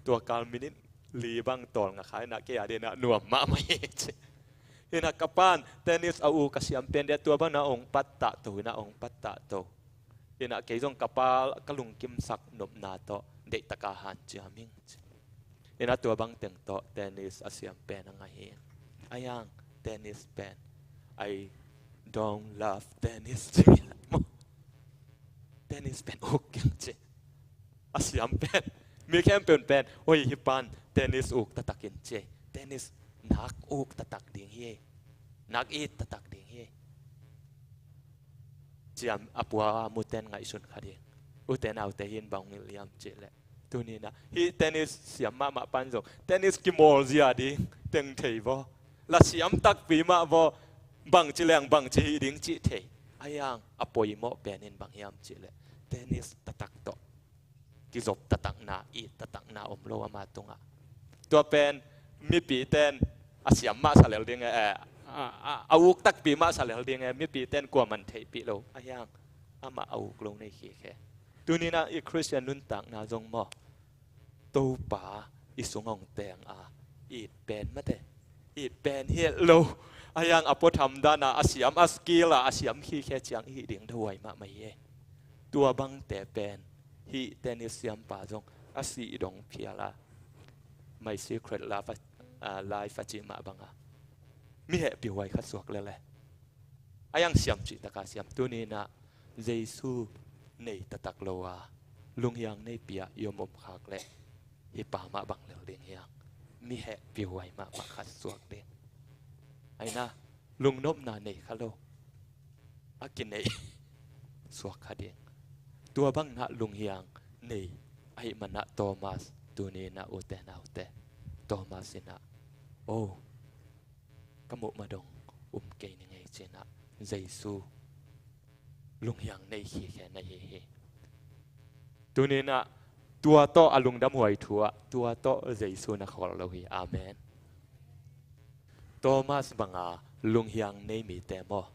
tua kal minute li bang tawlnga kha in ah kei a dingin ah nuam mahmah hi ci. Hi in ah ka pan tennis a uk a siam pen dia, tua bang in ah hong pattah to, hi in ah hong pattah to. Hi in ah kei zong ka pa ka lungkimsak nopna tawh deihtak a hanciam ing ci. Hi in ah tua bang teng tawh tennis a siam pen a ngah hi. A iang tennis pen, "I don't love tennis," ci. Tennis pen uk keng ci. A siam pen, mi khempeuh in pen, "Oi, hih pan tennis uk taktak in," ci. "Tennis nak uk taktak ding hi ei. Nak it taktak ding hi ei," ci a, a pua a mute in ngaihsun kha ding. Ute naute, hi in bang hong hilh hiam cih leh, tuni in ah hih tennis siam mahmah pan zong tennis kimawl zia ding teng thei vaw, la siam takpi mah vaw, bangci leng bangci hih ding cih thei. Ahi hang a poimawh pen in bang hiam cih leh tennis taktak tawh kizop taktakna, it taktakna om lo ama tungah. Tua pen mipi ten a siam mah sa lel ding e, eh, a, a, a uk takpi mah sa lel ding e, mipi ten kuaman theihpih lo. Ahi hang amah a uk lo nei khikhe. Tuni-in ah i Khristian nuntakna zong maw, Topa i sung hong teng a, it pen mate, it pen hi lo. Ahi hang a puatham dan a, a siam, a skill a, a siam khikhe ciang i hih ding dawi mahmah hi e. Tua bangte pen hih tennis siampa zong a sih dong phial a, My Secret Life a, a, Life a cih mah bang a, mi hehpihhuai khat suak lel e. Ahi hang siam cih tak a siam. Tuni-in ah Jesu nei taktak lo a, lunghiang neipi a i om om khak leh hih pa mah bang lel ding hiam? Mi hehpihhuai mahmah khat suak ding. Ahi na, lungnopna nei kha lo, a kineih suak kha ding. Tua bangin ah lunghiang nei ahih manin ah Thomas, tuni-in ah ute naute, Thomas in ah, "Oh, ka muh ma dong um kei ning ei," ci-in ah Jesu lunghiang nei khikhe na hi hi. Tuni-in ah tua tawh a lungdamhuai thu ah, tua tawh Jesu na khawl lo hi. Amen. Thomas banga lunghiang nei mite maw,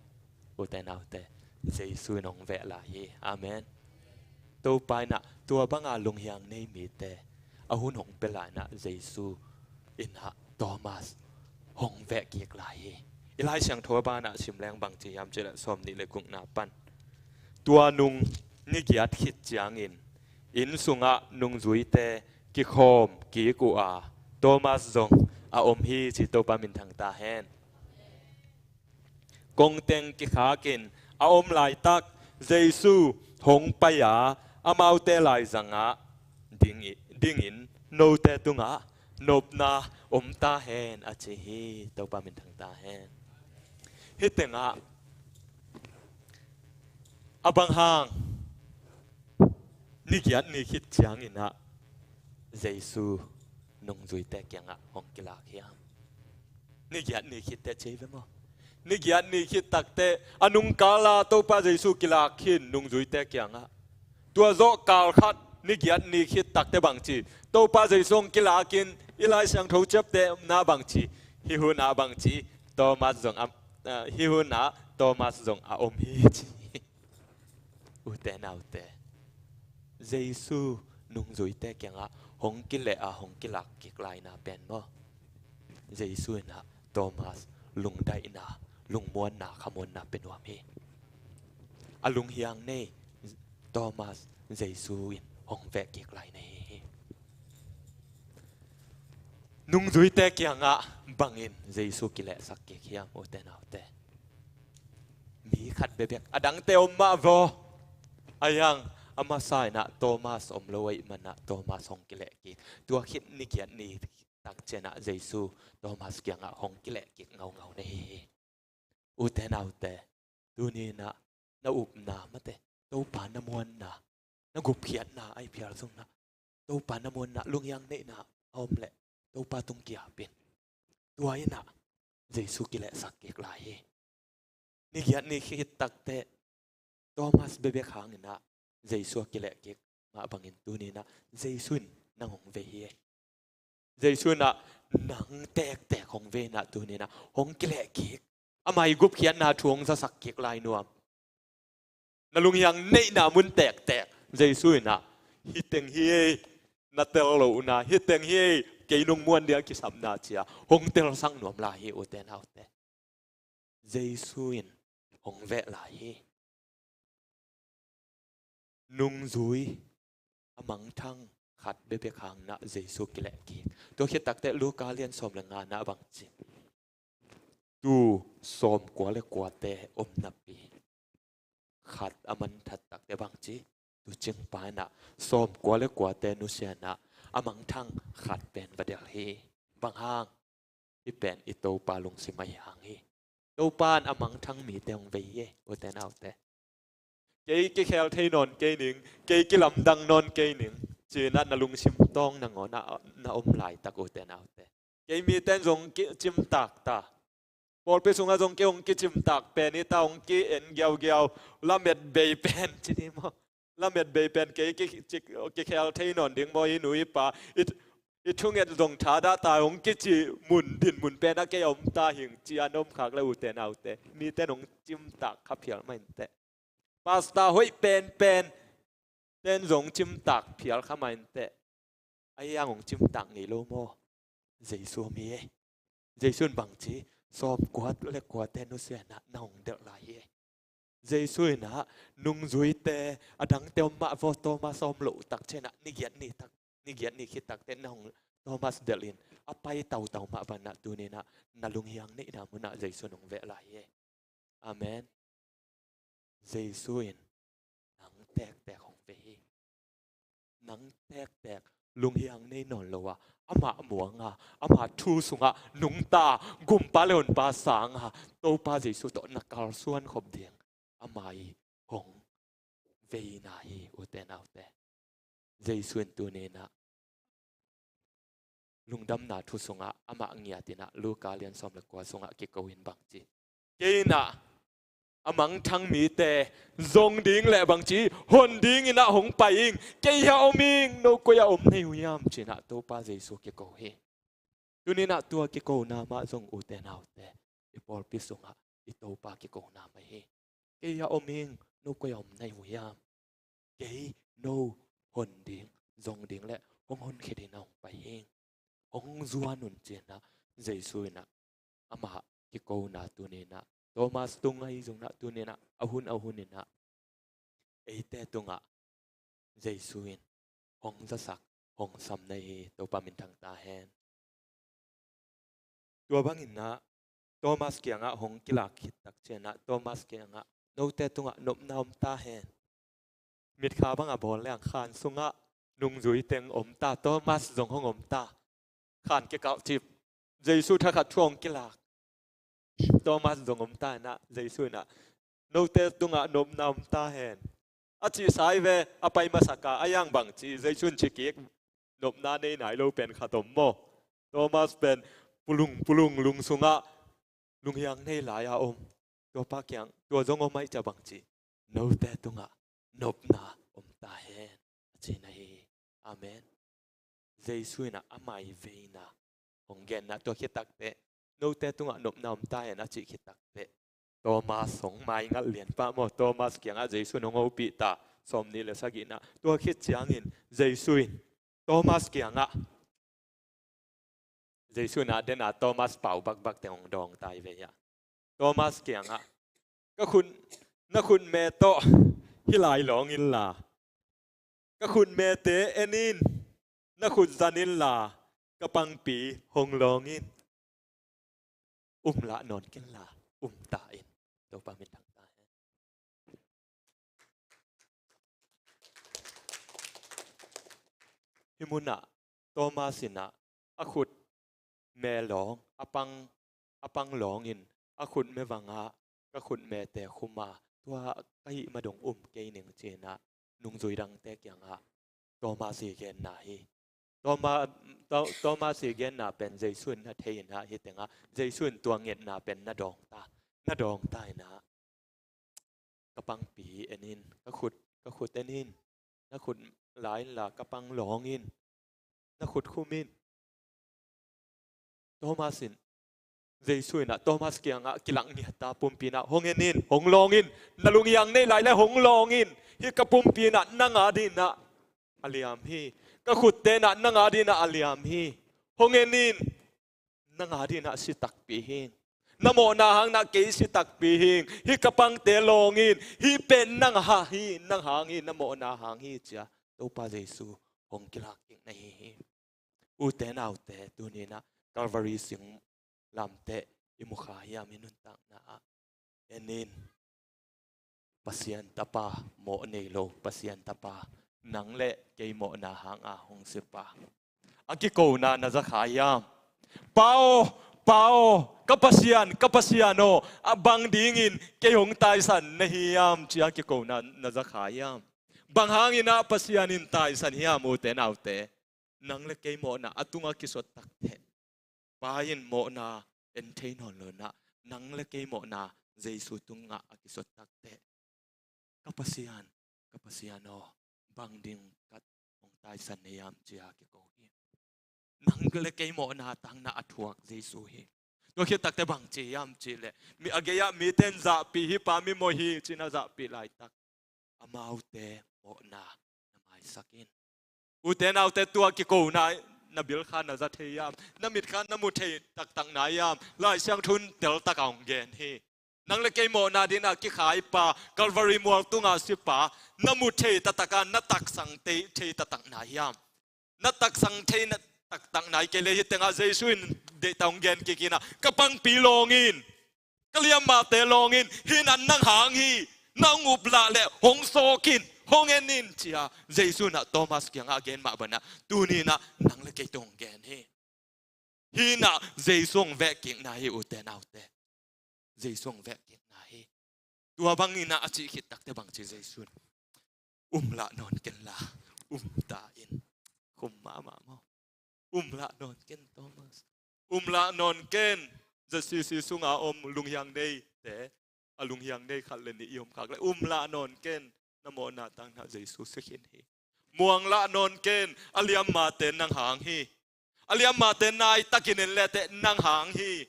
ute naute, Jesu in hong veh lai hi. Amen. Topa in ah tua banga lunghiang nei mite a hun hong pia lai-in ah Jesu in ah Thomas hong veh kik lai hi. I Lai Siangtho a banah sim leng bang ci hiam cih leh sawmnih le gukna pan, tua nung ni giat khit ciangin inn sungah nungzuite kikhawm kik uh a, Thomas zong a om hi, ci. Topa minthang ta hen. Kongteng kikhakin a om laitak Jesu hong pai a, amaute laizangah ding i-, dingin note tungah nopna om ta hen, a ci hi. Topa minthang ta hen. Hih tengah a bang hang ni giat ni khit ciangin ah Jesu nungzuite kiangah hong kilak hiam? Ni giat ni khit teh ci ve maw? Ni giat ni khit takteh a nungkal a Topa Jesu kilak khin nungzuite kiangah. Tua zawh kal khat ni giat ni khit takteh bang ci? Topa Jesu hong kilakin i Lai Siangtho ciaptehna bang ci? Hih hunah bang ci? Thomas zong a, ah, hih hunah Thomas zong a om hi, ci. Ute naute, Jesu nungzuite kiangah hong kileh a hong kilak kik laina pen maw, Jesu in ah Thomas lungdaihna, lungmuanna, khamuanna pia nuam hi. A lunghiang nei Thomas Jesu in hong veh kik lai na hi hi. Nungzuite kiangah bangin Jesu kilehsak kik hiam, ute naute? Mi khat bekbek, a dangte om mah vaw. Ahi hang a masa in ah Thomas om lo ahih manin ah Thomas hong kileh kik. Tua khit ni giat ni tak ciangin ah Jesu Thomas kiangah hong kileh kik ngaungau na hi hi. Ute naute, tuni in ah na upna mate, Topa na muanna, na gupkhiatna ahi phial zong in ah Topa na muanna, lunghiang neihna a om leh Topa tung ki-ap in. Tua in ah Jesu kilehsak kik lai hi. Ni giat ni khit takteh Thomas bekbek hangin ah Jesu a kileh kik mah bangin tuni in ah Jesu in nang hong vei hi. Jesu in ah nang tektek hong vei in ah tuni in ah hong kileh kik, ama ii gupkhiatna thu hong zasak kik lai nuam. Na lunghiang neihna mun tektek Jesu in ah, "Hih teng hi ei, na tel lohna, hih teng hi ei, kei nong muan ding a kisapna," ci-a hong telsak nuam lai hi, ute naute. Jesu in hong veh lai hi. Nungzui a mangthang khat bekbek hangin ah Jesu kileh kik. Tua khit takteh Luka lian sawm le nga na bang ci? Tuu sawmkua le kuate om napi, khat a mangthang takteh bang ci? Tuucingpa in ah sawmkua le kuate nusia in ah a mangthang khat pen va delh hi. Bang hang? Hih pen i Topa lungsim ahi hang hi. Topa in a mangthang mite hong vei hi, ute naute. "Kei kikhel thei nawn kei ning, kei kilamdang nawn kei ning," ci-in ah na lungsim tawng nangawn ah na om laitak, ute naute, kei mite in zong kicim taktak, Pawlpi sungah zong kei hong kicimtak pen hi ta, hong ki-en giaugiau, lamet bei pen ci ni maw? Lamet bei pen kei ki, ki, kikhel thei nawn ding maw, i nu i pa, i, i thunget zong thadah ta, hong kici mun, din mun pen a kei a om ta hing ci a na om khak le, ute naute, mite nong cimtak kha phial mah inteh. Pastor hoih penpen ten zong cimtak phial kha mah inteh. Ahi hang hong cimtak ngei lo maw? Jesu om hi. Jesu in bangci, sawm kua le kuate nusia in ah na hong delh lai hi. Jesu in ah nungzuite, a dangte om mah vaw, Thomas a om loh tak ciang ah, ni giat ni tak, ni giat ni khit tak teh na hong, Thomas delh in a pai tautau mah bangin ah tuni in ah na lunghiang neihna munah Jesu in hong veh lai hi. Amen. Jesu in nang tektek hong veh hi. Nang tektek lunghiang nei nawn lo a, amah muang a, amah thu sungah nungta, gumpa le honpa sang a, Topa Jesu tawh na kalsuan khop ding, amah i hong veina hi, ute naute. Jesu in tuni in ah lungdamna thu sungah amah ngiat in ah, Luka lian sawm le kua sungah kiko in bangci, kei in ah a mangthang mite zong ding le bangci, hon ding in ah hong pai ing, kei hiah om ing, no koi ah om na hi uh hiam, ci in ah Topa Jesu kiko hi. Tuni in ah tua kikona mah zong, ute naute, i pawlpi sungah i Topa kikona mah hi. Kei hiah om ing, no koi ah om na hi uh hiam? Kei no hon ding, zong ding le hong honkhia dingin ah hong pai ing, hong zuan un, ci in ah Jesu in ah amah kikona tuni in ah, Thomas tung ahi zongin ah tuni in ah, a hun a hun in ah eite tungah Jesu in hong zasak, hong sam na hi. Topa minthang ta hen. Tua bangin ah Thomas kiangah hong kilak khit tak ciang ah, Thomas kiangah, note tungah nopna om ta hen. Mitkha bang a bawl leng khan sungah nungzui teng om ta, Thomas zong hong om ta. Khan kikalh cip, Jesu thakhat thu hong kilak, Thomas zong om ta in ah, Jesu in ah, note tungah nopna om ta hen, a cih sa hi ve. A pai masak a, a hiang bangci, Jesu in ci kik, nopna nei nai lo pen khat om maw? Thomas pen pulung pulung lung sungah lunghiang nei lai a om. Tua pa kiang, tua zong om ahih ciang bangci, note tungah nopna om ta hen, a ci na hi. Amen. Jesu in ah a mai veina hong genna, tua khit tak teh, note tungah nopna om ta hen, a cih khit tak teh, Thomas hong maingat lian pah maw? Thomas kiangah Jesu in hong hopih ta, sawmnih le sagihna. Tua khit ciangin Jesu in Thomas kiangah, Jesu in ah den a Thomas pau bakbak teng hong dawng ta hi ve hiah. Thomas kiangah, ka khut, na khutme tawh hih lai lawng inla, ka khutmete en in, na khut zan inla, ka pangpi hong lawng in. Um lah nawn kenla, um ta in. Topa minthang ta hen. Hih munah Thomas in ah a khutme lawng, a pang, a pang lawngin a khutme vangah, ka khutmete khum a, tua ka hih ma dong um kei ning, ci in ah nungzui dangte kiangah Thomas i genna hi. Thoma-, Tho-, Thomas i genna pen Jesu in na thei in ah, hih tengah Jesu in tua ngetna pen na dawng ta, na dawng ta in ah, ka pangpi en in, ka khut, ka khut en in, na khut la inla, ka pang lawng in, na khut khum in. Thomas in, Jesu in ah Thomas kiangah kilak ngiat a, pumpi in ah hong en in, hong lawng in, na lunghiang nei lai le hong lawng in, hih ka pumpi in ah nang a dingin ah a liam hi, ka khutte in ah nang a dingin ah a liam hi, hong en in, nang a dingin ah si takpi hi. Na mawhna hangin ah kei si takpi hi. Hih ka pangte lawng in, hih pen nang a hi, nang hang hi, na mawhna hang hi, ci a Topa Jesu hong kilak kik na hi hi. Ute naute, tuni in ah Calvary singlamteh i mu kha hiam i nuntakna ah? En in, Pasian Tapa, mawh nei lo Pasian Tapa, nang le kei mawhna hanga hong si pa. A kikona na za kha hiam? Pa aw, Pa aw, ka Pasian, ka Pasian aw, a bang dingin kei hong taisan na hi hiam, ci a kikona na za kha hiam? Bang hangin ah Pasian in taisan hiam, ute naute? Nang le kei mawhna a tungah kisuak takteh, Pa in mawhna en thei nawn lo in ah, nang le kei mawhna Jesu tungah a kisot takteh, "Ka Pasian, ka Pasian aw, bang ding kat hong taisan na hiam?" ci-a kiko hi. Nang le kei mawhna tangna a thuak Jesu hi. Tua khit takteh bang ci hiam cih leh, mi a gei-ah mite in zahpih, "Hih pa mimawh hi," ci-in a zahpih laitak, amaute mawhna na maisak in. Ute naute, tua kikona na bil kha na za thei hiam? Na mit kha na mu thei taktak na hiam? Lai Siangtho in teltak a hong gen hi. Nang le kei mawhna dingin a kikhaipa, Calvary mual tungah sipa na mu thei taktak a, na taksang thei, thei taktak na hiam? Na taksang thei na taktak na hi kei leh, hih tengah Jesu in deihtak hong gen kik in ah, "Ka pangpi lawng in, ka liammate lawng in, hih in nang hang hi. Nang uplah leh hong sawk in, hong en in," ci-a Jesu in ah Thomas kiangah a gen mah bangin ah, tuni in ah nang le kei tung hong gen hi. Hih in ah Jesu hong vehkikna hi, ute naute. Jesu hong vehkikna hi. Tua bangin ah a cih khit takteh bang ci Jesu in? "Um lah nawn ken la, um ta in." Khum mahmah maw? "Um lah nawn ken, Thomas. Um lah nawn ken." Za sisi sunga om lunghiang neite, a lunghiang nei khat le nih i om khak leh, "Um lah nawn ken, na mawhna tangna Jesu si khin hi. Muang lah nawn ken, a liammate nang hang hi. A liammate naitakin en lehteh nang hang hi.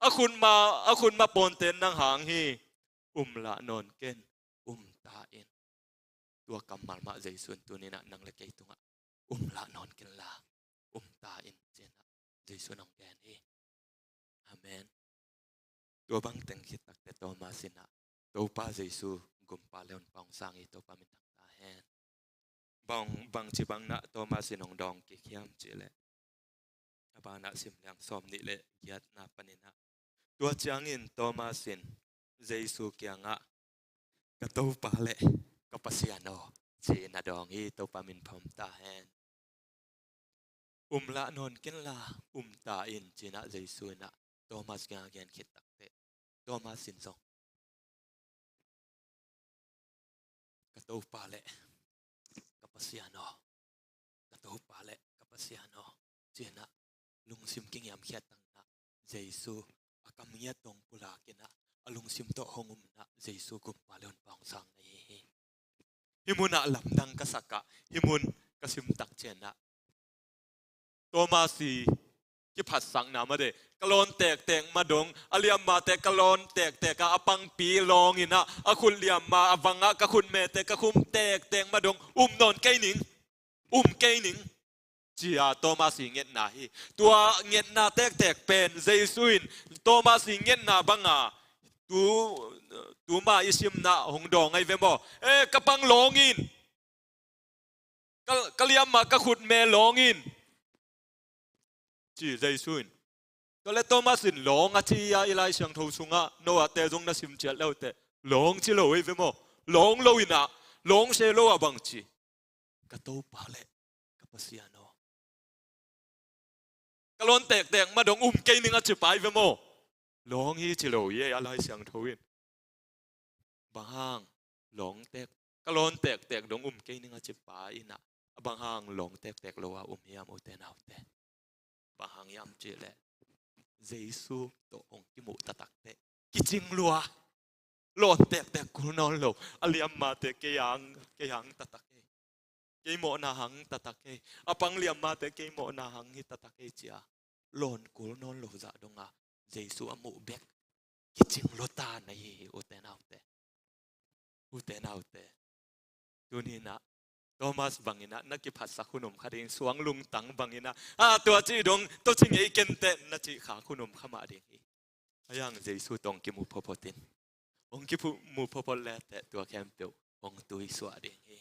A khutma, a khutma pawnte nang hang hi. Um lah nawn ken, um ta in." Tua kammal mah Jesu in tuni in ah nang le kei tungah, "Um lah nawn ken la, um ta in," ci-in ah Jesu in hong gen hi. Amen. Tua bang teng khit takteh Thomas in ah, "Topa Jesu, Gumpa le Honpa hong sang hi, Topa minthang ta hen." Bang, bangci bangin ah Thomas in hong dawng kik hiam cih leh, a banah sim leng sawmnih le giatna panin ah, tua ciangin Thomas in Jesu kiangah, "Ka Topa le ka Pasian aw," ci-in a dawng hi. Topa min phat ta hen. "Um lah nawn ken la, um ta in," ci-in ah Jesu in ah Thomas kiangah gen khit takteh, Thomas in zong, "Ka Topa le ka Pasian aw, ka Topa le ka Pasian aw," ci-in ah lungsim kingiamkhiat tangin ah Jesu a kam ngiat tawh pulak in ah, a lungsim tawh hong um in ah Jesu Gumpa le Honpa hong sang na hi hi. Hih munah lamdang ka sak ah, hih mun ka sim tak ciangin ah Thomas i kiphatsakna mah de, ka lawn tektek mah dong, a liammate ka lawn tektek a, a pangpi lawng in ah, a khut liamma a vang ah, ka khutmete ka khum tektek mah dong, um nawn kei ning, um kei ning, ci-a Thomas i ngetna hi. Tua ngetna tektek pen Jesu in Thomas i ngetna banga tu, tuma i simna hong dawng ahi ve maw? "Eh, ka pang lawng in, ka, ka liamma ka khutme lawng in," ci Jesu in. Tua leh Thomas in "lawng" a ci a, i Lai Siangtho sungah Noah te zong na sim ciat le uh teh, "lawng" ci lo ahi ve maw? Lawng lo in ah, lawng se lo ah bang ci? "Ka Topa le ka Pasian aw, ka lawn tektek mah dong, um kei ning," a ci pa ahi ve maw? "Lawng hi" ci lo hi, a Lai Siangtho in. Bang hang lawng tek, ka lawn tektek dong um kei ning a ci pa in ah, a bang hang lawng tektek lo a um hiam, ute naute? Bang hang hiam cih leh Jesu tawh hong kimuh taktak teh kicing lua. Lawn tektek kul nawn lo. A liammate kei hang, kei hang taktak ei. Kei mawhna hang taktak ei. A pang liammate kei mawhna hang hi taktak ei ci-a lawn kul nawn lo zah dong a Jesu a muh bek kicing lua ta na hi hi, ute naute. Ute naute. Tuni in ah Thomas bang in ah na kiphatsak hun om kha ding, suang lungtang bang in ah, "Ah, tua ci dong, tua ci ngei ken teh," na cih khak hun om kha mah ding hi. Ahi hang Jesu tawh hong kimu photphot in. Hong kimu photphot le teh tua khempeuh hong tuisuah ding hi.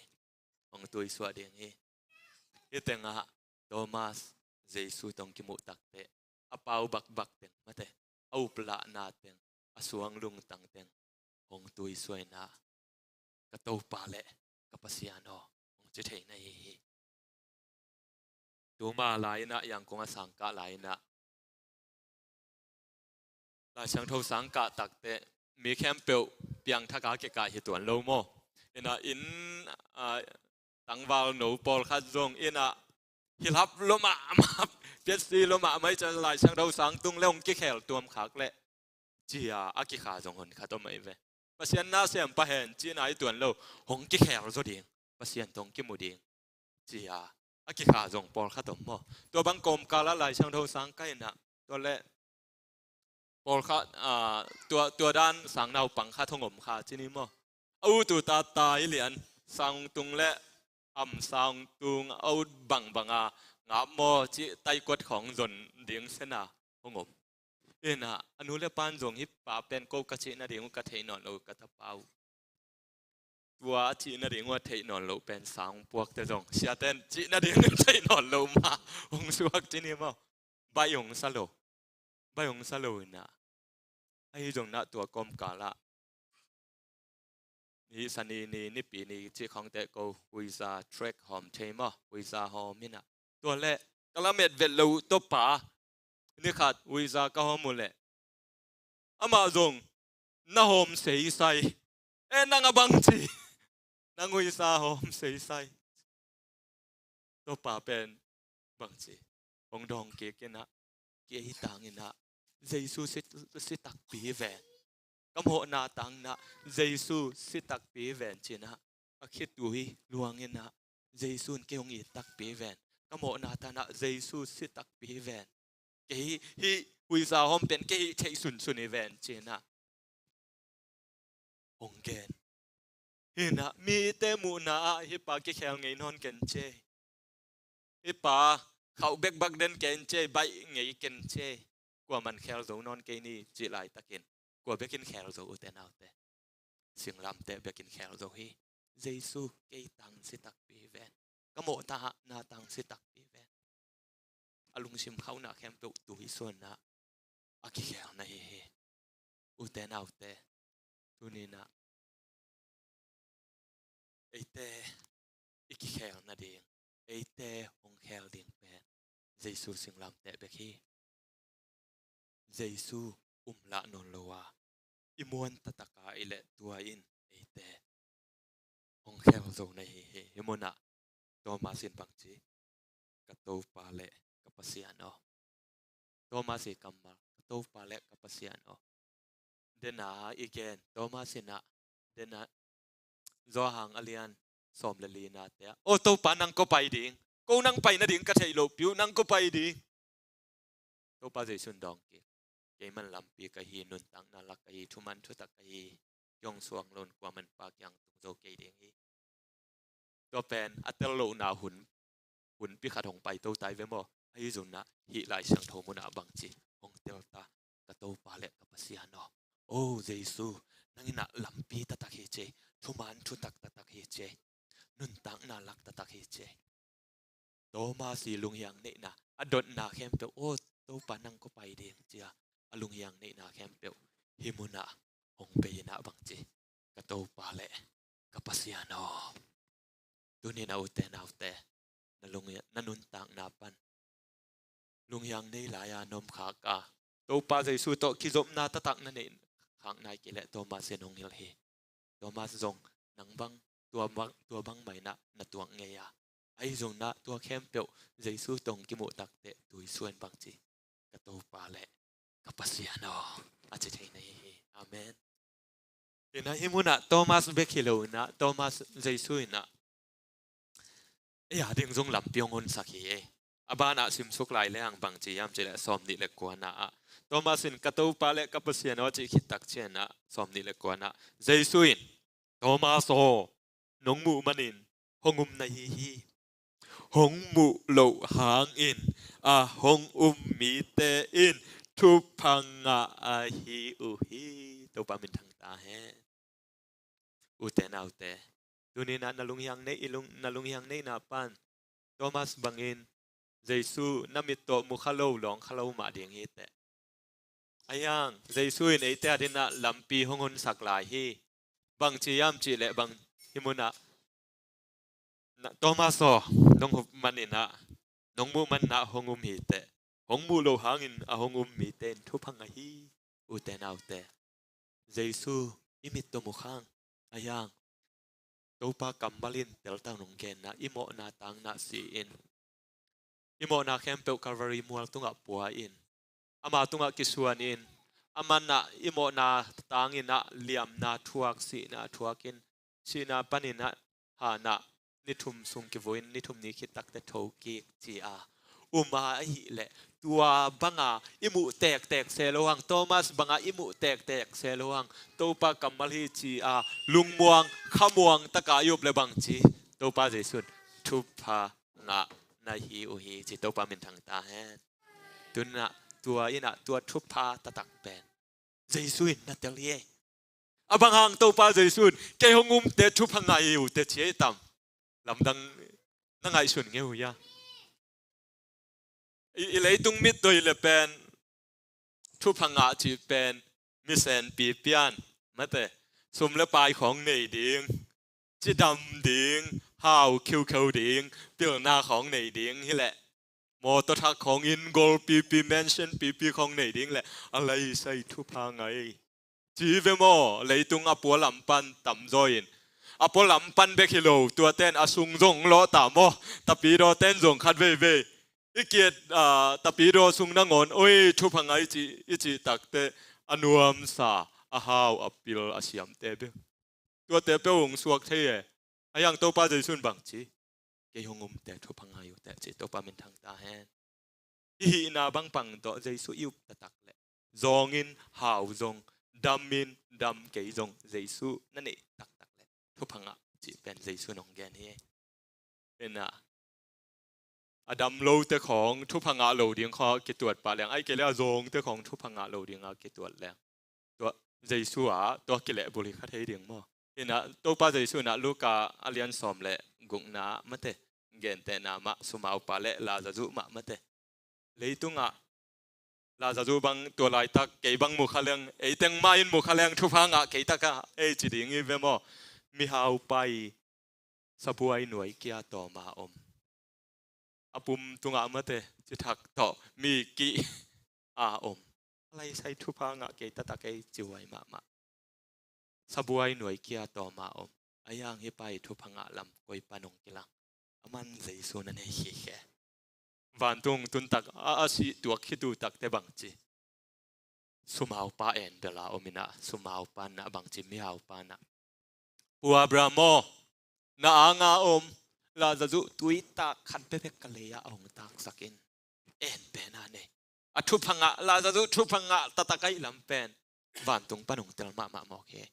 Hong tuisuah ding hi. Hih tengah Thomas Jesu tawh hong kimuh tak teh, a pau bakbak teng mate, a uplahna teng, a suang lungtang teng hong tuisuah in ah, "Ka Topa le ka Pasian aw," hong ci thei na hi hi. Tuma lai in ah, Yangon a sangkah lai in ah, Lai Siangtho sangkah tak teh mi khempeuh piangthak a kikah hi tuan lo maw? In ah, inn, ah, tangval no pawlkhat zong in ah, hilap lua mahmah, piatsi lua mahmah, i can Lai Siangtho sang tung le hong kikhel tuam khak leh, ci-a a kikha zong hon khat om ahi ve. Pasian na siampa hen cihna hi tuan lo, hong kikhel zaw ding, Pasian tawh hong kimu ding ci-a a kikha zong pawlkhat om maw. Tua bang kawmkal ah Lai Siangtho sang ka in ah, tua leh pawlkhat, aa, tua, tua dan sang naupang khat hong om kha ci ni maw. A ut ut a tai lian, sang tung leh am sang tung a ut bangbang a, ngap maw cih taikuat khawng zon ding sen a hong om. In ah, a nu leh pa'n zong hih pa pen ko ka cih nading uh ka theih nawn lo, ka tapa uh. Tua a cih nading uh a theih nawn loh pen sang puakte zong, siate'n cih nading uh a theih nawn loh mah hong suak ci ni maw. Baih hong sa lo. Baih hong sa lo in ah. Ahi zong in ah tua kawmkal ah, hih Sani ni, Nipi ni cih khawng teh ko huiza trek hawm thei maw, huiza hawm in ah. Tua leh ka lamet vet loh uh tawh pa, ni khat huiza ka hawm uh leh amah zong na hawm seisai. Eh, nang a bang ci? Nang huiza hawm seisai. Tua pa pen bang ci? Hong dawng kik in ah, kei tang in ah Jesu si, si takpi ven. Ka mawhna tang in ah Jesu si takpi ven ci in ah, a khitui luang in ah, Jesu in kei hong it takpi ven. Ka mawhna tang in ah Jesu si takpi ven. Kei hih huiza hawm pen kei hih theih sunsun hi ven ci in ah hong gen. Hi in ah mite muhna ah hih pa kikhel ngei nawn ken ci ei. Hih pa khauh bekbak den ken ci ei, baih ngei ken ci ei. Kuaman khel zo nawn kei ni cih laitakin kua bekin khel zo, ute naute? Singlamteh bekin khel zo hi. Jesu, kei tang si takpi ven. Ka mawhna tang si takpi ven. A lungsim khauhna khempeuh tui suan in ah a kikhelna hi hi. Ute naute, tuni in ah eite i kikhel nading, eite hong khel ding pen Jesu singlamteh bek hi. Jesu um lah nawn lo a, i muan taktak a i leh tua in eite hong khel zo na hi hi. Hih mun ah Thomas in bang ci? Ka Topa leh ka Pasian aw. Thomas i kammal, ka Topa leh ka Pasian aw. Dena i gen, Thomas in ah, dena, Johan a lian sawm leh lina te ah, "Aw Topa, nang kua pai ding? Ko nang pai nading ka theih loh piu, nang kua pai ding?" Topa Jesu in dawng kik, "Keiman lampi ka hi, nuntakna lak ka hi, thuman thutak ka hi. Kei hong suang lo in kuaman Pa kiang tung zo kei ding hi." Tua pen a tel lohna hun, hunpi khat hong paito tai ve maw. Ahi zong in ah hih Lai Siangtho mun ah bang ci hong tel ta? "Ka Topa leh ka Pasian aw." O Jesu, nang in ah lampi taktak hi ci ei, thuman thutak taktak hi ci ei, nuntakna lak taktak hi ci ei. Thomas i lunghiang neihna, a dotna khempeuh, "Aw Topa, nang kua pai ding?" ci a, a lunghiang neihna khempeuh hih mun ah hong bei in ah bang ci? "Ka Topa leh ka Pasian aw." Tuni in ah ute naute, na lunghiang, na nuntakna pan lunghiang nei lai-a na om khak a, Topa Jesu tawh kizopna taktak na neih khak nai kei leh Thomas in hong hilh hi. Thomas zong nang bang, tua bang, tua bang mah in ah na tuak ngei a, ahi zong in ah tua khempeuh Jesu tawh hong kimuh tak teh tui suan bang ci? "Ka Topa leh ka Pasian aw," a ci thei na hi hi. Amen. Hi in ah hih mun ah Thomas bek hi lo in ah, Thomas, Jesu in ah ei a ding zong lampi hong honsak hi ei. A ban ah simsuk lai lehang bang ci hiam cih leh sawmnih leh kuana ah, Thomas in "Ka Topa leh ka Pasian aw," a cih khit tak ciangin ah, sawmnih leh kuana ah Jesu in, "Thomas aw, nong muh manin hong um na hi hi. Hong muh loh hangin a hong um mite in thupha ngah ahi uh hi." Topa minthang ta hen. Ute naute, tuni in ah na lunghiang neih, i lung, na lunghiang neihna pan Thomas bangin Jesu na mit tawh mu kha lo, lawng kha lo mah ding hi teh. Ahi hang Jesu in eite a dingin ah lampi hong honsak lai hi. Bang ci hiam cih leh bang, hih mun ah, "Na, Thomas aw, nong muh manin ah, nong muh manin ah hong um hi teh. Hong muh loh hangin a hong um mite in thupha ngah hi." Ute naute, Jesu i mit tawh mu khang, ahi hang Topa kammal in teltak nong gen in ah, i mawhna tang in ah si in, i mawhna khempeuh Calvary mual tungah pua in, ama tungah kisuan in, a manah i mawhna tangin ah liamna thuak, sihna thuakin, sihna panin ah hanah ni thum sung kivui in ni thum ni khit takte thokik ci-a um a, ahih leh tua banga i muh tektek se lo hang, Thomas banga i muh tektek se lo hang, Topa kammal hi ci-a lungmuang khamuang taka i up le bang ci? Topa Jesu in thupha ngah na hi uh hi ci. Topa minthang ta hen. Tunah tua innah tua thupha taktak pen Jesu in na tel hi ei. A bang hang Topa Jesu in kei hong umte thupha ngah hi uh te ci ei tam? Lamdang na ngaihsun ngei uh hia? I, i leitung mitdoi le pen thupha ngah cih pen misen pipian mate, sum le pai khawng nei ding, cidam ding, hau khiukheu ding, pilna khawng nei ding hileh, mawtaw thak khawng, inn gol pipi, mansion pipi khawng nei ding le a leisai thupha ngah ei ci ve maw? Leitung a pualam pan tamzaw in, a pualam pan bek hi lo, tuaten a sung zong lawh ta maw? Tapidawten zong khat veivei i kiat, ah, tapidaw sung nangawn oi thupha ngah i cih, i cih takte a nuamsa, a hau, a pil, a siamte bek, tuate peuh hong suak thei e. Ahi hang Topa Jesu in bang ci? Kei hong umte thupha ngah hi uh teh ci. Topa minthang ta hen. I hihna bang pang tawh Jesu i up taktak leh zawngin hau zong, damin dam kei zong Jesu na neih taktak leh thupha ngah cih pen Jesu in hong gen hi. Innah a dam lote khawng thupha ngah lo ding kha kituat pah leng, ahih kei leh a zawngte khawng thupha ngah lo dinga kituat leng, tua Jesu ah tua kilehbulh hi kha thei ding maw? Innah Topa Jesu innah Luka a lian sawm le gukna mate, gentehna mah, sumaupa le Lazazu mah mate, leitungah Lazazu bang tua laitak kei bang mu kha leng, ei teng mah in mu kha leng thupha ngah kei taka ei ci ding hi ve maw? Mihaupa i sabuai nuai kia tawma om, a pum tungah mate, cithak tawh mi kih a om, a leisai thupha ngah kei taktak ei ci huai mahmah. Sabuai nuai kia tawma om. Ahi hang hih pa i thupha ngah lam koi pan hong kilang? Aman Jesu na nei khikhe. Vantung tuntak a, a sih tuak khit uh takte bang ci? Sumaupa en bel a om innah, sumaupa innah bang ci? Mihaupa innah, Pu Abraham aw, na anga om Lazazu tuitak khat bekbek ka lei ah a hong taksak in. En pen a nei. A thupha ngah, Lazazu thupha ngah taktak ahih lam pen vantung pan hong tel mahmah mawk hi.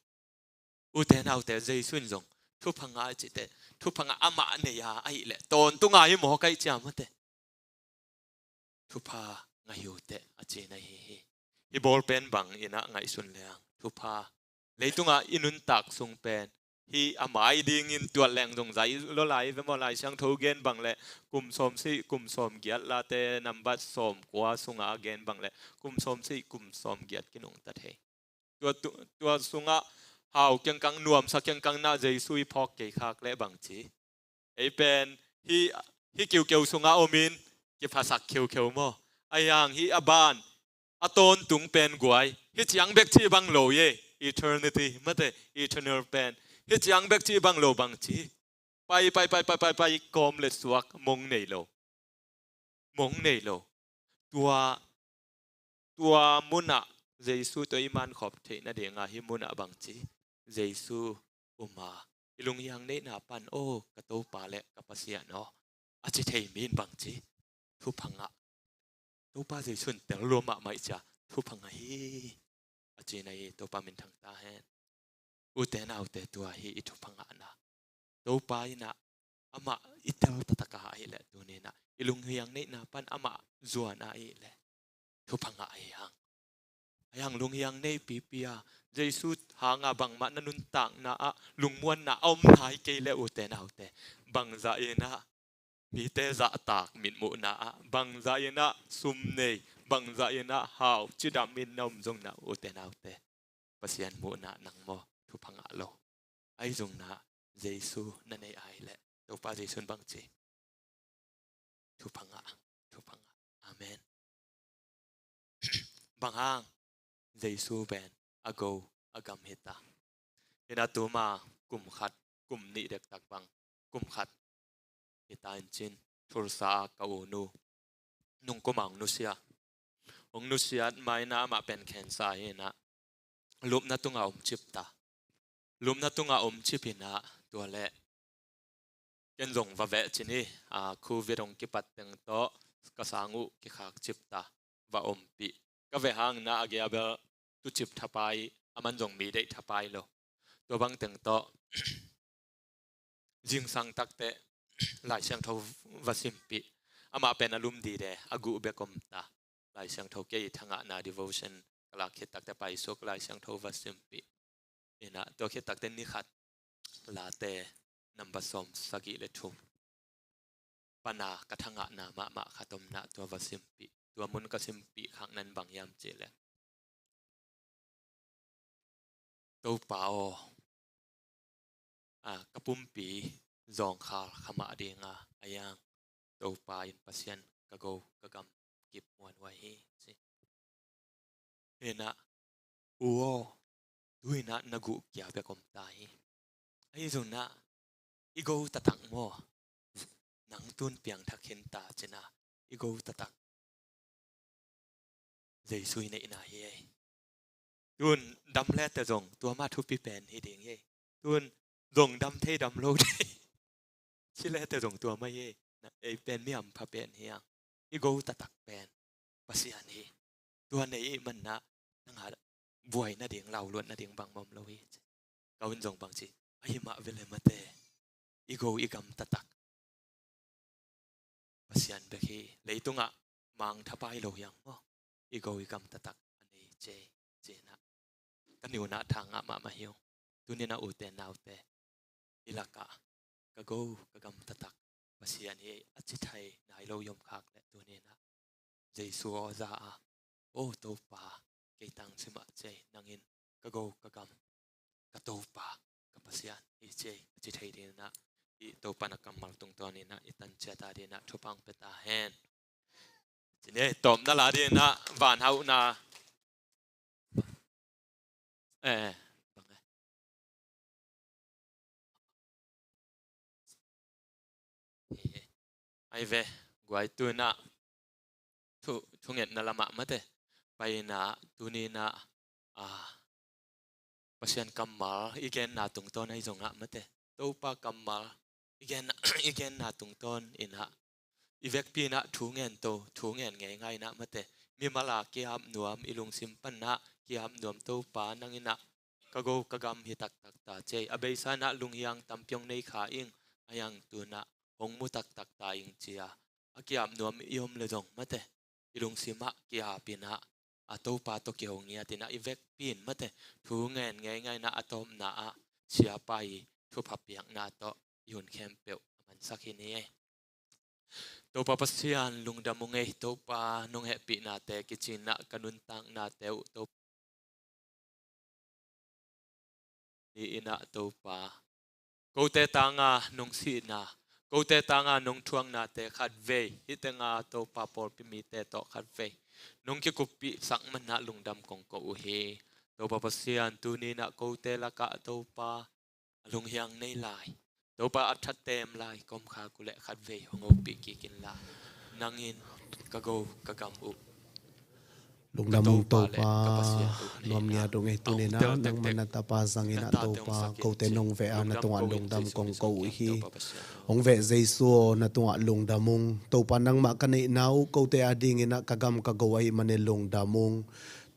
Ute naute, Jesu in zong thupha ngah a cihte, thupha ngah amah nei a ahih leh tawntung a hi mawk ahih ciang mate, thupha ngah hi uh teh a cihna hi hi. Hih bawlpen bang innah ngaihsun leng thupha, leitungah i nuntak sung pen hih a mai dingin tuat leng zong zai lua lai ve maw? Lai Siangtho gen bang le kum sawm sih kum sawm giat, Late nambat sawm kua sungah a gen bang le kum sawm sih kum sawm giat kinungta thei. Tua, tu-, tua sungah hau kengkang, nuamsa kengkang na Jesu i phawk kei khak leh bang ci? Ei pen hih, hih kiukeu sungah omin kiphasak khiukheu maw? Ahi hang hih a ban, a tawntung pen guai, hih ciang bek cih bang lo hi. Eternity mate, eternal pen hih ciang bek cih bang lo, bang ci? Pai, pai, pai, pai, pai, pai, kawm le suak, mong nei lo. Mong nei lo. Tua, tua munah Jesu tawh i mankhop theih nadinga hih munah bang ci? Jesu um a, i lunghiang neihna pan, aw ka Topa le ka Pasian aw, a ci thei mi in bang ci? Thupha ngah. Topa Jesu in tel lua mahmah ih cia, thupha ngah hi, a cihna hi. Topa minthang ta hen. Ute naute, tua hi i thupha ngahna. Topa innah amah i tel taktak a ahih leh tuni innah i lunghiang neihna pan amah zuan a ahih leh thupha ngah hi hang. Ahi hang lunghiang nei pipi a, Jesu hanga bangmah na nuntakna ah lungmuanna a om nai kei leh, ute naute, bangzah innah mite zahtak mitmuhna ah, bangzah innah sum nei, bangzah innah hau cidam in na om zongna, ute naute, Pasian muhna nang maw thupha ngah lo? Ahi zongna Jesu na nei a ahih leh Topa Jesu in bang ci? Thupha ngah, thupha ngah. Amen. Bang hang? Jesu pen a go a gam hita. Innah tuma kum khat, kum nih dektak bang, kum khat hita in cin, Tulsa ah ka unu nungkum a hong nusia. hong nusiat ma-in ah amah pen khensa hi-in ah lupna tungah om cip ta. Lupna tungah om cip in ah tua leh ken zong va veh cin hi. Covid hong kipat teng tawh ka sang uh kikhak cip ta, va ompih. Ka veh hangin ah a gei a bel tucip thapai, aman zong mi deih thapai lo. Tua bang teng tawh zingsang takteh Lai Siangtho va simpih. Amah pen a lum dide, a guh bek om ta. Lai Siangtho kei thangahna devotion ka lak khit takteh paisuk Lai Siangtho va simpih. In ah tua khit takteh ni khat Late number sawm sagih le thum pan a ka thangahna mahmah khat om in ah tua va simpih. Tua mun ka simpih khakna in bang hiam cih leh, Topa aw, a, ka pumpi zawngkhal kha mah ding a, a yang Topa in Pasian ka go ka gam kip muan uh ahi hi, ci. In ah, U aw, tu-in ah na guh kia bek om ta hi. Ahi zongin ah i go taktak maw, nang tu-in piangthak khin ta, ci-in ah i go taktak Jesu i neihna hi ei. Tu-in dam le teh zong tua mah thupi pen hi ding hi ei. Tu-in zong dam thei dam lo thei, ci le teh zong tua mah hi ei. Na, ei pen mi hampha pen hi hang. I go taktak pen Pasian hi. Tua nei i hih manin ah nang a buai nading, lauluat nading bangmah om lo hi, ci. Ka u'n zong bang ci, ahi mah ve leh mate, i go i gam taktak Pasian bek hi. Leitungah mangtha pai lo hi hang maw, i go i gam taktak a nei ci ei, ci-in ah ka nunna thangah mahmah hi ung. Tuni-in ah ute naute, i lakah ka go ka gam taktak Pasian hi ei, a ci thei nai lo i om khak leh tuni-in ah Jesu aw za a, O Topa, kei tang sim ah ci ei, nang in ka go ka gam, ka Topa, ka Pasian hi ci ei, a ci thei dingin ah i Topa na kammal tungtawnin ah i tan ciat a dingin ah thupha hong pia ta hen. Ci ni, tawpna la dingin ah van hauhna. Eh, eh, bang e. Hi, hi. Ai ve, guai, tu-in ah thu, thungetna lamah mate pai-in ah tuni-in ah, a, Pasian kammal i genna tungtawn ahi zongah mate, Topa kammal i gen, i genna tungtawn in ah i vekpi-in ah thu ngen to, thu ngen ngeingai-in ah mate, mimal a ki-ap nuam, i lungsim pan ah ki-ap nuam Topa, nang in ah ka go ka gam hi taktak ta ci ei. A beisa-in ah lunghiang tampi hong nei kha ing, a yang tu-in ah hong mu taktak ta ing, ci-a a ki-ap nuam i om leh zong mate, i lungsim ah ki-ap-in ah, a, Topa tawh kiho ngiat-in ah i vekpi-in mate, thu ngen ngeingai-in ah a tawpna ah siapa i thupha piakna tawh i hun khempeuh a mansak hi ni ei. Topa Pasian, lungdam ung ei. Topa, nong hehpihnate kicingin ah ka nuntaknate uh Topa ni-in ah Topa, kote tanga nong sihna, kote tanga nong thuaknate khatvei hih tenga Topa pawlpi mite tawh khatvei nong kikuppihsak manin ah lungdam kong ko uh hi. Topa Pasian, tuni-in ah kote lakah Topa a lunghiang nei lai, Topa a thattem lai ka om khak uh leh khatvei hong hopih kik inla, nang in ka go ka gam uh Lungdam ung Topa, nuam ngiat ung ei. Tuni-in ah nangmah na tapa zangin ah Topa, kote nong veh a, na tungah lungdam kong ko uh hi. Hong veh Jesu aw, na tungah lungdam ung. Topa, nangmah ka neihna uh kote adingin ah ka gam ka go ahih manin lungdam ung.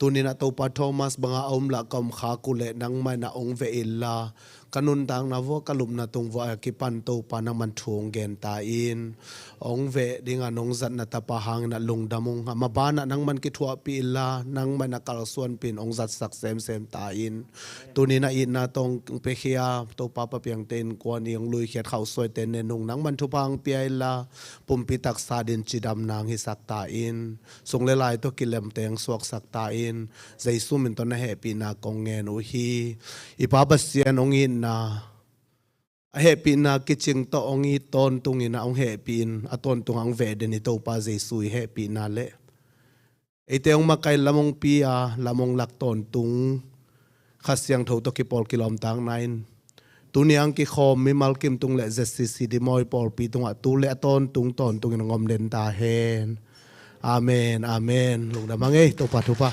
Tuni-in ah Topa, Thomas banga a om lah ka om khak uh leh nangmah in ah hong veh inla, ka nuntakna vua, ka lupna tung vua a kipan Topa nangman thu hong gen ta in. Hong veh dinga nong zatna tapa hangin ah lungdam ung. A maban ah nangman kithuahpih inla, nangmah in ah kalsuanpih in hong zatsak semsem ta in. Tuni-in ah itna tawh hong piakhia Topa, Pa Piangte innkuan i hong luikhiat khauhsuaite nen ung, nangman thupha hong pia inla, pumpi taksa adingin cidamna hong hisak ta in. Sung le lai tawh kilemte hong suaksak ta in. Jesu min tawh na hehpihna kong ngen uh hi. I Pa Pasian, hong itna, a hehpihna kicing tawh hong it tawntungin ah hong hehpih in, a tawntungah hong veh den i Topa Jesu i hehpihna leh eite hong makaih lam hong pi a, lam hong lak tawntung Kha Siangtho tawh kipawl kilawmtakna in tuni a hong kikhawm mimal kim tung le Z C C D Mawi pawlpi tungah tu le a tawntung tawntungin hong om den ta hen. Amen, amen. Lungdam hang ei, Topa thupha.